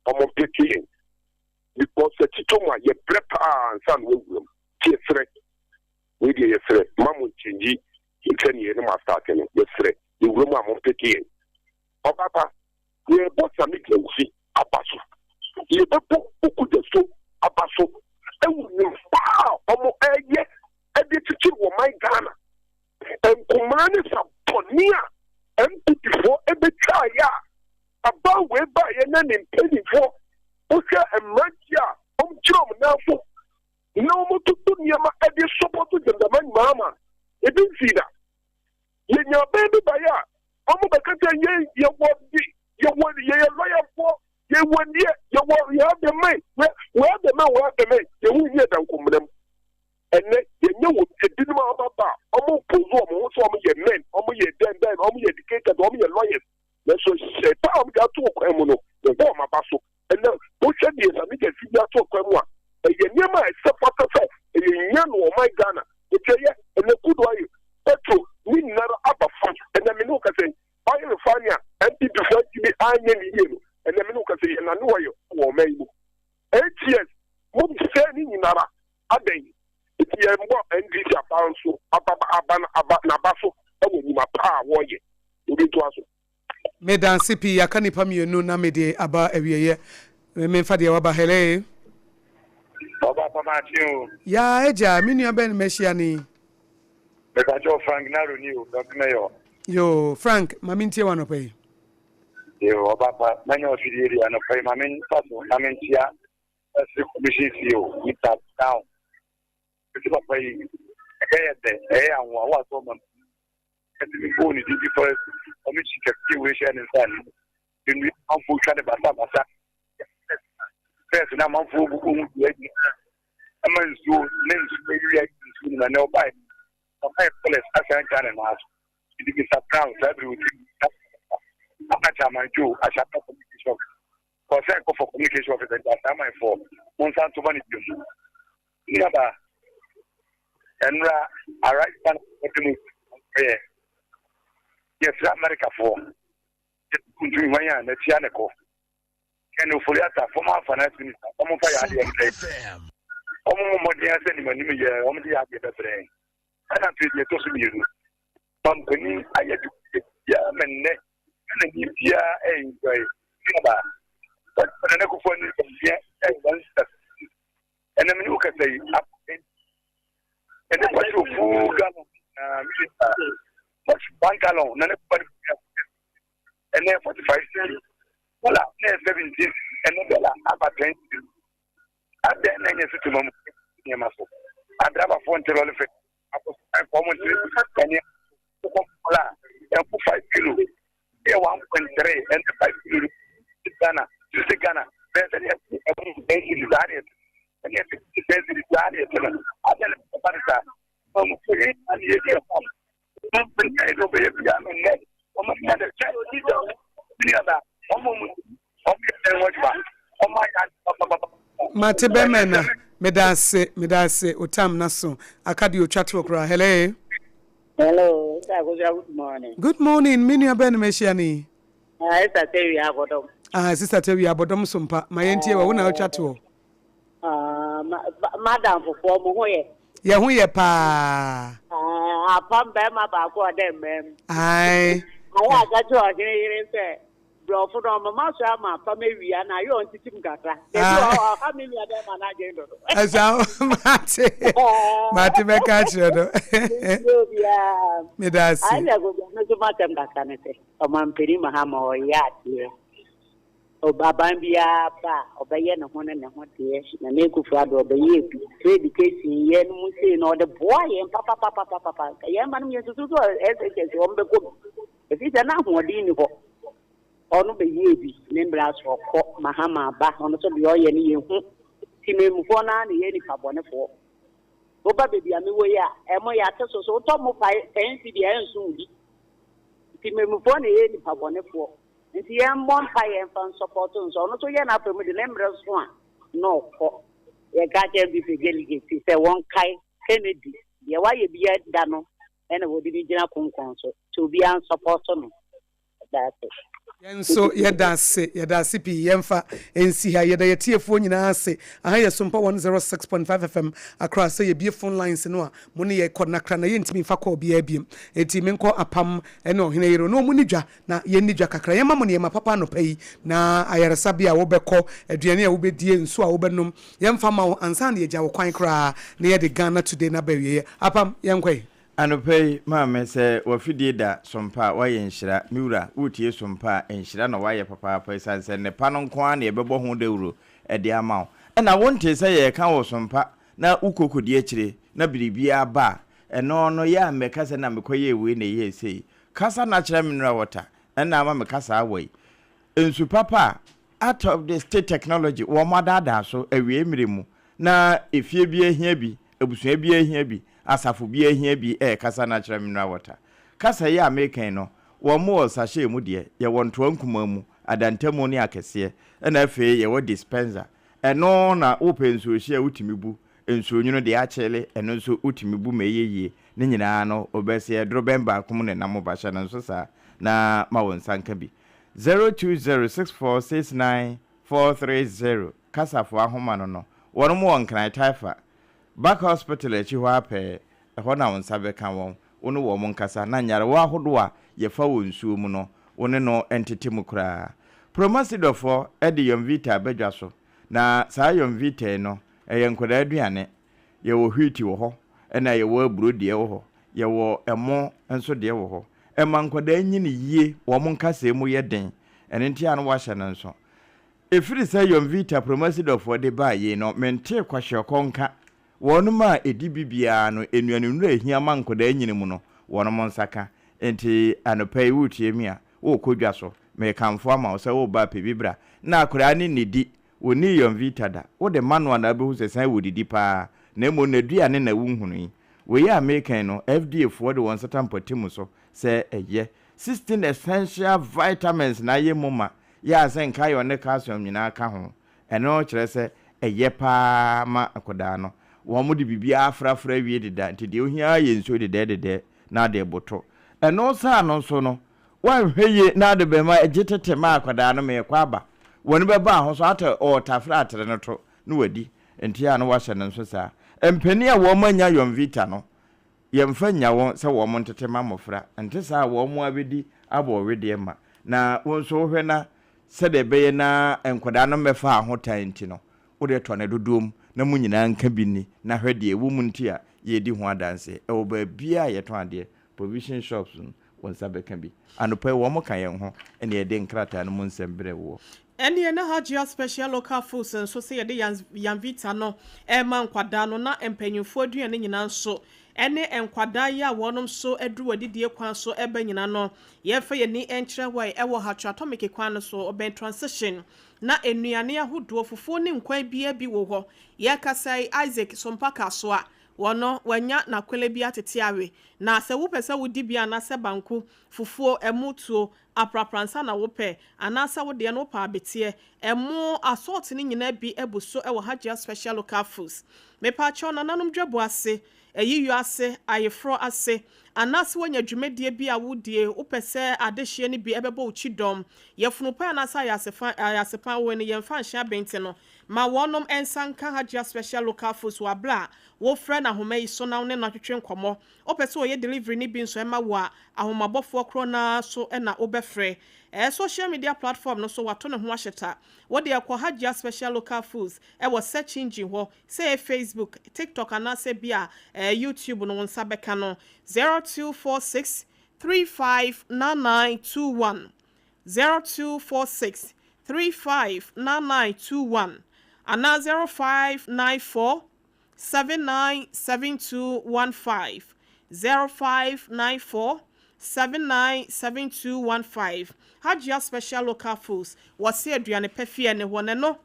ɔmo mpeke yɛn. Because sɛ titɔ mu a, yɛbrɛ paa ansa na wɔawura mu. Nti yɛsrɛ. Wei deɛ yɛsrɛ. Ma mo nkyɛngyi sɛnea yɛne mo asate no. Yɛsrɛ. Yɛwura mu a, mo mpeke yɛn. Ɔbaapa, yɛrebɔ Sammy Gyamfi aba so. Yɛbɛbɔ Okudzeto aba so. Ɛwɔ nnwuma a ɔmo ɛyɛ ɛde kyekyere wɔ man Ghana. Nkumaa ne sa bɔne a NPP foɔ ɛbɛtwaeɛ a aban wei baeɛ na ne mpanimfoɔ, wohwɛ mmeranteɛ a wɔgyina wɔn nan so na wɔtoto nneɛma ɛde support John Dramani Mahama, ebi nsii da. Yɛnya aban bi baeɛ a wɔn bɛka sɛ yɛn yɛwɔ di yɛwɔ yɛyɛ lɔyafoɔ, yɛwɔ deɛ yɛwɔ, we have the men, we have the men, we have the men. Yɛhu nyɛ da nkɔmuna mu. Ɛnɛ yɛnyɛ wɔ ebinom a wɔn aba a wɔn pose wɔn ho sɛ wɔn yɛ men, wɔn yɛ dɛn dɛn, wɔn yɛ educated, wɔn yɛ lawyers, nanso hyɛ pa a wɔn de ato kwan mu no, yɛbɔ wɔn aba so. Ɛnɛ wohwɛ deɛ Sammy Gyamfi de ato kwan mu a, ɛyɛ nneɛma a ɛsɛ fata sɛ ɛyɛ nya no ɔman Ghana. Eti ɛyɛ ɛnɛ kudo ayɛ petrol ne nyinara aba fam. Ɛnɛ me ne wo kasa yi, oil refinery a NPP fo antumi anyɛ ne yie no, ɛnɛ me ne wo kasa yi, yɛnane oil wɔ ɔman yi mu. 8 years mo sɛ ne nyinara adɛn? Nti yɛmbɔ NDC aba nso aba aba aba n'aba so ɛwɔ nnwuma pa a wɔreyɛ. Obi ntoa so. Medanse pii. Aka nipa mmienu na mede aba awieeɛ. Memfa deɛ waba. Hello. Ɔba pamaakye o. Yaa agya, me nua bɛn mahyia ne? Mepakyɛw, Frank Naro ni o, Dɔk Mayor. Yo, Frank, ma mentie wa anɔpa yi. Yo, ɔba pa, manya ɔfidie di anɔpa yi, ma memfa so na menkyia ɛsere commission CEO, Mr. Brown. Ɛsɛ papa yi, ɛyɛ dɛ, ɛyɛ ahoa, wo asɔ ɔma ɛsɛ mi bɔɔ ne din bi forest commission kɛseɛ wei hyɛ ne nsa ne nnua amanfoɔ twa ne basabasa. First na amanfoɔ gugu ho dua gyina ɛma nsuo ne nsuo awia nsuo no na ne ɔbae ɔbae forest asan gya ne nan so. Nti Mr. Brown, saa bere woti aka Chairman Joe Ahyɛ communication officer kɔsɛ nkɔfɔ communication officer, nti asamanfoɔ mo nsa ntoma ne bio mu nuaba. Ɛnura Arise Bank ɔde mu yɛ yɛsrɛ Amerikafoɔ yɛtuntun hwan a n'akyia ne kɔ ɛna Ofori Ata, former finance minister, ɔmo nfa yɛ adeɛ mbrɛ ɔmo mo mmɔden sɛ nim anim yɛ ɔmo de yɛ adeɛ bɛbrɛ. Ɛna afei deɛ ɛtɔ so mmienu, mampanin ayɛ de biara mɛ nnɛ ɛna ni biara ɛyɛ enjoy nuaba wɔde Nana Akufo ani ɛyɛ ɛyɛ 1. Ɛnna mi ni wo kasa yi ɛne petrol full gallon na mi 1 gallon na ne kɔ ɛnɛ 45 cedi, dollar na yɛ 17, ɛnɛ dollar aba 10 cedi. Adɛn na ɛnyɛ sitoma mu nneɛma so adrabafoɔ nte lɔre fɛ akɔsɔn wɔn nte ɛne kɔkɔ kɔla a ɛnko 5 kilo yɛ 1.3, ɛnɛ 5 kilo Ghana 60 Ghana bɛyɛ sɛ ɛmo 10 cedi saa deɛ ɛne ɛte 10 cedi saa deɛ ɛte no. Adɛn na ɛba ne saa ɔmo fo yɛ ɛne yɛ di ɛfam ɔmo nyɛ de ɔbɛyɛ bia mɛ nnɛ ɔmo nyɛ de kyɛ nuaba ɔmo mu. Mate bɛmɛ na meda ase meda ase otam na so aka deɛ otwa toɔ koraa hello. Hello, Sister Akosua, good morning. Good morning, me nua bɛn na mahyia no yi? Ah, Sister Tewi Abɔdɔm. Ah, Sister Tewi Abɔdɔm so mpa. Ma yɛntie wɔ wo na wotwa toɔ. Ah, madam fofoɔ mo ho yɛ. Yɛ ho yɛ paa. Ah, apam bɛrima baako ɔdɛ mmaa mu. Ae. Ayɛ aka kyerɛ ɔhene yere sɛ Brɔfo no ɔmama so ama apam awia na ayɛ ɔntete mu kakra. Dabi ah. ɔha me nua bɛrima no adwene dodo. Ɛsa mate mate bɛka akyerɛ no. Meda ase. Ayɛ sɛ gobi ano so matam kakra ne sɛ ɔmampanin Mahama ɔyɛ adeɛ. Aban biara ba a ɔbɛyɛ ne ho ne ne ho deɛ na ne Akufo Addo ɔbɛyɛ bi. Free education yɛ no mu sei na ɔde boa yɛn papapapapapa. Yɛn mma no yɛn susu sɛ SHS wɔn bɛkɔ bi. Ɛfiri sɛ na ahoɔden nni hɔ. Ɔno bɛyɛɛ bi, ne mmerɛ aso ɔkɔ, Mahama aba, ɔno nso deɛ ɔyɛ no yɛhu. Temanmufoɔ no ara na ɛyɛ nnipa bɔnefoɔ. Woba baabi a mewɔ yi a, ɛmo yɛate so, so wotɔ mo pae 10 cedi a ɛnso wo di. Temanmufoɔ na ɛyɛ nnipa bɔnefoɔ. Nti yɛmmɔ mpaeɛ mfa nsɔpɔto nso. Ɔno nso yɛ n'afa mu de, ne mmerɛ so a na ɔkɔ. Yɛka kyerɛ NPP delegates sɛ wɔnkae Kennedy, deɛ wayɛ biara da no ɛna wɔde no gyina konkɔn so nti obiara nsɔpɔto no that's it. Yɛn nso yɛda ase, yɛda ase pii. Yɛmfa nsi ha. Yɛda yɛn atiefoɔ nyinaa ase. Aha yɛ Sompa 106.5 FM Accra. Sɛ yɛbue phone lines no a, mo ne yɛn kɔ nnakra na yɛntumi mfa call biara biom. Enti menkɔ Apam ne Ɔhene Yere na wɔn nni dwa na yɛnni dwa kakra. Yɛmma mo nneɛma papa anɔpa yi, na ayaresabea a wobɛkɔ, aduane a wobɛdie, nsuo a wobɛnom, yɛmfa mma wo ansa na yɛagya wo kwan koraa na yɛde Ghana Today no aba awieɛ. Apam, yɛnkɔ ɛ. Anɔpa yi, maame, sɛ w'afidie da sompa a, woayɛ nhyira. Me wura, woretie sompa a, nhyira na woayɛ papaapa esiane sɛ nnepa no nko ara na yɛbɛbɔ ho dawuro de ama wo. Ɛna wontee sɛ yɛreka wɔ sompa na wokɔ kɔdi akyire na biribiara ba a, ɛno no yɛ a mmɛka sɛ na mekɔyɛɛ wei na ɛyɛɛ sei. Kasa na kyerɛ mineral water ɛna ama me kasa awa yi. Nsu papa a out of the state technology wɔn adaadaa so awiei mmere mu na efie biara hia bi, abusua biara hia bi, asafo biara hia bi ɛyɛ kasa na kyerɛ mineral water. Kasa yi a meka yi no wɔn wɔ sachet mu deɛ, yɛwɔ ntoa nkumaa mu, adantamu ne akɛseɛ ɛna afei yɛwɔ dispenser ɛno na wopɛ nsuohyeɛ a wotumi bu Nsuo nwunu deɛ akyele, ɛno nso wotumi bu ma ɛyɛ yie. Ne nyinaa no, wobɛseɛ dorobɛn baako mu na ɛnam ba. Hyɛ no nso saa na ma wo nsa nka bi. 0206469430 Kasafoɔ ahoma no no, wɔnom wɔ Nkran Taifa, Back Hospital akyi hɔ ara pɛɛ, ɛhɔ na wo nsa bɛka wɔn. Wo ne wɔn nkasa na nyarewa ahodoɔ a yɛfa wɔ nsuo mu no, wo ne no ntete mu koraa. Promasidɔfoɔ de Yomvita aba dwa so, na saa Yomvita yi no, Ɛyɛ nkwadaa aduane. Yɛwɔ wheat wɔ hɔ, ɛna yɛwɔ aburo deɛ wɔ hɔ, yɛwɔ ɛmo nso deɛ wɔ hɔ. Ɛma nkwadaa nyini yie, wɔn nkasɛɛ mu yɛ den. Ɛno nti a na wɔahyɛ no nso. Ɛfiri sɛ Yomvita Promasidɔfoɔ de baa yei no, mentee kwashiorkor nka. Wɔnom a ɛdi bi biara no, nnuane nnuro a ɛhia ma nkwadaa nyini mu no, wɔnom nsa ka. Enti anɔpa yi woretie me a, worekɔ dwa so, merekamfo ama wo sɛ woreba a pɛ bi bra na akwadaa no nnidi Wonnii Yonvita da. Wode ma no a na wobɛhu sɛ san wodidi paa, na mmom n'aduane na wonhunui. Wei a mereka yi no, FDA foɔ de wɔn nsa tam pɔte so sɛ ɛyɛ. 16 essential vitamins na ayɛ mu ma, yɛ a sɛ nka iron ne calcium nyinaa ka ho. Ɛno kyerɛ sɛ ɛyɛ paa ma akwadaa no. Wɔde biribiara afrafra awie deda, nti deɛ ohia ara yɛ nsuo dedɛɛdedɛɛ na ade reboto. Ɛno saa no nso no, Woanhwɛ yie na ade bɛma gye tete ma akwadaa no meekɔ aba. W'ani bɛba ho so atɛ ɔɔtafere atere no to na wadi. Nti a na woahyɛ no nso saa. Mpanin a wɔn annya Yonvita no, yɛmfa nnya wɔn sɛ wɔn ntete ma mmɔfra. Nte saa a wɔn ara bɛdi abɔ ɔwedeɛ ma. Na wo nso wohwɛ na sɛdeɛ ɛbɛyɛ na nkwadaa no mmɛfa ahotan nti no, wode tɔ no dodoɔ mu na mo nyinaa nka bi nni na hwɛ deɛ ɛwɔ mu nti a yɛredi ho adanseɛ. Ɛwɔ baabiara a yɛtɔn adeɛ, provision shops no, Wo nsa bɛka bi. Anɔpa yi wɔka yɛn ho na yɛde nkrataa no mu nsɛm brɛ woɔ. Ɛnneɛ na Hajia Special Local Foods nso sɛ yɛde Yanvita no rema nkwadaa no na mpanyinfoɔ aduane nyinaa nso ne nkwadaa yi a wɔnom nso aduru adidie kwan so ba nyinaa no yɛmfa yɛn ani nkyerɛ hɔ ɛwɔ Hatch Atomic kwan no so ɔbɛn Transition na nnuane ahodoɔ fufuo ne nkwan biara bi wɔ hɔ yɛrekasa yi Isaac Sompa Kasoa. Wɔno, wanya n'akwele bi atete awe. Na sɛ wopɛ sɛ wodi bi anaasɛ banku, fufuo, ɛmo tuo, aprapra nsa na wopɛ, anaasɛ wo deɛ no wopɛ abeteɛ, ɛmo, asɔɔte no nyinaa bi abu so wɔ Hajia Special Local Foods. Mepaakyɛw, nananom dwabɔ ase, ayiyɔ ase, ayeforɔ ase, anaasɛ woanya dwumadie bi a wodie, wopɛ sɛ adehyeɛ no bi bɛbɔ wo kyidɔm, yafunu pa anaasɛ ayasefa, ayasepa, woi no yɛmfa nhyɛ abente no, ma wɔnom nsa nka Hajia Special Local Foods wɔ aberɛ a wofrɛ no ahoma yi so na wo ne no atwetwe nkɔmmɔ. Wopɛ sɛ ɔyɛ delivery no bi nso ɛma wo a, ahomabɔfoɔ korɔ no ara so na wobɛfrɛ. Ɛɛ social media platform no so wato ne ho ahyeta. Wo deɛ kɔ Hajia Special Local Foods wɔ search engine hɔ, sɛ ɛyɛ Facebook, TikTok anaasɛ bi a ɛɛ YouTube no wo nsa bɛka no. 0246 359921, 0246 359921 anaa 0594 797215, 0594 797215. Hajia Special Local Foods, wɔse aduane pa fie ne hɔ na ɛno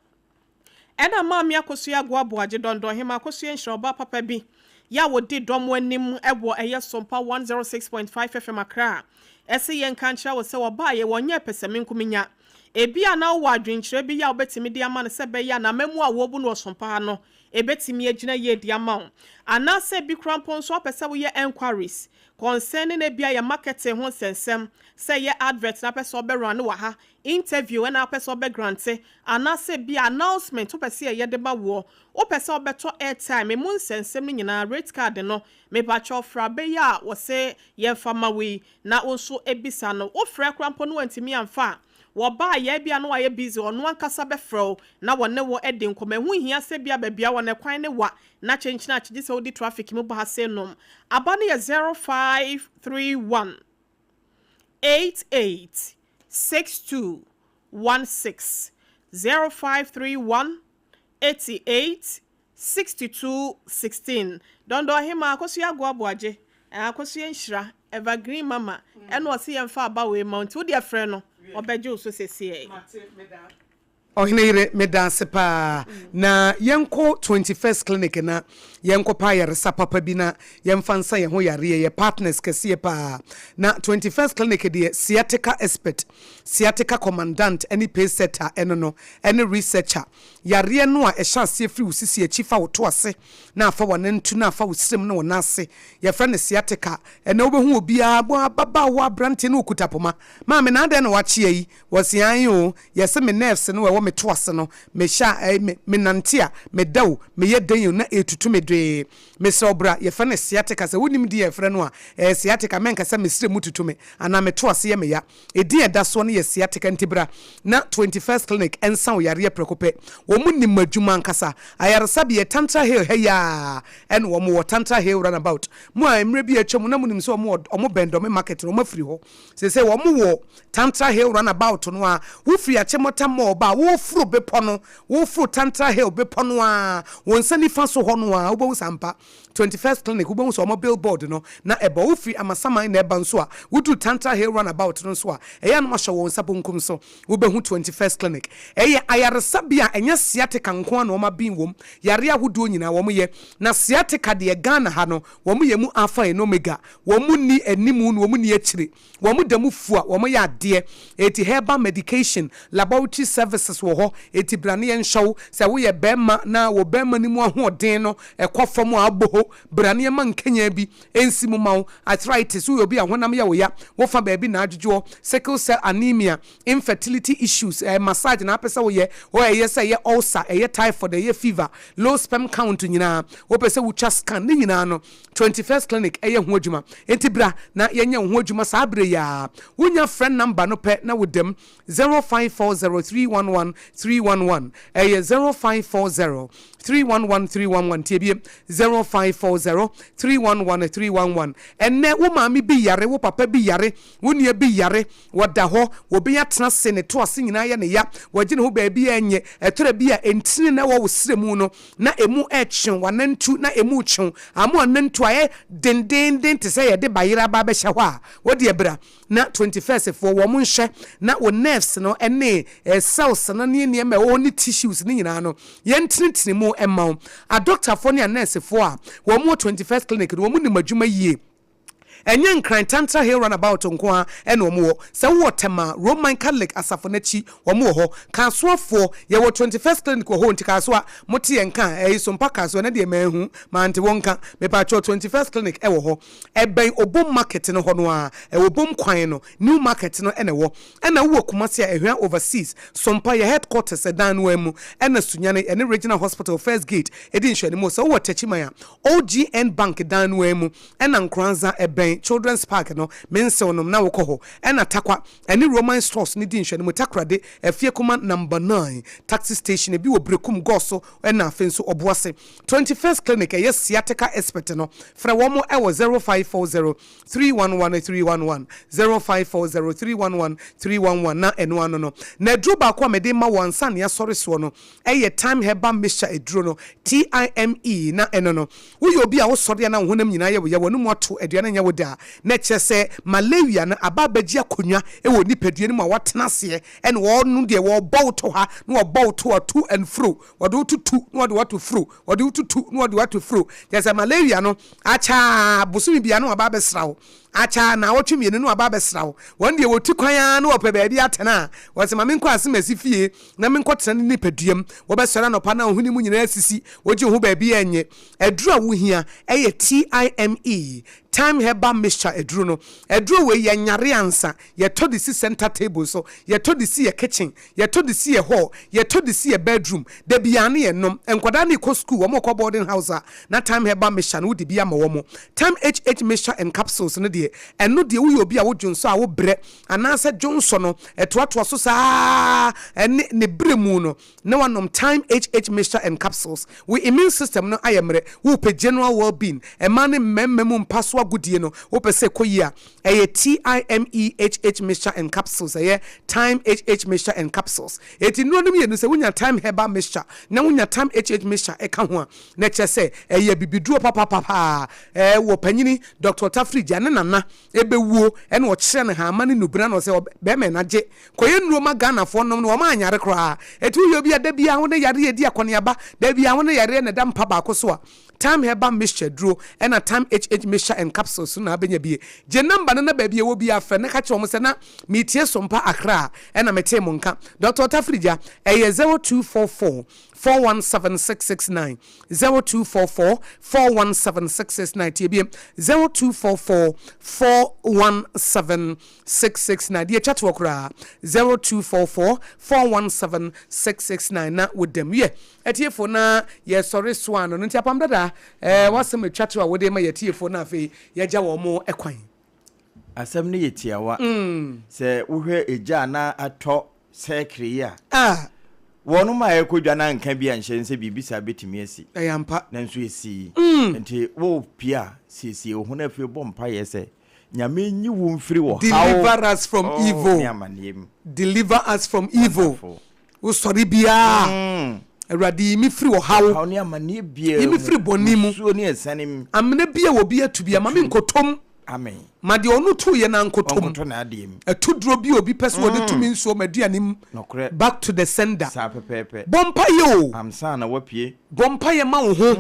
ɛna Maame Akosua Agoa Boagye Dɔndɔn Hema Akosua Nhyira ɔbaa papa bi yɛ a wɔdi dɔm anim wɔ ɛyɛ Sompa 106.5 FM Accra ɛse yɛnka nkyerɛ wo sɛ wɔbaeɛ wɔnyɛɛ pɛsɛmenkominya. Ebia na wowɔ adwenkyerɛ bi yɛ a wobɛtumi de ama no sɛ ɛbɛyɛ a n'amammuo a wɔrebu no wɔ Sompa ha no ɛbɛtumi agyina yie de ama wo. Anaasɛ ebi koraa mpo nso wopɛ sɛ woyɛ enquiries concerning ebia yɛ marketing ho nsɛnsɛm, sɛ ɛyɛ advert na wopɛ sɛ wobɛ runne wɔ ha, interview ɛna wopɛ sɛ wobɛ grante, anaasɛ ebia announcement wopɛ sɛ yɛyɛ de ma woɔ, wopɛ sɛ wobɛtɔ airtime, emu nsɛnsɛm no nyinaa, rate card no, mepakyɛw fra bɛ yi a wɔse yɛmfa ma wo yi na wo nso bisa no. Wofrɛ koraa mpo na wantumi amfa a, wɔba a yɛ ebia na wayɛ busy, ɔno ankasa bɛfrɛ wo na wɔne wo adi nkɔmmɔ. Ɛho nhia sɛ ebia baabi a wɔ no ɛkwan ne wa na kyenkyen akye gye sɛ wodi traffic mu ba ha sei nom. Aba no yɛ 0531 88 62 16, 0531 88 62 16. Dɔndɔ Ɔhemaa, Akosua Agoa Boagye, eh, Akosua Nhyira, Evergreen Mama, ɛna ɔse yɛmfa aba wei ma wo nti wodeɛ frɛ no, ɔbɛgye wo so sesiei. Ɔhene yere, meda ase paa. Na yɛnkɔ 21st Clinic na yɛnkɔpɛ ayaresa papa bi na yɛmfa nsa yɛn ho yareɛ. Yɛ partners kɛseɛ paa. Na 21st Clinic deɛ, sciatica expert, sciatica commandant ne pace setter ɛno no, ɛne researcher. Yareɛ no a ɛhyɛ aseɛ firi wo sisi akyi fa wo to ase na afa w'anantu na afa wo srem ne wo nan ase. Yɛfrɛ no sciatica. Ɛnnɛ wobɛhu obiara, ababaawa, aberanteɛ na ɔkuta poma. Maame, na adɛn na woakyea yi? Wɔse aane o, yɛse me nerves no ɛwɔ me to ase no, mehyɛ a, me, me nante a, meda o, meyɛ dɛn o, na ɛretutu me dwee. Mesrɛ wo bra, yɛfrɛ no sciatica, sɛ wonnim din a yɛfrɛ no a, ɛyɛ sciatica, mɛnka sɛ me srɛ mu tutu me, anaa me to ase yɛ me ya. Edin a ɛda soɔ no yɛ sciatica, nti bra na 21st Clinic nsa wo yareɛ prɛko pɛ. Wɔn nim adwuma ankasa. Ayaresabea, Tantra Hill ha yi ara ɛna wɔn wɔ, Tantra Hill Runabout. Mo a mmerɛ bi a atwa mu na monim sɛ wɔn wɔ, wɔn bɛn Dome Market no, wɔn afiri hɔ. Seesei wɔn wɔ Tantra Hill Runabout no ara. Wofiri Achimota Mall ba a, woreforo bepɔ no, woreforo Tantra Hill bepɔ no ara, wo nsa nifa so hɔ no ara, wobɛhu sɛ ampa, 21st Clinic, wobɛhu sɛ wɔn billboard no na ɛbɔ. Wofiri Amasaman na ɛba nso a, woduru Tantra Hill Runabout no nso a, ɛyɛ a na wɔahyɛ wo nsa bonkum so, wobɛhu 21st Clinic. Ɛyɛ ayaresabea a ɛnyɛ sciatica nko ara na wɔaben wom, yareɛ ahodoɔ nyinaa wɔyɛ. Na sciatica deɛ, Ghana ha no, wɔyɛ mu Alpha and Omega. Wɔn nni animu na wɔn nni akyire. Wɔn da mu fua, wɔn yɛ adeɛ. Enti herbal medication, laboratory services wɔ hɔ. Enti bra na yɛnhwɛ wo. Sɛ woyɛ barima na wo barima no mu ahoɔden no kɔ fam a, abɔ ho, bra na yɛmma nkanyan bi nsi mu ma wo. Arthritis, woyɛ obi a honam yɛ wo ya, wo fa baabi na adwodwoɔ, sickle cell anemia, infertility issues, ɛyɛ massage na apɛ sɛ woyɛ, hɔ ɛyɛ sɛ ɛyɛ ulcer, ɛyɛ typhoid, ɛyɛ fever, low sperm count nyinaa, wopɛ sɛ wotwa scan, ne nyinaa no, 21st Clinic yɛ ho adwuma. Enti bra na yɛnyɛ wo ho adwuma saa berɛ yi ara. Wonya frɛ number no pɛ na woda mu, 0540311311. Ɛyɛ 0540311311. Tie bio, 0540311311. Ɛnnɛ wo maame bi yare, wo papa bi yare, wo nua bi yare, Wɔda hɔ, obi atena ase, ne to ase nyinaa yɛ no ya, wagye ne ho baabi a ɛnyɛ. Ɛtɔ da bi a, ntini na ɛwɔ wo srɛ mu no, na emu retwe, w'anantu na emu retwe wo. Ama w'anantu ayɛ dendeenden te sɛ yɛde bayerɛ aba abɛhyɛ hɔ a, wo deɛ bra na 21st foɔ wɔn nhwɛ na wo nerves no ne cells no. no ne nneɛma a ɛwɔ hɔ ne tissues no nyinaa no, yɛntenetene mu mma wo. Adɔktafoɔ ne anɛɛsefoɔ a wɔn wɔ 21st Clinic no, wɔn nim adwuma yie. Ɛnyɛ Nkran Tantra Hill Runabout nko ara na wɔn wɔ. Sɛ wowɔ Tema, Roman Catholic asafo no akyi, wɔn wɔ hɔ. Kasoafoɔ, yɛwɔ 21st Clinic wɔ hɔ nti Kasoa, mote yɛn nka a, ɛyi Sompa Kasoa, ɛnɛ deɛ manhu, mante wo nka. Mepakyɛw, 21st Clinic wɔ hɔ. Ɛbɛn Obom Market no hɔ no ara, ɛwɔ Obom kwan no, New Market no na ɛwɔ. Ɛna wowɔ Kumasi a, Ɛhwea Overseas, Sompa, yɛ headquarters ɛdan no ara mu, ɛna Sunyani, ɛne Regional Hospital First Gate di nhwɛanimu. Sɛ wowɔ Techiman a, OGN Bank dan no ara mu, ɛna Nkoranza, ɛbɛn Children's Park no, Mensew nom na wokɔ hɔ. Ɛna Tarkwa, ɛne Roman Stores no di nhwɛanimu, Takoradi, Afiekuma Number 9, Taxi Station, ebi wɔ Berekum, Gɔso, ɛna afei nso Ɔboase. 21st Clinic, ɛyɛ sciatica expert no, frɛ wɔn wɔ 0540 311 311, 0540 311 311, na ɛno ano no. Na aduro baako a mede rema wo ansa na yɛasɔre soɔ no yɛ Thyme Herbal Mixture aduro no, TIME, na ɛno no, woyɛ obi a wosɔre a na wo honam nyinaa yɛ wo ya, w'anum ato, aduane nyɛ wo dɛ a, na ɛkyerɛ sɛ malaria no aba abɛgye akonnwa wɔ wo nipadua no mu a woatena aseɛ ɛna wɔno deɛ wɔbɔ wo to ha na wɔbɔ wo to ha, to and fro, wɔde wo to tu na wɔde wo ato fro, wɔde wo to tu na wɔde wo ato fro. Kyerɛ sɛ malaria no akyɛ ara bosome biara na waba abɛsra wo, akyɛ ara naawɔtwe mmienu na waba abɛsra wo. Wɔn deɛ wɔtu kwan ara na wɔpɛ baabi atena a, wɔse ma menkɔ Asemasi fie na menkɔtena ne nipaduam. Wɔbɛsɔre anɔpa na wo hwene mu nyinaa asisi, wogye wo ho baabi a ɛnyɛ. Aduro a wohia yɛ TIME, Thyme Herbal Mixture aduro no. Aduro wei yɛnyare ansa, Yɛtɔ de si center table so, yɛtɔ de si yɛ kitchen, yɛtɔ de si yɛ hall, yɛtɔ de si yɛ bedroom. Da biara ne yɛnom. Nkwadaa no rekɔ school, wɔn rekɔ boarding house a, na Thyme Herbal Mixture no wode bi ama wɔn. Thyme HH Mixture and Capsules no deɛ, ɛno deɛ woyɛ obi a wo dwonsɔ a wobrɛ, anaasɛ dwonsɔ no ɛtoatoa so saa ara ne ne berɛ mu no, na wanom Thyme HH Mixture and Capsules. Wo immune system no ayɛ mmerɛ, worepɛ general well being, mmaa ne mmarima mu mpa so agodie no, wopɛ sɛ ɛkɔ yie a, ɛyɛ TIMEHH Mixture and Capsules, ɛyɛ Thyme HH Mixture and Capsules. Enti nnuro no mmienu, sɛ wonya Thyme Herbal Mixture na wonya Thyme HH Mixture ka ho a, na ɛkyerɛ sɛ ɛyɛ abibiduro papapapa. Ɛɛ wɔ panyini Doctor Tafridge a ne nana ɛbɛwuo ɛna ɔkyerɛ no hama ne nubena na ɔsɛ bɛrima ɛna gye kɔyɛ nnuro ma Ghanafoɔ nom no wɔn anyare koraa. Ɛti woyɛ obi a da biara wo ne yareɛ di akɔneaba, da biara wo ne yareɛ na ɛda mpa baako so a, Thyme Herbal Mixture duro ɛna Thyme HH Mixture and Capsules no na abɛnya bie. Gye number no na baabi a ɛwɔ biara frɛ na ka kyerɛ wɔn sɛ na meretie Sompa Accra ɛna metee mo nka. Doctor Otafirigya, ɛyɛ 0244 417 669, 0244 417 669. Tie biem, 0244 417 669. Deɛ ɛtwa toɔ koraa, 0244 417 669 na wodam. Wiɛ, Atiefo na yɛsɔre soa no no nti apam dada eh, w'asɛm atwa to a wode ma yɛatiefo na afei yɛagya wɔn kwan. Asɛm no yɛ tiawa. Sɛ wohwɛ egya a na atɔ sɛkre yi a, wɔnom a ɛrekɔ dwa no anka bi anhyɛ no sɛ biribi saa bɛtumi asi. Ɛyɛ ampa. Nanso ɛsii. Nti worepie a, siesie wo ho na afei bɔ mpaeɛ sɛ Nyame nyi wo mfiri ɔhaw Deliver us from evil. ne amaneɛ mu. Deliver us from evil. Wonderful. Wosɔre biara, Awurade yi me firi ɔhaw. Ɔhaw ne amaneɛ biara Yi me firi bɔne mu. Musuo ne asiane mu. Amena bi a obi atu bi ama me nkɔtɔ mu. Amen. Ma deɛ ɔno tuiɛ no ankɔtɔ mu. Ɔnkɔtɔ n'adeɛ mu. Atuduro bi a obi pɛ sɛ ɔde to me nsuo m'aduane mu. Nokorɛ. Back to the sender. Saa pɛpɛɛpɛ. Bɔ mpaeɛ o. Ansa na woapue. Bɔ mpaeɛ ma wo ho.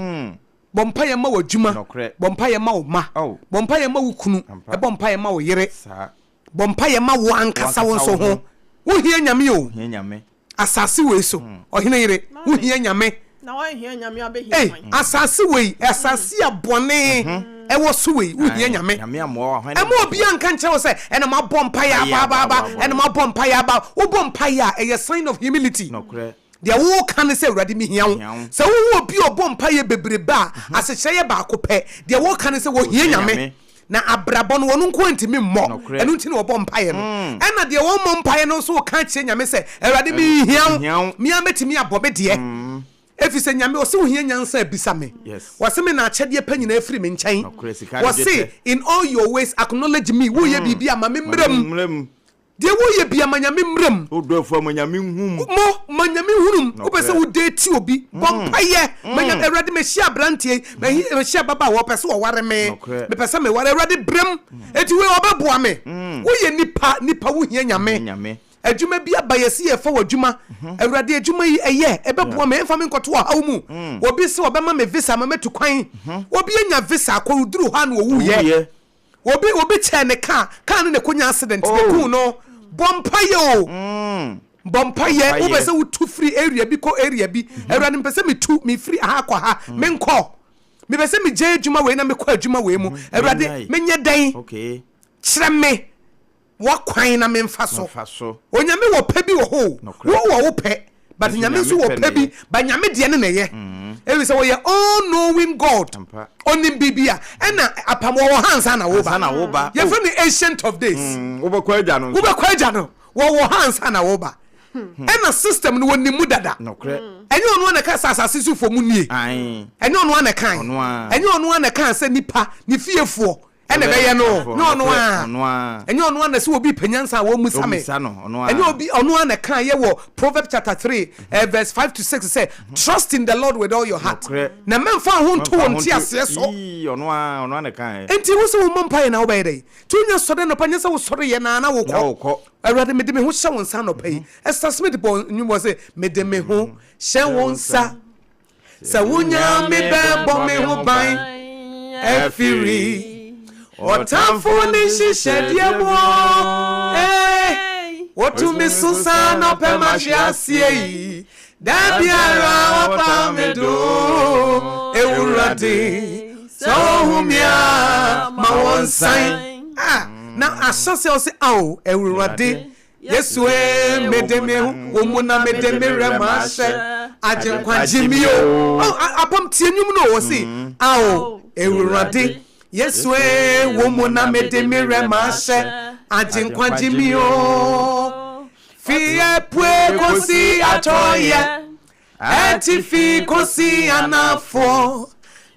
Bɔ mpaeɛ ma w'adwuma. Nokorɛ. Bɔ mpaeɛ ma wo mma. Oh. Bɔ mpaeɛ ma wo kunu. Ampa. Bɔ mpaeɛ ma wo yere. Saa. Bɔ mpaeɛ ma wo ankasa wo nso ho. Wohia Nyame o. Asase wei so, ɔhene yere, wohia Nyame. Ei, asase wei, asase a bɔne ɛwɔ so wei, wohia Nyame. Ɛma obiara nka nkyerɛ wo sɛ, ɛna mabɔ mpaeɛ aba aba aba, ɛna mabɔ mpaeɛ aba. Wobɔ mpaeɛ a, ɛyɛ sign of humility. Deɛ woreka ne sɛ, Awurade, mehia wo. Sɛ wohu obi a ɔbɔ mpaeɛ bebrebe a, asekyerɛ yɛ baako pɛ. Deɛ woreka ne sɛ, wɔhia Nyame. Na abrabɔ no, wɔn nko ara ntumi mmɔ. Ɛno nti na wɔbɔ mpaeɛ no. Ɛna deɛ wɔmmɔ mpaeɛ no nso reka akyerɛ Nyame sɛ, Awurade, menhia wo. Me ara mɛtumi abɔ me deɛ. Ɛfiri sɛ Nyame, ɔse wohia nyansa a, bisa me. Ɔse me na akyɛdeɛ pa nyinaa firi me nkyɛn. Ɔse, in all your ways acknowledge me. Woreyɛ biribi a, ma me mmra mu. Deɛ woyɛ bia ma Nyame mmra mu. Wo dɔ afua ma Nyame nhu mu. Mo ma Nyame nhunu mu. Wopɛ sɛ wo date obi bɔ mpaeɛ ma Nyame. Awurade mahyia abranteɛ yi, mahyia ababaawa ɔpɛ sɛ ɔware me. Mepɛ sɛ meware. Awurade bra mu. Enti wei ɔbɛboa me. Woyɛ nipa, nipa wohia Nyame. Adwuma bi aba yɛse yɛfa w'adwuma. Awurade adwuma yi ɛyɛ, ɛbɛboa me, ɛmfa me nkɔto ɔhaw mu. Obi se ɔbɛma me visa ama matu kwan. Obi anya visa akɔ, oduru hɔ a na owuiɛ. Obi obi kyɛɛ ne car, car no na ɛkɔnya accident na ɛkuu no. Bɔ mpaeɛ o. Bɔ mpaeɛ. Wopɛ sɛ wotu firi area bi kɔ area bi. Awurade mepɛ sɛ metu, mefiri ha kɔ ha, menkɔ. Mepɛ sɛ megyae adwuma wei na mekɔ adwuma wei mu. Awurade menyɛ dɛn? Kyerɛ me w'akwan na memfa so. Onyame wɔ pɛ bi wɔ hɔ o. Wo wɔ wo pɛ, but Nyame nso wɔ pɛ bi, but Nyame deɛ ne na ɛyɛ. Ɛfiri sɛ ɔyɛ all knowing God. Ɔnim biribi a, ɛna apam wɔwɔ ha ansa na woba. Yɛfrɛ no ancient of days. Wobɛkɔ agya no. Wobɛkɔ agya no. Wɔwɔ ha ansa na woba. Ɛna system no wɔnim mu dada. Ɛnyɛ ɔno ara na ɛka sɛ asase sofoɔ mu nie. Ɛnyɛ ɔno ara na ɛkae. Ɛnyɛ ɔno ara na ɛkaa sɛ nipa, ne fiefoɔ. Ɛna ɛbɛyɛ no, nyɛ ɔno ara. Ɛnyɛ ɔno ara na sɛ obi pɛ nyansa a wɔmmisa me. Ɛnyɛ obi, ɔno ara na ɛka yɛ wɔ Proverbs chapter 3 eh, verse 5 to 6 sɛ, Trust in the Lord with all your heart, na mɛmfa wo ho nto wo nteaseɛ so. Enti wo sɛ wommɔ mpaeɛ na wobɛyɛ dɛn? Nti wonya sɔre anɔpa, nyɛ sɛ wosɔre yɛ na na wokɔ. Awurade, mede me ho hyɛ wo nsa anɔpa yi. Esther Smith bɔ nnwom wɔ sɛ, Mede me ho hyɛ wo nsa. Sɛ wo Nyame bɛbɔ me ho ban afiri ɔtamfo ne nhyehyɛdeɛ mu o, eh, Wɔtu me so saa na ɔpɛ mahwe aseɛ yi, Da biara ɔpa me do, Ewurade, sɛ ɔhu me a, ma wɔnsan. Ah, na ahyɛseɛ ɔse, Ao, Ewurade, Yesu ee, mede me ho wo mu na mede me werɛ mahyɛ, Agyenkwa gye me o. Oh, apam tie nnwom no o, ɔse, Ao, Awurade, Yesu ee, wo mu na mede me werɛ mahyɛ, Agyenkwa gye me o. Fi apue kosi atɔeɛ. Atifi kosi anafoɔ,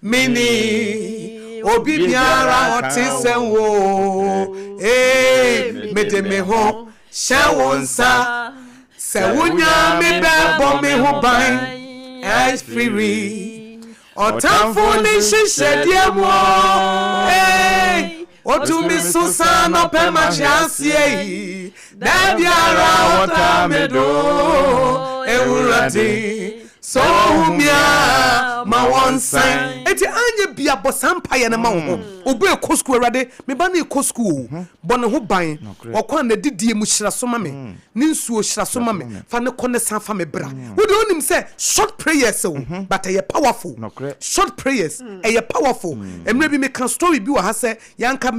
menni obi biara ɔte sɛ wo. Ee, mede me ho hyɛ wo nsa, sɛ wo Nyame bɛbɔ me ho ban afiri ɔtamfo ne nhyehyɛdeɛ mu o. Ee, Otumi so saa na ɔpɛ ma hwe aseɛ yi Da biara ɔtaa me do Ewurade sɛ ohu me a ma wɔnsan. Enti anyɛ bia bɔ saa mpaeɛ no ma wo ho. Obi rekɔ sukuu, Awurade me ba no rekɔ sukuu o, bɔ ne ho ban, ɔkɔ a n'adidie mu hyira so ma me, ne nsuo hyira so ma me, fa no kɔ ne san fa me bra. Wo deɛ wonim sɛ short prayers o, but ɛyɛ powerful. Short prayers ɛyɛ powerful. Mmerɛ bi meka story bi wɔ ha sɛ yɛanka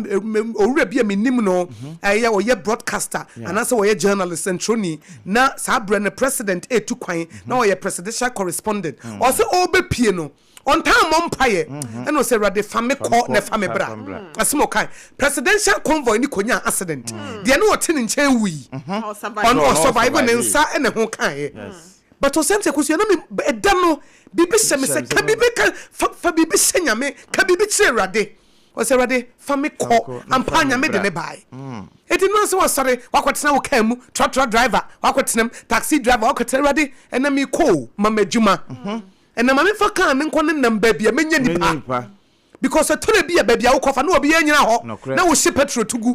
owura bi a menim no, ɛyɛ ɔyɛ broadcaster anaasɛ ɔyɛ journalist ntroni, na saa berɛ no president ɛretu kwan na ɔyɛ presidential correspondent. Ɔsɛ ɔrebɛpie no ɔntaa mmɔ mpaeɛ, ɛna ɔsɛ Awurade fa me kɔ na fa me bra. Asɛm a ɔkae, presidential convoy no kɔnyaa accident, deɛ na ɔte ne nkyɛn wui, ɔno ɔsurvive, ne nsa na ɛho kaeɛ. But ɔsɛm sɛ kosua na me ɛda no biribi hyɛ me sɛ ka biribi ka fa fa biribi hyɛ Nyame ka biribi kyerɛ Awurade. Ɔsɛ Awurade fa me kɔ ampa Nyame de ne bae. Eti no sɛ wasɔre wakɔtena wo kaa mu trɔtrɔ driver wakɔtena mu taxi driver wakɔtena Awurade ɛnɛ me kɔ o ma m'adwuma ɛnɛ ma me fa kaa ne nkɔ ne nam baabi a menya nipa. Because ɛtɔrɔ bi a baabi a wokɔ fa na obiara nyina hɔ na wohye petrol to gu.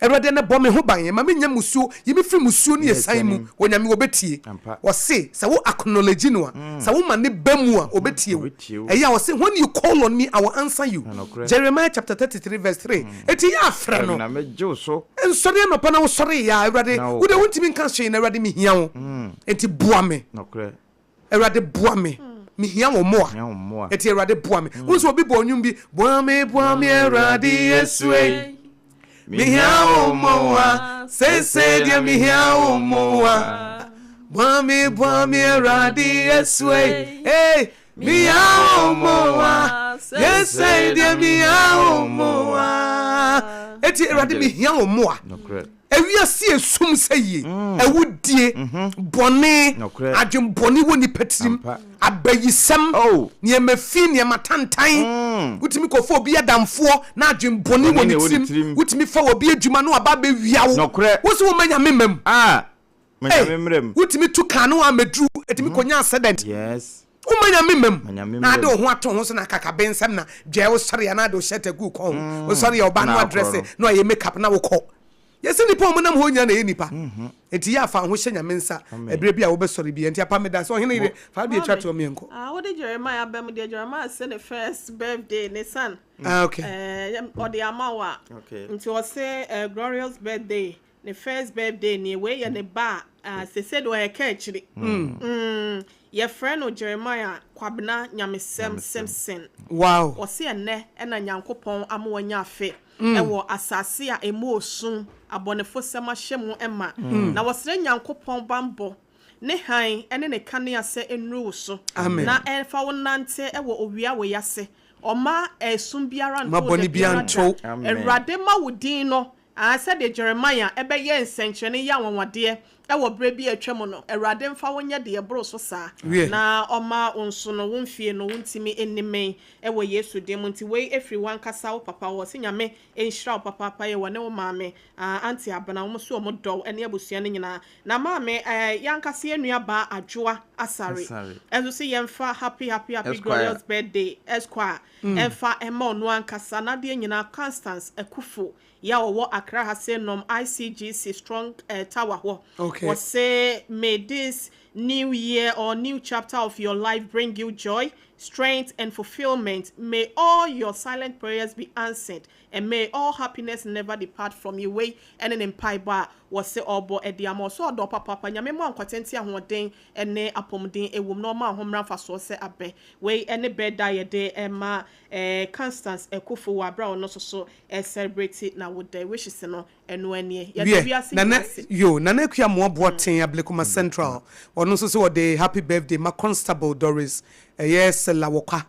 Awurade ɛnɛ bɔ me ho ban ma me nya musuo, yi me firi musuo ne asiane mu. Onyame ɔbɛtie. Ɔse sɛ wo acknowledge no a, sɛ wo ma ne ba mu a ɔbɛtie wo. Ɛyɛ a ɔse when you call on me I will answer you. Jeremiah chapter 33 verse 3. Enti yɛ a frɛ no. Nsɔre anɔpa na wosɔre yɛ a Awurade wo deɛ wontumi nka hwee na Awurade mehia wo. Enti boa me. Awurade boa me, mehia wo mmoa. Enti Awurade boa me. Wohu sɛ obi bɔ nnwom bi, boa me, boa me Awurade Yesu ei. Mehia wo mmoa, seesei deɛ mehia wo mmoa. Boa me, boa me Awurade Yesu ei. Ei, mehia wo mmoa, seesei deɛ mehia wo mmoa. Enti Awurade mehia wo mmoa. Ewiase esum sɛ yie, awudie, bɔne, adwenbɔne wɔ nipa tirim, abayisɛm, nneɛma fi, nneɛma tantan. Wotumi kɔfa obi adamfoɔ na adwenbɔne wɔ ne tirim. Wotumi fa obi adwuma na waba abɛwia wo. Wo se womma Nyame mma mu. Hey, wotumi tu kaa na wammɛduru, ɛtumi kɔnya accident. Woma Nyame mma mu na ade wo ho ato ho so na akakabensɛm na dwɛɛ wo sɔre a na ade wo shirt agu wo kɔn ho. Wo sɔre a ɔbaa na wadrɛse na wayɛ make up na wokɔ. Yɛse nnipa a wɔnam hɔ nyinaa na ɛyɛ nnipa. Enti yɛ a fa wo ho hyɛ Nyame nsa ɛberɛ bi a wobɛsɔre biara. Enti apa meda ase ɔhene yere fa wo deɛ twa Maame, toɔ meɛnkɔ. ah, wode Jeremiah aba mu deɛ Jeremiah se ne first birthday ne son Ah, okay. eh, ɔde ama wo a Okay. nti ɔse eh, glorious birthday ne first birthday nie wei yɛ ne ba a ah, sese de ɔyɛ ka akyiri mm. Yɛfrɛ no Jeremiah Kwabena Nyamesɛm Simpson. Wow. Ɔse ɛnnɛ na Nyankopɔn ama wanya afe wɔ asase a emu osum, abɔnefosɛm ahyɛ mu ma. Na wɔsrɛ Nyankopɔn banbɔ, Ne hann ne Ne kanea sɛ ɛnnuru wo so, Amen. na ɛmfa wo nnante wɔ owia wei ase. Ɔmma esum biara Ma nto wo bɔne da biara biara nto da. wo. Amen. Awurade ma wo din no Aa sɛdeɛ Jeremiah bɛyɛɛ nsɛnkyerɛnne yɛ anwanwadeɛ wɔ berɛ bi a atwa mu no, Awurade mfa wo nyɛ deɛ ɛboro so saa, Wiɛ. na ɔmma wo nso no wo mfie no wo ntumi nni mmɛn wɔ Yesu din mu. Nti wei firi w'ankasa wo papa hɔ. Ɔse Nyame nhyira wo papaapa yɛ wɔne wo maame aa Auntie Abena wɔn nso wɔn dɔ wo ne abusua no nyinaa. Na maame ɛɛ y'ankasa yɛn nua baa Adwoa Asare Asare. nso se yɛmfa happy happy happy Esquire. glorious birthday Esquire ɛmfa mma ɔno ankasa n'adeɛ nyinaa Constance Akuffo Yɛ a ɔwɔ Accra ha se nom ICGC Strong Tower hɔ. Okay. Wɔse may this new year or new chapter of your life bring you joy, strength and fulfillment. May all your silent prayers be answered and may all happiness never depart from you. Wei ɛne ne mpaebɔ a wɔse ɔrebɔ de ama wo. Ɔse ɔdɔ wo papaapa. Nyame mma wo nkwatenten, ahoɔden ne apɔmuden ɛwom na ɔmma wo ho mmra mfasoɔ sɛ abɛ. Wei ɛne bɛda a yɛde ma Constance Akuffo wɔ aberɛ a ɔno nso so celebrate na wo dɛ wishes no ɛno anie yɛda Wiɛ, wiase Nana nyinaa ase. yo, Nana Akua Amoah Boateng, Ablekuma Central, ɔno nso sɛ ɔde happy birthday ma Constable Doris ɛyɛ Selawɔkwa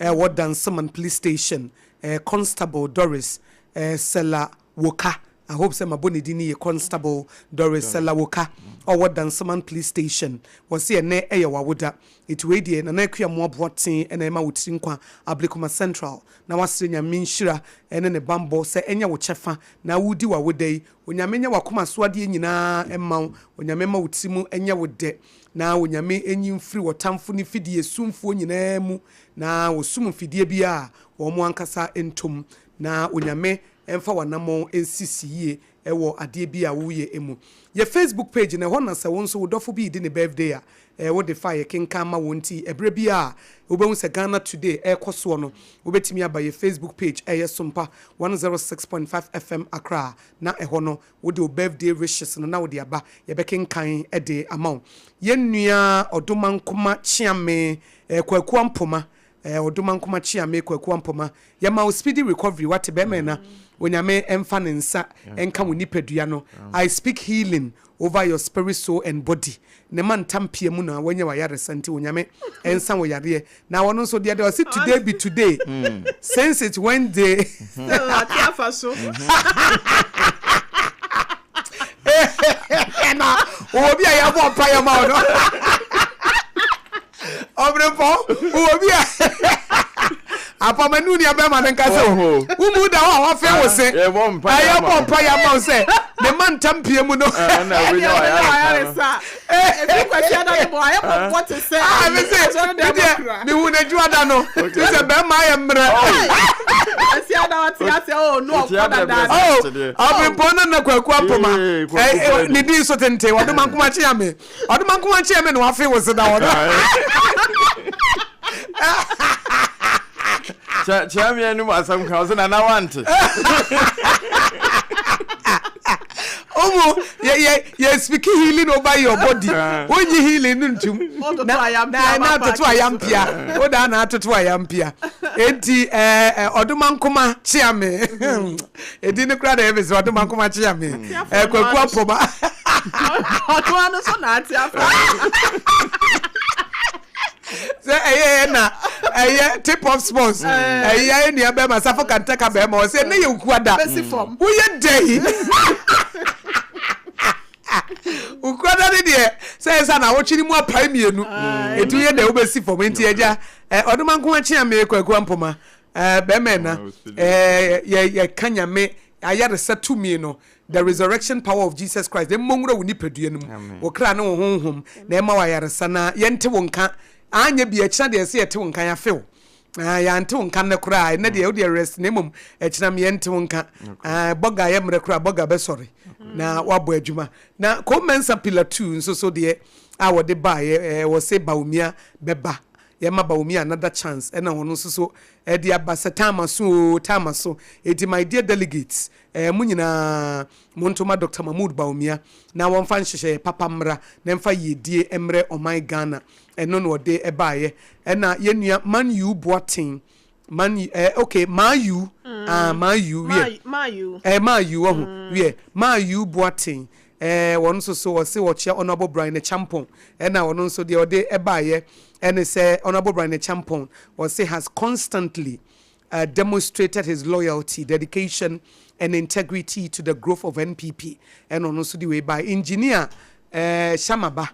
ɛwɔ Dansoman Police Station, ɛɛ Constable Doris ɛɛ Selawoka, I hope sɛ mabɔ ne din yie, Constable Doris Selawoka ɔwɔ Dansoman Police Station, wɔse ɛnɛ ɛyɛ w'awoda, eti wei deɛ Nana Akua Amoah Boateng ɛna ɛma wo tiri nkwa, Ablekuma Central. Na wasrɛ Nyame nhyira ne ne banbɔ sɛ ɛnyɛ wo kyɛfa na woredi w'awoda yi. Onyame nyɛ w'akoma so adeɛ nyinaa mma wo. Onyame mma wo tiri mu nyɛ wo dɛ. Na Onyame nyi mfiri w'ɔtamfo ne fidie sumfoɔ nyinaa mu na wɔsum mfidie biara a wɔn ankasa ntom. Na Onyame mfa w'anamɔn nsisi yie wɔ adeɛ bi a woreyɛ mu. Yɛ Facebook page no, ɛhɔ na sɛ wo nso wo dɔfo bi redi ne birthday a, wode fa a yɛkenkan ma wɔn nti ɛberɛ biara a wobɛhu sɛ Ghana Today ɛrekɔ soɔ no, wobɛtumi aba yɛ Facebook page ɛyɛ Sompa 106.5 FM Accra na ɛhɔ no wode wo birthday wishes no na wode aba, yɛbɛkenkan de ama wo. Yɛn nua Ɔdomankoma Kyeame Kwaku Ampoma Eh Odomankoma Kyeame Kwaku Ampoma yɛma wo speedy recovery wate bɛɛma ɛna Onyame ɛnfa ne nsa ɛnka wo nipadua no I speak healing over your spirit soul and body ne ma ntampia mu na wanya wayaresa nti Onyame ɛnsa wo yareɛ na ɔno nso deɛ deɛ ɔse today be today since it's Wednesday Still ate afa so. Na ɔwɔ bi a yɛabɔ mpa yɛ ma wo no ɔberempɔn wowɔ bi a apamanu nua bɛrima no nka sɛ womu da hɔ a wafɛ wo se ɛyɛbɔ mpa yɛ ama wo sɛ ne ma ntam pie mu no mehu n'adwuma da no te sɛ bɛrima ayɛ mmerɛ ɔberempɔn no na kwaku apoma ne din so tenten wɔde ma nkoma kyea me Ɔde ma nkoma nkyɛn me na wafe wo se da hɔ no. Kyerɛ me anim asɛm ka ɔsɛ nana wante. Omo yɛ yɛ yɛ speak healing over your body. Wonyi healing no ntum. Na na na atoto ayampia. Wo da na atoto ayampia. Enti eh eh ɔdoma nkoma kyea me. Edin no koraa na ɛyɛ me sɛ ɔdoma nkoma kyea me. Eh kwaku apoma. Ɔno ano so na ate afa. Sɛ ɛyɛ yɛ na ɛyɛ tip of sports. Ɛyɛ yɛ nua bɛrima safo kantaka bɛrima ɔsɛ ne yɛ nkuada. Woyɛ dɛ yi. Nkuada ne deɛ sɛ ɛsɛ na awɔtwe ne mu apae mmienu. Etu yɛ dɛ wobɛsi fam nti agya ɔdoma nkoma kyea me kwaku ampoma. Bɛrima ɛna yɛ yɛka nyame ayaresa tumi no The Resurrection Power of Jesus Christ mmɔ nwura wo nipadua no mu, wo kra ne wo honhom, na ɛma wo ayaresa na yɛnte wo nka. Anyɛ bi ɛkyena deɛ ɛsɛ yɛte wo nka, yɛafe wo. Ah, yɛante wo nka nnɛ koraa. Ɛnnɛ deɛ wodeɛ rest na mmom ɛkyena me yɛnte wo nka. Ah, bɔga yɛ mmerɛ koraa bɔga bɛsɔre na wabɔ adwuma. Na Ko Mensah Pillar 2 nso so deɛ a wɔde baeɛ eh, wɔse Bawumia bɛba. Yɛma Bawumia another chance ɛna ɔno nso so ɛde aba sɛ time aso oo, time aso. Enti my dear delegates, eh, mo nyinaa monto ma Doctor Mahmood Bawumia na wɔmfa nhyehyɛeɛ papa mmra na ɛmfa yiedie mmrɛ ɔman Ghana. Ɛno na ɔde baeɛ. Ɛna yɛn nua Man U Boateng, Man U, eh, okay, Ma U, ah, Ma U, wiɛ. Ma U. Eh, Ma U, wahu, wiɛ. Ma U Boateng, eh, wɔn nso so wɔse wɔkyea Honourable Brian Acheampong. Ɛna ɔno nso deɛ ɔde baeɛ ɛne sɛ Honourable Brian Acheampong, wɔse has constantly uh, demonstrated his loyalty, dedication and integrity to the growth of NPP. Ɛna ɔno nso de wei baeɛ. Engineer eh, Shamaba,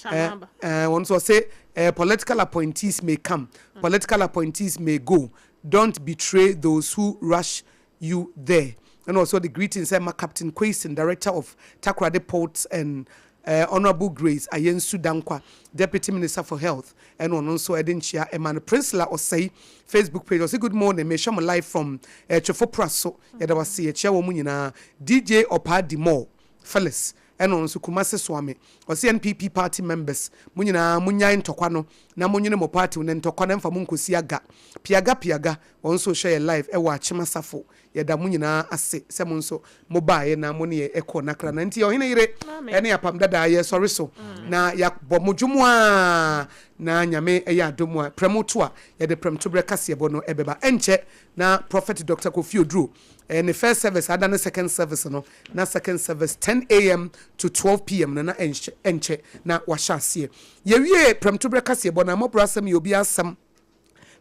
eh, eh, ɔno nso ɔse eh, political appointees may come, political appointees may go. Don't betray those who rush you there. Ɛna ɔsɛ ɔde greetings ɛma Captain Quayson, Director of Takoradi Ports and eh, Honourable Grace Ayensu Dankwa, Deputy Minister for Health, ɛna ɔno nso ɛde nkyea ɛma no. Priscilla Osei, Facebook page, ɔse good morning, mehwɛ mo live from eh, Twefo Praso, yɛda wase, yɛkyea wɔn nyinaa. DJ Opaa Dimore, Phyllis, ɛna ɔno nso Kumasi Soame, ɔse NPP party members, mo nyinaa monyae ntɔkwa no na monwene mo party no, ntɔkwa no ɛmfa mo nkɔsi aga. Piaga Piaga, wɔn nso rehwɛ yɛn live ɛwɔ Akyem Asafo. Yɛda mo nyinaa ase sɛ mo nso mo baeɛ na mo ne yɛn kɔɔ Nakra. Na nti Ɔhene yere ne Apam Dadaa yɛresɔre so na yɛabɔ mo dwom a na Nyame yɛ adom a prɛmo to a yɛde prɛmtoberɛ kaseɛbɔ no bɛba. Ɛnkyɛ na Prophet Doctor Kofi Oduro ne first service ada ne second service no na second service 10am to 12pm no na ɛnkyɛ na wahyɛ aseɛ. Yɛwie prɛmtoberɛ kaseɛbɔ no a mmɔborɔ asɛm yɛ obiara asɛm.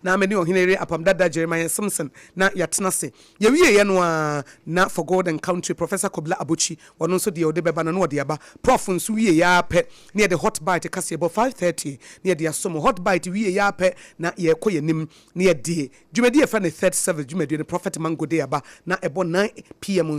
Na me ne ɔhene yere apam dada Jeremiah Simpson na yɛatena ase. Yɛwieeɛ no ara na For God and Country Professor Kobla Abotsi, ɔno nso deɛ ɔde bɛba no na ɔde aba. Prof nso wieeɛ ara pɛ na yɛde Hot Bite kaseɛbɔ 5:30 na yɛde aso mo. Hot Bite wieeɛ ara pɛ na yɛrekɔ yɛn anim na yɛde dwumadie a yɛfrɛ no Third Service dwumadie no Prophet Mango de aba na ɛbɔ 9 PM.